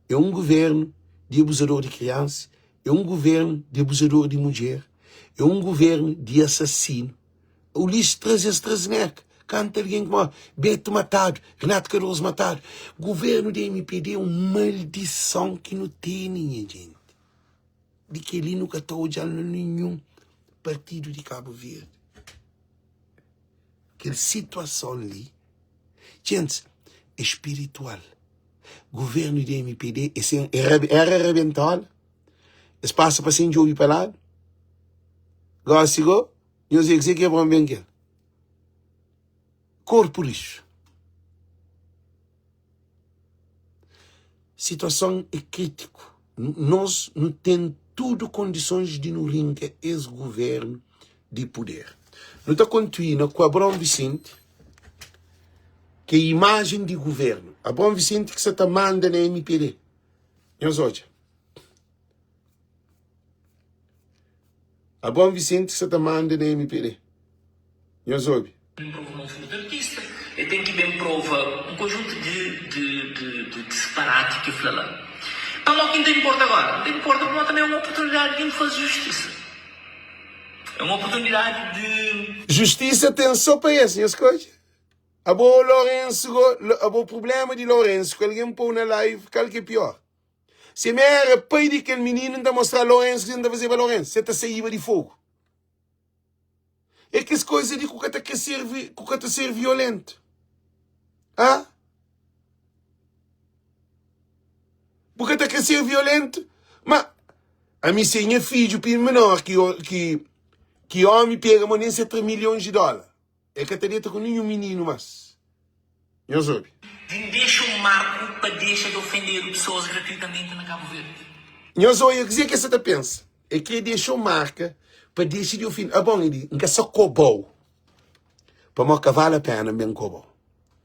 é un guvernu di abuzador di kriansa, é un guvernu di abuzador di mudjer, é un guvernu di asasinu. Ulisses traze es traze-neka Kanta algen ki mora Beto matadu, Renato Cardoso matadu Governo di mpd é un maldison ki nu tene nha jenti Di keli nu ka ta odjal na ninhun partidu di Cabo Verde Kel situason li Gentis, é spiritual Governo di mpd é sen, era rabentola Es pasa pa sen djobi pa ladu Gosi go Nhos é kuzê ki Abraon ben kel korpu rixu. Situason é krítiku. Nos nu ten tudu kondisons di nu rinka es guvernu di puder. Nu ta kontinua ku Abraon Vicente, ki é imajen di guvernu. Abraon Vicente ki sa ta manda na mpd. Nhos odja. Abraão Vicente sa ta manda na mpd. Nhos obi. Ben prova ma un furtu artista, e ten ki ben prova un konjuntu di di di di disparati ki fla la. Pamodi ki N ta inporta agora? N ta inporta pamodi tanbe é un oportunidadi di N faze justisa. É un oportunidadi di. Justisa ten so pa es, nhos ka odja? Abo Lourenço go, abo problema di Lourenço ku algen pou na live kal ki é pior? Si mi era pai di kel mininu, N ta mostra Lorensu kuzê N ta fazeba Lorensu, se ta saíba di fogu. É kes koza li ku ka ta kre ser, ku ka ta ser violentu. Ha? Bu ka ta kre ser violentu? Ma, ami se nha fidju pi menor ki, ki, ki omi pega mo nen se tra milhons di dólar. E ka ta deta ku ninhun mininu mas. Nhos obi. Di N dexa un marku pa dexa di ofendedu pesoas gratuitamenti na Kabu Verdi. Nhos oia kuzê ki e sa ta pensa. E kre dexa un marka pa dexa di ofende. Abon, e di, N ka sa koba-u, pamodi ka vale a pena N ben koba-u.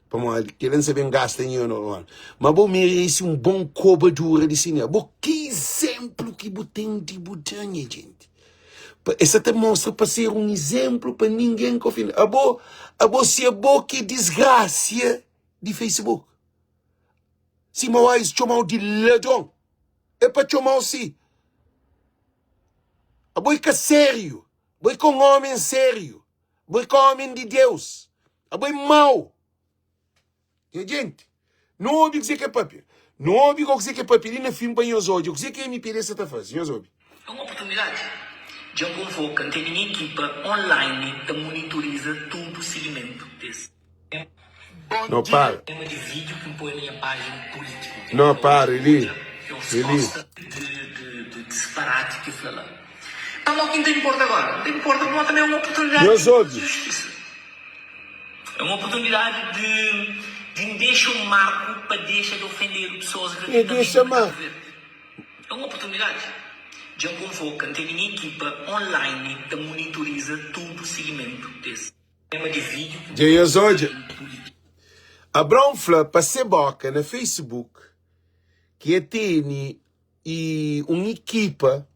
Pamodi kel-la N sa ben gasta nha neuróniu. Ma bo merese un bon kobadura di sinel. Bo, ki izénplu ki bu ten di bu da, nha jenti? Pa, e sa ta mostra pa ser un izénplu pa ningen ka ofende. Abo, abo si abo ki é disgrasia di Facebook. Sima ois txomau di ladron. É pa txomau si. Abo é ka sériu. Abo é ka un omen sériu. Abo é ka omen di Deus. Abo é mau. Nha jenti, nu obi kuzê ki el pâpia. Nu obi gó kuzê ki el pâpia li na fin pa nhos odja kuzê ki mpd sta ta faze. Nhos obi. É un oportunidadi. Dja N konvoka, N tene nha ekipa online ta monitoriza tudu sigimentu des. No para. Tema di vídiu ki N poi na nha pájina pulítiku. Kel No ki para, Eli. odja é un Eli. resposta di, di, di disparati ki fla la. Pamodi ki N ta inporta agora? N ta inporta pamodi tanbê é un oportunidadi Nhos di N obi. faze justisa. É un oportunidadi di di N dexa un marku pa dexa di ofendedu pesoas E gratuitamenti dexa na mar. Kabu Verdi. É un oportunidadi. Dja N konvoka, N tene nha ekipa online ta monitoriza tudu sigimentu des tema di vídiu ku Dja nhos odja. pulítiku. Abraon fla pa se boka na Facebook ki e tene i un ikipa,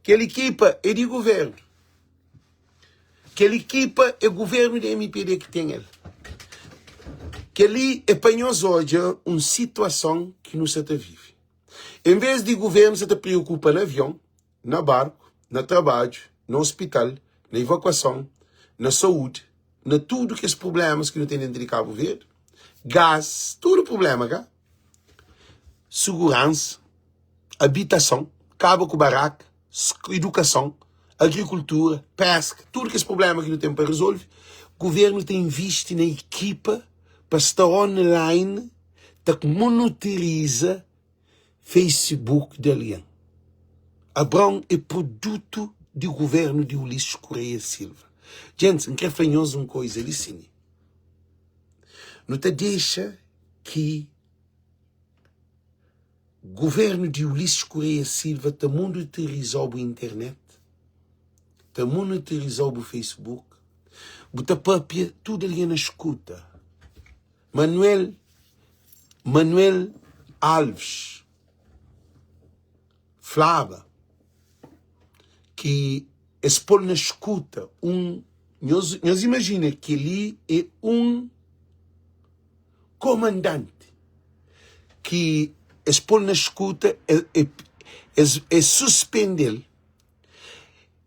kel ikipa é di guvernu, kel ikipa é guvernu di mpd ki ten el. Kel-li é pa nhos odja un situason ki nu sa ta vive. En vez di guvernu sa ta preokupa na avion, na barku, na trabadju, na ospital, na evakuason, na saúdi, na tudu kes prublémas ki nu ten déntu di Kabu Verdi, gás, tudu prubléma ka? Suguransa, abitason, kaba ku baraka, idukason, agrikultura, peska, tudu kes prubléma ki nu ten pa rezolve, guvernu ta invisti na ekipa pa sta online ta monoteriza Facebook di algen. Abraon é produtu di guvernu di Ulisses Correia Silva. Gentis, N kre fla nhos un koiza li sin. Nu ta dexa ki guvernu di Ulisses Correia Silva ta monoteriza-u bu internet, ta monoteriza-u bu Facebook, bu ta papia, tudu algen na skuta. Manuel Manuel Alves flaba ki es pô-l na skuta un nhos, nhos imajina kel-li é un komandanti ki es pô-l na skuta es, es suspende-l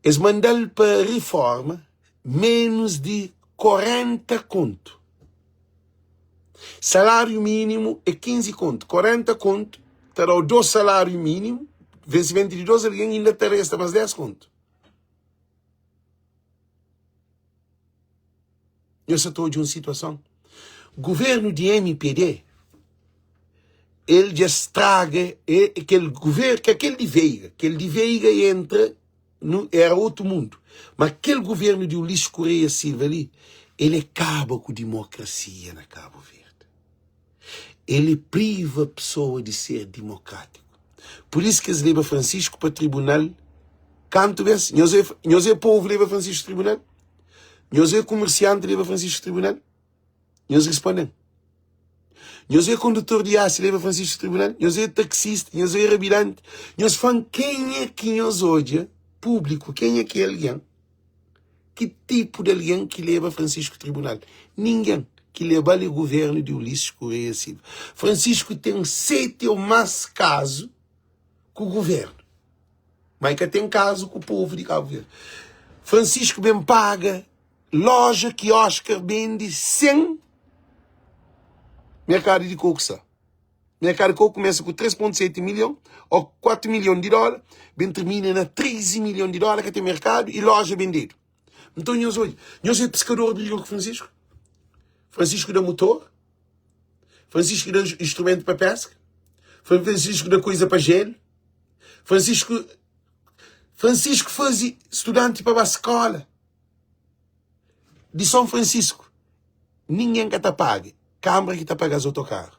es manda-l pa riforma menus di 40 kontu. Saláriu mínimu é 15 kontu. 40 kontu ta da-u 2 saláriu mínimu, vensimentu di 2 algen inda ta resta más 10 kontu. Nhos sa ta odja un situason. Guvernu di MPD, el dja straga e, kel guvernu, ka kel di Veiga, kel di Veiga entra Nu era otu mundu. Ma kel guvernu di Ulisses Correia Silva li, el e kaba ku dimokrasia na Kabu Verdi. El e priva pesoa di ser dimokratiku. Pur isu ki es leba Francisco pa tribunal kantu bes? Nhos e, nhos e povu leba Francisco tribunal? Nhos e kumersianti leba Francisco tribunal? Nhos responde-m. Nhos é kondutor di asi leba Francisco tribunal? Nhos é taxista? Nhos é rabidanti? Nhos fla-m kenha ki nhos odja públiku, kenha ki é algen, ki tipu di algen ki leba Francisco tribunal? Ningen. Ki leba-l é guvernu di Ulisses Correia Silva. Francisco ten seti ô más kazu ku guvernu, ma e ka ten kazu ku povu di Kabu Verdi. Francisco ben paga Loja ki Oscar bende sen merkadu di koku sa. Merkadu di koku kumesa ku 3.7 milhon ou 4 milhon di dóla, ben termina na 13 milhon di dóla ka ten merkadu e loja bendedu. Nton nhos odja, nhos é piskador briga ku Francisco? Francisco da motor, Francisco da instrumento pa pesca, Francisco da coisa pa gelo, Francisco Francisco faze studanti pa ba skola. Di Son Francisco ningen ka ta paga, Kambra ki ta paga-s otokaru.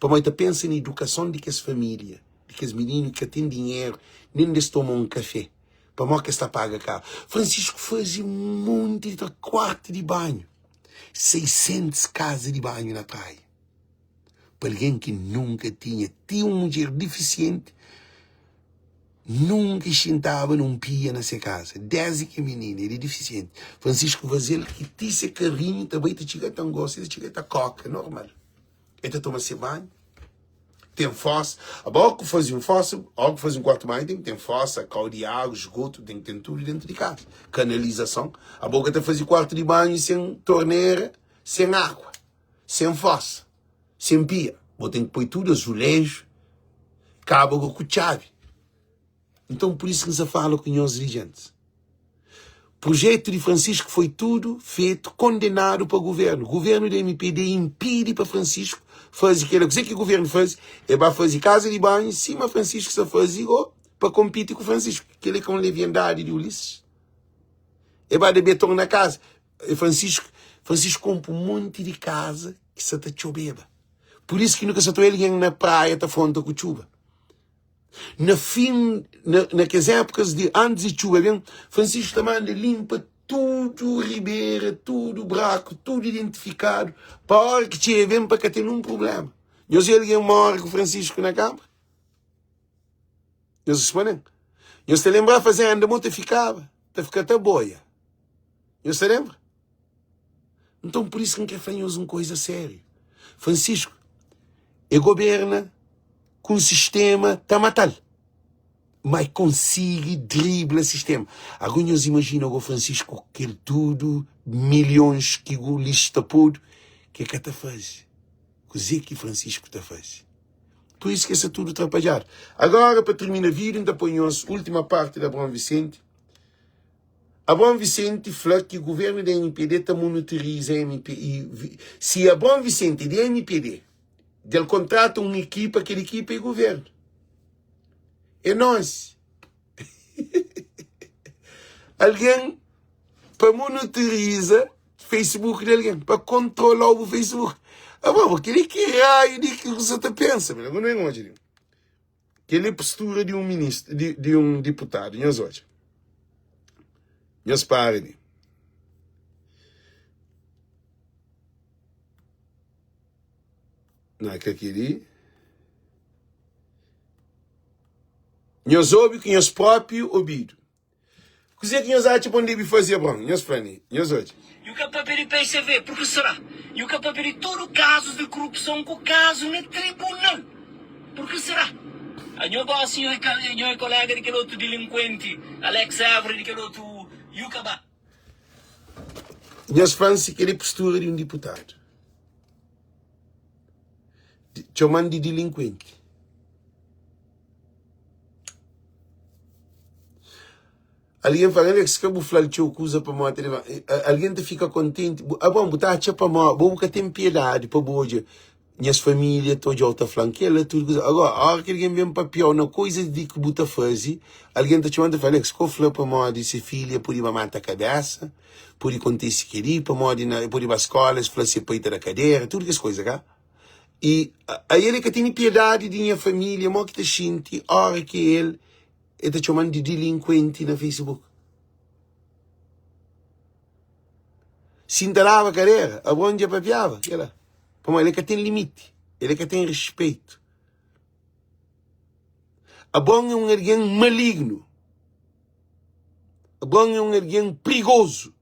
Pamodi ta pensa na idukason di kes familia, di kes mininu ki ka ten dinheru nen di es toma un kafe. Pamodi ki es ta paga karu? Francisco faze monti di kuartu di banhu, 600 kaza di banhu na praia. Pa algen ki nunka tinha ti un mudjer difisienti, nunka xintaba na un pia na se kaza. Desdi ki minina el é difisienti, Francisco faze-l ki ti se karinhu ta bai ta txiga ta ngosta, ta txiga ta koka normal. El ta toma se banhu, ten fosa. Aba óki ku faze un fosa, óki ku faze un kuartu banhu ten ki ten fosa, kau di agu, esgotu, ten ki ten tudu dentu di kaza, kanalizason. Aba bu ka ta faze kuartu di banhu sen tornera, sen agua. Sen fosa, sen pia, bo ten ki poi tudu azuleju, kaba go ku txabi. Nton, pur isu ki N sa fala ku nhos li, gentis. Projetu di Francisco foi tudu fetu, kondenadu pa guvernu. Guvernu di MPD inpidi pa Francisco faze kela. Kuzê ki guvernu faze? E ba faze kaza di banhu sima Francisco sa faze go pa konpiti ku Francisco. Kela é ka un leviandadi di Ulisses? E ba da beton na kaza. E Francisco, Francisco konpo un monti di kaza ki sa ta txobeba. Pur isu ki nu ka sa ta oja algen na praia ta fronta ku txuba. Na fin, na, na kes épukas di antis di txuba ben, Francisco ta manda limpa tudu. tudu ribera, tudu braku, tudu identifikadu, pa óra ki txeia ben pa ka ten nun prubléma. Nhos odja algen móre ku Francisco na kama? Nhos responde-m. Nhos ta lenbra fazenda mo ta fikaba? Ta fika ta boia. Nhos ta lenbra? Nton, pur isu ki N kre fla nhos un koza sériu. Francisco, e goberna ku un sistema ta mata-l, ma e konsigi dribla sistema. Ago nhos imajina go Francisco ku kel tudu milhons ki go lixu ta podu, ke ka ta faze? Kuze ki Francisco ta faze? Pur isu ki es sta tudu trapadjadu. Agora, pa tirmina vídiu, N ta poi nhos última parti di Abraão Vicente. Abraão Vicente fla ki governo di MPD ta monotoriza MP e si Abraão Vicente di MPD del contrata um equipa, kel equipa é governo. É nós. Alguém pa monotoriza Facebook de alguém, pa controla o Facebook. Abraão, aquele que raio de que você tá pensa, meu? Não é hoje. Kel-li é postura di un ministru, di, di un diputadu. Nhos odja. Nhos para li. Na ka kel-li. Nhos obi ku nhos própi obidu. Kuzê ki nhos atxa pa N debe faze, Abron? Nhos fla-m, nhos odja. Nhu ka papia di PSV, purki será? Nhu ka papia di tudu kazus di kurupson ku kazu na tribunal, purki será? Nhu gosi nhu é kolega di kel otu dilinkuenti Alex Évora di kel otu nhu ka ba. Nhos fla-m si kel-li é postura di un diputadu. Txoma-m di dilinkuenti. Algen fala, Alex, ka bu fla-l txeu kuza pamodi ta leba. Algen ta fika kontenti. Bu, ah, bon, bu ta atxa pamodi bo bu ka ten piedadi pa bu odja nhas família ta odja-u ta fla-m kel-la tudu kuza. Agora, óra ki algen ben papia-u na koizas di ki bu ta faze, algen ta txoma-m ta fla, Alex, ka bu fla pamodi se filha pode ba mata kabésa, pode kontise kel-li, pamodi na, el pode ba skóla, es fla se pai ta da kadera, tudu kes koza, ka? I ael e ka tene piedadi di nha familia mo ki ta xinti ora ki el e ta txoman di dilinkuenti na facebook si N ta daba karera abron dja papiaba kela pamodi el e ka ten limiti el e ka ten rispeitu abron e un algen malignu abron e un algen prigozu.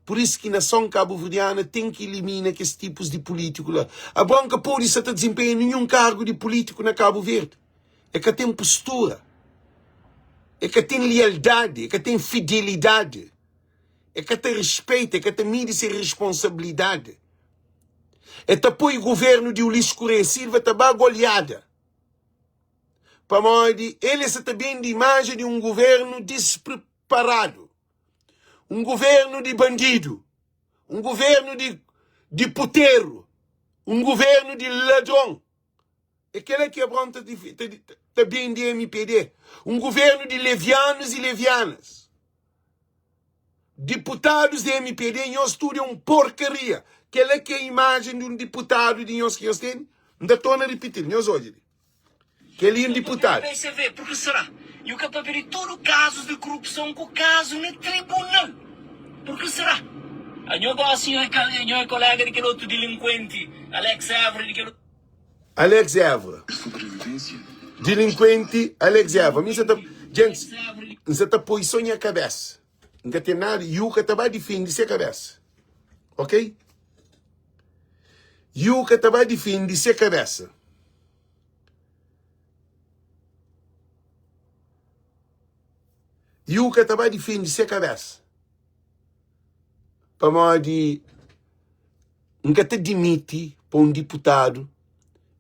Pur isu ki nason kabuverdiana ten ki ilimina kes tipus di pulítiku la. Abraon ka pode sa ta dizinpenha ninhun kargu di pulítiku na Kabu Verdi. E ka ten postura, e ka ten lialdadi, e ka ten fidelidadi, e ka ta rispeita, e ka ta midi se risponsabilidadi. E ta poi guvernu di Ulisses Correia Silva ta ba goliada, pamodi el e sa ta bende imajen di un guvernu dispreparadu. Un governu di bandidu, un governu di, di puteru, un governu di ladron. É kel-la ki Abraon ta, ta, ta bende MPD. Un governu di levianus i levianas. Diputadus di MPD, nhos tudu é un porkaria. Kel-la ki é imajen di un diputadu di nhos ki nhos tene? N ta torna ripiti-l, nhos odja li. Kel-li un diputadu. PSV, Purki será? Nhu ka papia di tudu kazus di kurupson ku kazu na tribunal. Purki será? Nhu gosi nhu é nhu é kolega di kel otu dilinkuenti Alex Évora di kel. Alex Évora. Dilinkuenti Alex Évora. Mi sa ta, djentis, N sa ta poi so nha kabesa. N ka ten nada, Yuka ta ba difende se kabesa. Ok? Yuka ta ba difende se kabesa. Yuka ta ba difende se kabesa. Pamodi N ka ta dimiti pa un diputadu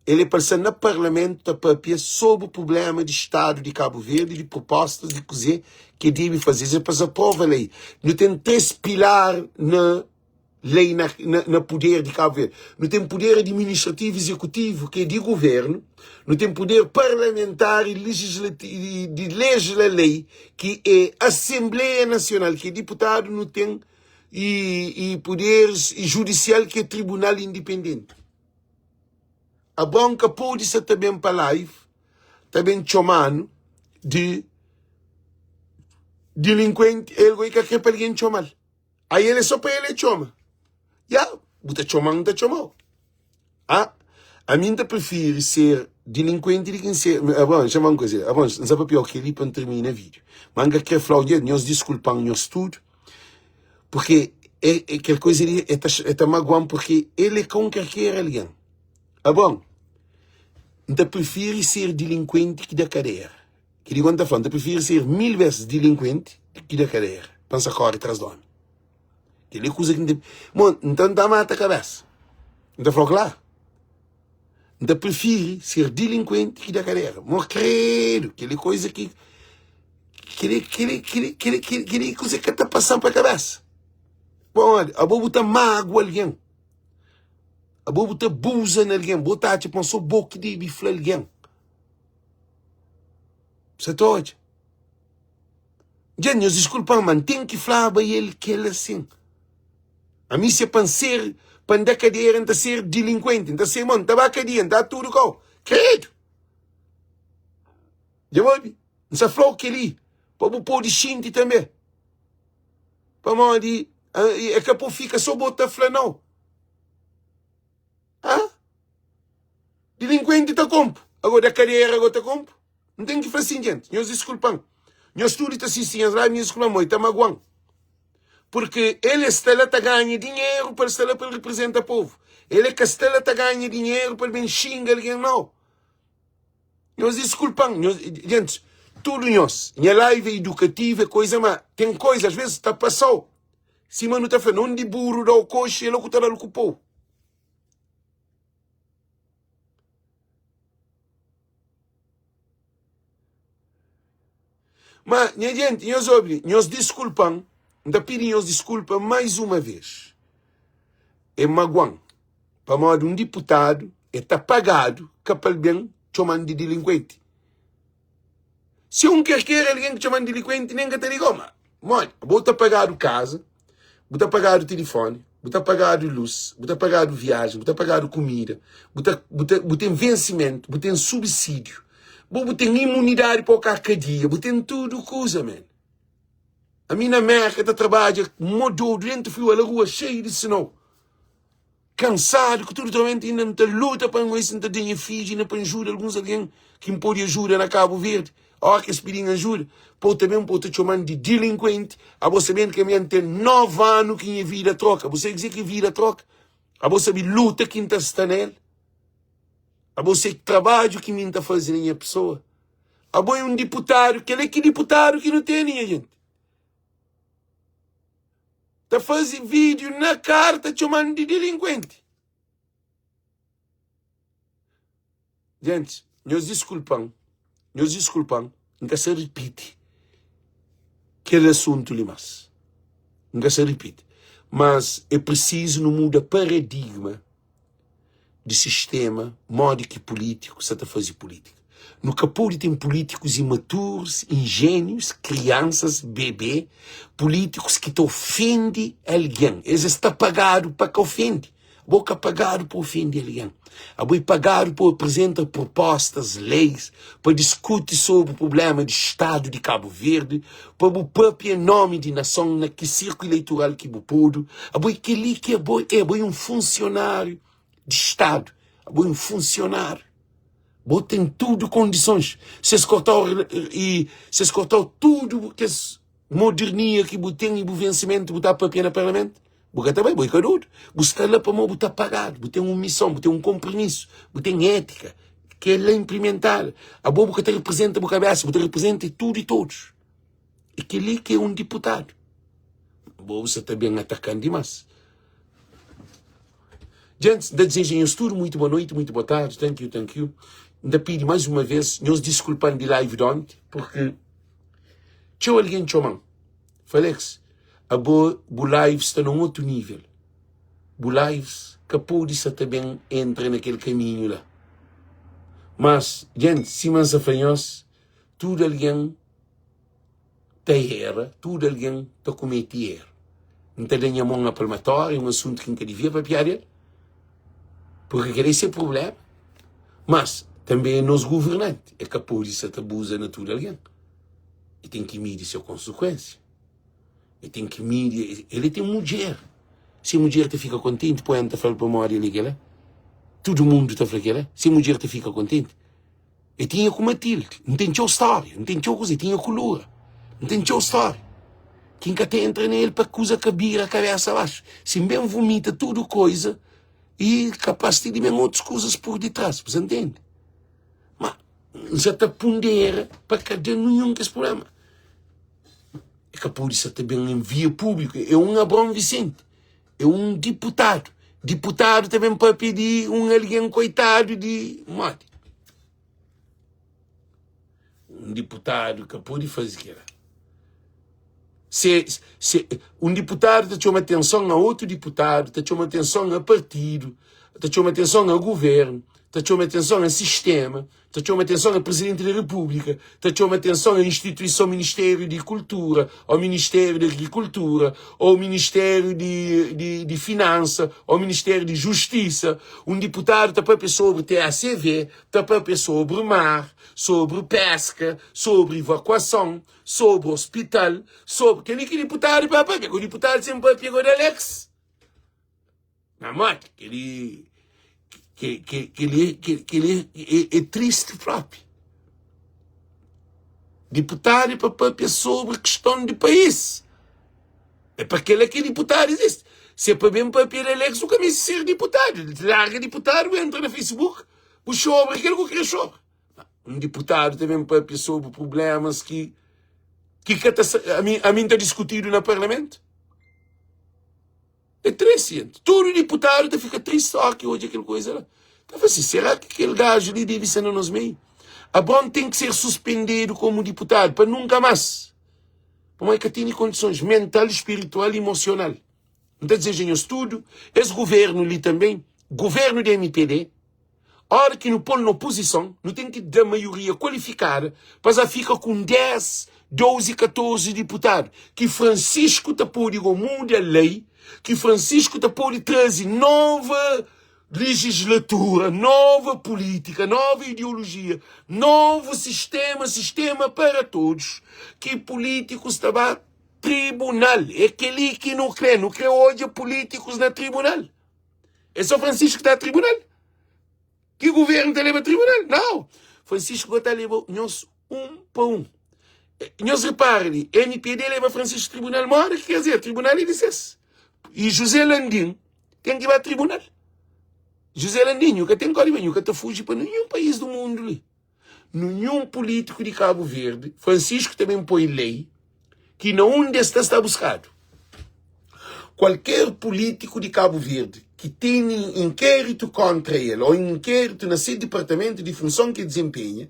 el é pa el sta na parlamentu ta papia sobri prublema di stadu di Kabu Verdi, di prupostas di kuze ki el debe faze. Es é pa es aprova lei. Nu ten 3 pilar na lei na, na, na puder di Kabu Verdi. Nu ten puder administrativu izekutivu ki é di guvernu, nu ten puder parlamentar i legislativu di legisla lei ki é Asenbleia Nasional ki é diputadu, nu ten i, i puderes judisial ki é tribunal indipendenti. Abron ka pode sa ta ben pa live ta ben txoma-nu di. Dilinkuenti, el goi ka kre pa algen txoma-l. Ai el é só pa el é txoma. Ya, bu ta txoma-m, N ta txoma-u. Ah, ami N ta prifiri ser dilinkuenti di ki N ser. Abron, txoma-m kuze. Abron, N sa papia-u kel-li pa N termina vídiu. Ma N ka kre fla-u dja, nhos diskulpa-m nhos tudu, purke é, é kel kuza li é ta, é ta magua-m purke el é ka un karker algen. Abron, N ta prifiri ser dilinkuenti ki da kadera. Kel-li ku N ta fla, N ta prifiri ser mil bes dilinkuenti ki da kadera pa N sa kóre tras di ómi. Kel-li é kuza ki N ta. Mon, nton N ta mata kabésa. N ta fla-u klaru. N ta prifiri ser dilinkuenti ki da kadera. Mo kredu, kel-li é kuza ki. Kel-li, kel-li, kel-li, kel-li, kel-li é kuza ki ka ta pasa-m pa kabésa. Pamodi abo bu ta mágua algen, abo bu ta abuza na algen, bo ta atxa ma sô bo ki debe fla algen. Sa ta odja. Dja nhos diskulpa-m, ma N ten ki flaba el kel asin. Ami se pa N ser, pa N da kadera, N ta ser dilinkuenti, N ta ser, mon, N ta ba kadia, N ta tudu kau. Kredu! Dja bu obi? N sa fla-u kel-li pa bu pode xinti tanbe. Pamodi é ka pa bu fika so bo ta fla nau. Ha? Dilinkuenti ta konpu. Ago da kadera ago ta konpu? N ten ki fla sin, jenti. Nhos diskulpa-m. Nhos tudu ta sisti nhas live, nhos diskulpa-m, mo e ta magua-m. Purki el e sta la ta ganha dinheru pa el sta la pa el riprizenta povu. El e ka sta la ta ganha dinheru pa el ben xinga algen, nau. Nhos diskulpa-m, nhos, gentis, tudu nhos. Nha live é idukativu, é koiza, ma ten koiza, as vezes ta pasa-u. Sima nu ta fla, na undi buru da-u koxi, é la ku ta da-l ku pou. Ma, nha jenti, nhos obi, nhos diskulpa-m, N ta pidi nhos diskulpa mais uma vez. E magua-m, pamodi un diputadu e ta pagadu ka pa el ben txoma-m di dilinkuenti. Si un kerker algen ki txoma-m dilikuenti, nen ka ta liga-u. Ma, modi? Bo ta pagadu kaza, bu ta pagadu tilifoni, bu ta pagadu lus, bu ta pagadu viajen, bu ta pagadu kumida, bu ta, bu ta, bu ten vensimentu, bu ten subsídiu, bo bu ten imunidadi pa bu ka kadia, bu ten tudu kuza, man. Ami na Merka ta trabadja mo dodu dentu friu, ala rua xeiu di snow. Kansadu ku tudu tormenta inda N ta luta pa N si N ta da nha fidju inda pa N juda alguns algen ki N pode ajuda na Kabu Verdi. Óras ki es pidi-m ajuda, pa ta ben pa ta txoma-m di dilinkuenti. Abo sabendu ki ami N ten 9 anu ki nha vida troka. Bu sabe kuzê ki vida troka? Abo sabe luta ki N ta sta na el? Abo sabe trabadju ki mi N ta faze na nha pesoa? Abo é un diputadu. Kel-la é ki diputadu ki nu tene, nha jenti. Ta faze vídeo na kara ta txoman di delinkuenti. Gente, nhos diskulpan, nhos diskulpan, N ka sa ripiti kel asuntu li mas. N ka sa ripiti. Mas é prisizu nu muda paradigma di sistema modi ki pulítiku sa ta faze pulítika. Nu ka pode ten pulítikus imaturus, injénius, kriansas, bebé, pulítikus ki ta ofende algen. Es es ta pagadu pa ka ofende. Bo ka pagadu pa ofende algen. Abo é pagadu pa aprizenta propostas, leis, pa diskuti sobri prubléma di Stadu di Kabu Verdi, pa bu papia en nomi di nason na ki sirku ileitoral ki bu podu. Abo é kel-li ki abo é. Abo é un funsionáriu di Stadu. Abo é un funsionáriu. Bo ten tudu kondisons. Si es korta-u i si es korta-u tudu kes modernia ki bu ten i bu vensimentu, bu ta papia na parlamentu? Bu ka ta bai, bo é ka dodu. Bu sta la pamodi bu ta pagadu, bu ten un mison, bu ten un konpromisu, bu ten étika ki é la inplimentada. Abo bu ka ta reprezenta bu kabésa, bu ta reprezenta tudu i todos. É kel-li ki é un diputadu. Bo bu sa ta ben ataka-m dimás. Gentis, N ta dizeja nhos tudu muitu boa noiti, muitu boa tardi, thank you, thank you. N ta pidi mais uma vez, nhos diskulpa-m di live di onti, purki txeu algen txoma-m. Falex, abo bu live sta na un otu nível. Bu lives ka pode sa ta ben entra na kel kaminhu la. Mas, gentis, sima N sa fla nhos, tudu algen ta era, tudu algen ta kumete eru. N ta da nha mon na palmatória, un asuntu ki N ka divia papiá del, purki kel-li é se prubléma. Mas, tanbe é nos guvernanti, el ka pode sa ta abuza na tudu algen. E ten ki midi se konsekuensia. E ten ki midi, el e ten mudjer. Se mudjer ta fika kontenti, poi N ta fla-l pamodi el e kela. Tudu mundu ta fla kela. Se mudjer ta fika kontenti. E tinha ku Matilde. N ten txeu stória, N ten txeu kuza. E tinha ku Lura. N ten txeu stória. Ki N ka ta entra na el pa kuza ka bira kabesa baxu. Si N ben vumita tudu koiza, e kapas ti di ben otus kuzas pur ditras. Bu sa ntende? Ma N sa ta pundera pa ka da ninhun kes prubléma. E ka pode sa ta ben en via públiku. É un Abraão Vicente, é un diputadu. Diputadu ta ben papia di un algen koitadu di modi. Un diputadu ka pode faze kela. Se, se, un diputadu ta txoma atenson a otu diputadu, ta txoma atenson a partidu, ta txoma atenson a guvernu, ta txoma atenson a sistema, ta txoma atenson a Presidenti di Repúblika, ta txoma atenson a instituison Ministériu di Kultura, ô Ministériu di Agrikultura, ô Ministériu di, di, di Finansa, ô Ministériu di Justisa. Un diputadu ta papia sobri TACV, ta papia sobri mar, sobri peska, sobri evakuason, sobri ospital, sobri kel-li ki diputadu pa papia, ku diputadu sen papia ku Alex. Na modi, kel-li kel-li kel-li é tristi propi. Diputadu é pa papia sobri kiston di país. É pa kel-la ki diputadu izisti. Se é pa ben papia di Alex, bu ka meste ser diputadu. Larga diputadu, bu entra na Facebook, bu xobra kel ku kre xobra. Un diputadu ta ben papia sobri prublémas ki ki ka ta ami ami ta diskutidu na parlamentu. É tristi, gente. Tudu diputadu ta fika tristi óra ki odja kel kuza la. Ta fla si, será ki kel gaju li debe sta na nos meiu? Abraon ten ki ser suspendedu komu diputadu pa nunka más. Pamodi el ka tene kondisons mental, spiritual i emosional. N ta dizeja nhos tudu, es guvernu li tanbe, guvernu di mpd, Ora ki nu pol na opozison, nu ten ki da maioria kualifikada pa za fika ku un 10, 12, 14 diputadu, ki Francisco ta pode go muda lei, ki Francisco ta pode traze nova legislatura, nova politika, nova ideologia, novo sistema, sistema para todos, ki politikus ta ba tribunal. É keli ki nu kre, nu kre odja politikus na tribunal. É só Francisco que tá tribunal? Que governo tá leva tribunal? Não. Francisco tá leva nós um pa um. Nós repara ali, MPD leva Francisco tribunal, mora que quer dizer, tribunal é de ses. E José Landim tem que ir a tribunal. José Landim, nunca tem código, nunca tá fugi para nenhum país do mundo ali. Nenhum político de Cabo Verde, Francisco também põe lei que na onde está está buscado. Qualquer político de Cabo Verde que tem inquérito contra ele ou inquérito na seu departamento de função que desempenha,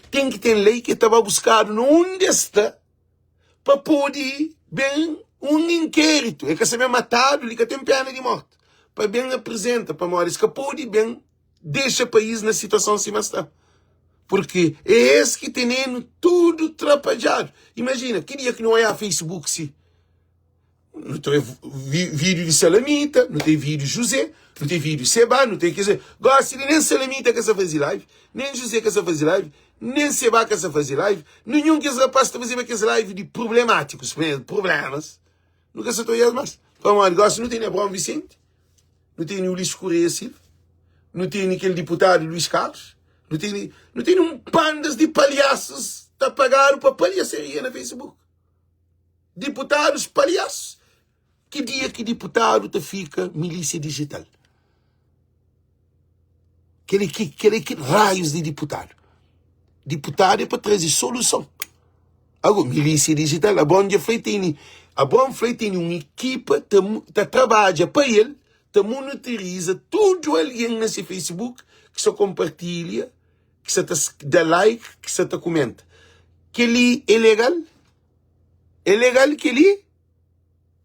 tem que ter lei que estava buscado na onde está para poder bem um inquérito. É que se bem matado, ele que tem pena de morte. Para bem apresenta, para morrer, que pode bem dexa país na situason sima sta. Porque é es ki tenenu tudu trapadjadu. Imajina, ki dia ki nu oiá Facebook si? Nu ta oiá vídiu di Salamita, nu ta oiá vídiu José, nu ta oiá vídiu Seba, nu ta oiá kes... Gosi li nen Salamita ka sa faze live, nen José ka sa faze live, nen Seba ka sa faze live, ninhun kes rapaz ta fazeba kes live di problemátikus, problemas, nu ka sa ta oiá-s más. Pamodi gosi nu tene Abraão Vicente, Nu tene Ulisses Correia Silva, nu tene kel diputadu Luís Carlos, nu tene, nu tene un pandas di palhasus ta pagadu pa palhasaria na Facebook. Diputadus palhasus. Ki dia ki diputadu ta fika milísia digital? Kel ki, kel ki raios di diputadu. Diputadu é pa traze soluson. Ago, milísia digital, Abraon dja fla tene, Abraon fla tene un ekipa ta, ta trabadja pa el, ta monitoriza tudu algen na se Facebook ki sta kompartilha, ki sta ta da like, ki sta ta kumenta. Kel-li é legal? É legal kel-li?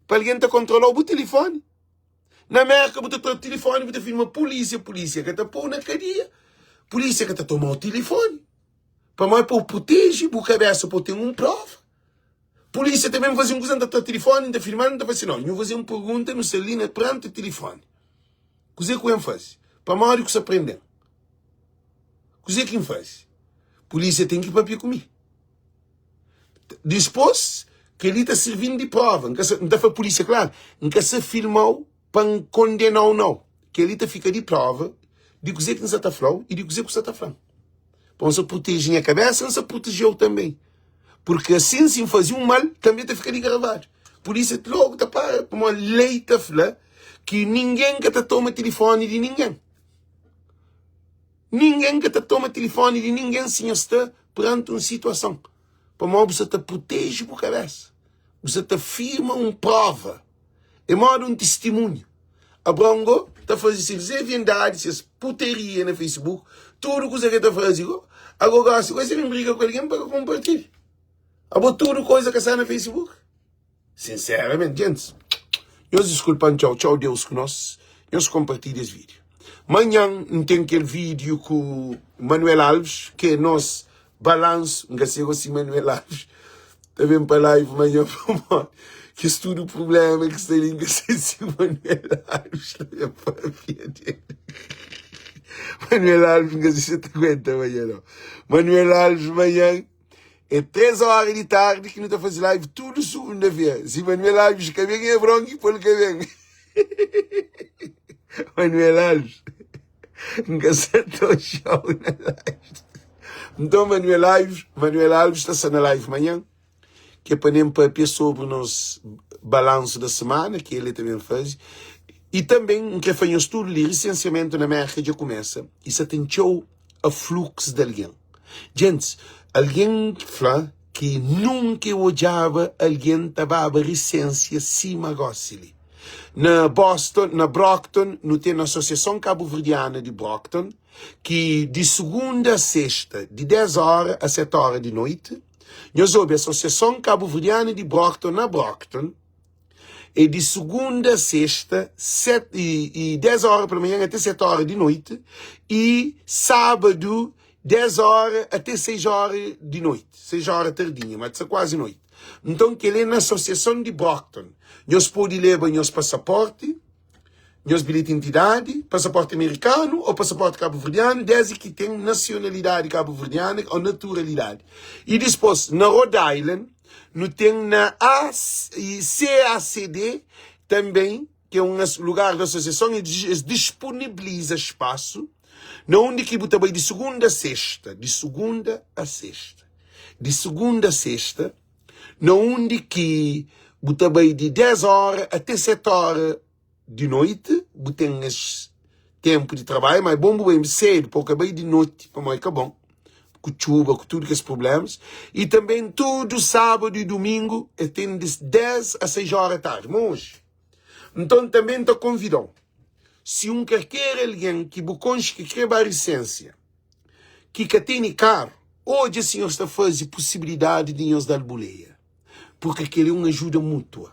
Pa algen ta kontrola-u bu tilifoni? Na Merka bu ta tra tilifoni bu ta filma pulísia, pulísia ka ta pô-u na kadia, pulísia ka ta toma-u tilifoni. Pamodi pa bu proteje bu kabésa, pa bu ten un próva. Pulísia ta ben faze un kuza, N ta tra tilifoni, N ta filma-l, N ta fla si, Nau, nhu faze un pergunta, nu sta li na peranti tilifoni. Kuzê ku N faze? Pamodi ku sta prende-m? Kuzê ki N faze? Pulísia ten ki papia ku mi. Dispôs, kel-li ta sirvi-m di próva. N ka sa, N ta fla pulísia klaru, N ka sa filma-u pa N kondena-u, nau. Kel-li ta fika di próva di kuzê ki N sa ta fla-u i di kuzê ki bu sa ta fla-m. Pa N sa proteje nha kabésa, N sa proteje-u tanbê. Purki asin, si N faze un mal, tanbê ta fika li gravadu. Pulísia lógu ta para, pamodi lei ta fla ki ningen ka ta toma tilifóni di ningen. Ningen ka ta toma tilifóni di ningen si nhos sta peranti un situason. Pamodi bu sta ta proteje bu kabésa, bu sta ta firma un próva, é móda un tistimunhu. Abraon go ta faze ses leviandadi, ses putaria na Facebook, tudu kuza ki el ta faze go. Ago gósi go, si el ben briga ku algen pa ka konpartilha. Abo tudu koza ka sta na Facebook? Sinceramente, gentis, nhos disculpan txau, txau Deus ku nos, nhos compartilha es vídeo. Manhan N ten kel vídeo ku Manuel Alves, ki é nos balanço, N ka sei si Manuel Alves ta ben pa live manhan pamodi kes tudu problema ki sta li, N ka sei si Manuel Alves ta ben papia dele. Manuel Alves N ka sei si el ta aguenta manhan nau. Manuel Alves manhan. É 3 hora di tardi ki nu ta faze live tudu sugunda-fera. Si Manuel Alves ka ben, é bronka i pol ka ben. Manuel Alves, N ka sa ta odja-u na live. Nton Manuel Alves, Manuel Alves ta sta na live manhan, ki é pa nem papia sobri nos balansu da semana, ki ele ta ben faze. I tanben N kre fla nhos tudu li, risensiamentu na Merka dja kumesa i sa ten txeu afluks di algen. Djentis, algen fla ki nunka e odjaba algen ta baba risensia sima gosi li. Na Boston, na Brockton, nu ten Asosiason Kabuverdiana di Brockton, ki di sugunda a sexta, di 10 óra a 7 óra di noiti. Nhos obi, Asosiason Kabuverdiana di Brockton, na Brockton, É di sugunda a sexta, 7 e 10 óra pela manhã até 7 óra di noiti, e sábadu 10 óra até 6 óra di noiti, 6 óra tardinha, ma ta kuazi noiti. Nton kel-li é na Asosiason di Brockton. Nhos pode leba nhos pasaporti, nhos bilheti di identidadi, pasaporti amerikanu ô pasaporti kabuverdianu, desdi ki ten nasionalidadi kabuverdiana ô naturalidadi. I dispôs, na Rhode Island, nu ten na CACD tanben, ki é un lugar di asosiason, es disponibiliza spasu na undi ki bu ta bai di sugunda a sexta, di sugunda a sexta, di sugunda a sexta, na undi ki bu ta bai di 10 óra ate 7 óra di noiti, bu ten es tenpu di trabadju, ma é bon bu bai sedu pa bu ka bai di noti, pamodi ka bon, ku txuba, ku tudu kes prublémas. I tanben tudu sábadu i dumingu el ten di 10 a 6 óra tardi, ma oji. Nton tanben N ta konvida-u, si un kalker algen ki bu konxe ki krê ba risensia, ki ka tene karu, odja si nhos ta faze pusibilidadi di nhos da-l buleia. Purki kel-li é un ajuda mútua.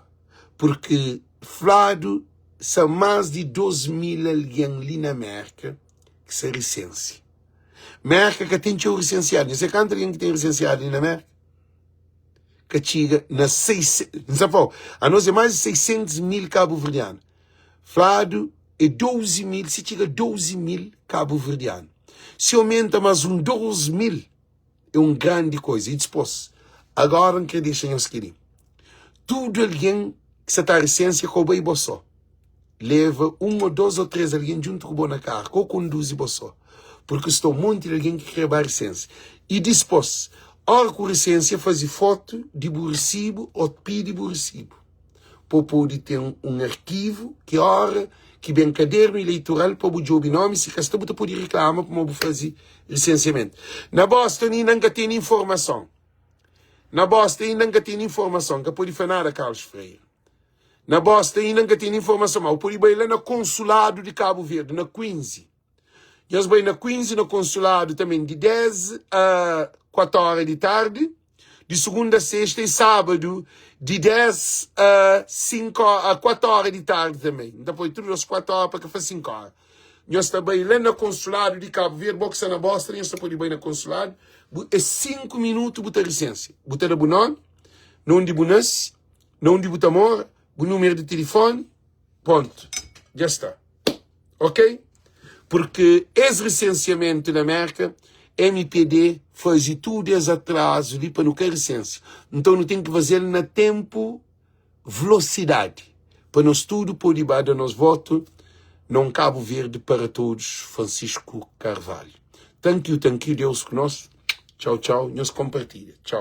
Purki fladu sa más di 2 mil algen li na Mérka ki sa risensia. Mérka ka ten txeu risensiadu. Nhos sabe kantu algen ki ten risensiadu li na Mérka? Ka txiga na 600, N sa fla-u, anos é más di 600 mil kabuverdianu. Fladu é 12 mil, si txiga 12 mil kabuverdianu. Si omenta más un 2 mil, é un grandi koza. I dispôs, agóra N krê dexa nhos kel-li. Tudu algen ki sa ta risensia, ka bu bai bo sô. Leva un ô dôs ô três algen djuntu ku bo na karu. Ka bu konduzi bo sô, purki sta un monti di algen ki krê ba risensia. I dispôs, óra ku risensia, faze fotu di bu risibu ô pidi bu risibu. pa bu pode ten un arkivu ki ora ki ben kadernu ileitoral pa bu djobe nomi, si ka sta bu ta pode riklama pamodi bu faze lisensiamentu. Na Boston inda N ka tene informason. Na Boston inda N ka tene informason, N ka pode fla nada Carlos Freire. Na Boston inda N ka tene informason, ma bu pode bai la na konsuladu di Kabu Verdi, na Quincy. Nhos bai na Queens na konsuladu tanben di 10 a 4 ora di tardi, di sugunda a sexta i sábadu di 10 a 5 a 4 ora di tardi tanben. N ta poi tudu dos 4 ora pa ka fasi 5 ora. Nhos ta bai la na konsuladu di Kabu Verdi, bo ki sta na Boston, nhos ta podi bai na konsuladu. Bu é 5 minutu bu ta risensia. Bu ta da bu nomi, na undi bu nasi, na undi bu ta mora, bu numeru di tilifoni, pontu. Dja sta. Ok? Porque es recenseamento na América. Mpd faze tudu es atrazu li pa nu ka risensia. Nton nu ten ki faze-l na tenpu vlosidadi pa nos tudu pode ba da nos votu na un Kabu Verdi para todos Francisco Carvalho. Thank you, thank you, Deus ku nos. Tchau, tchau. Nhos kompartilha. Tchau.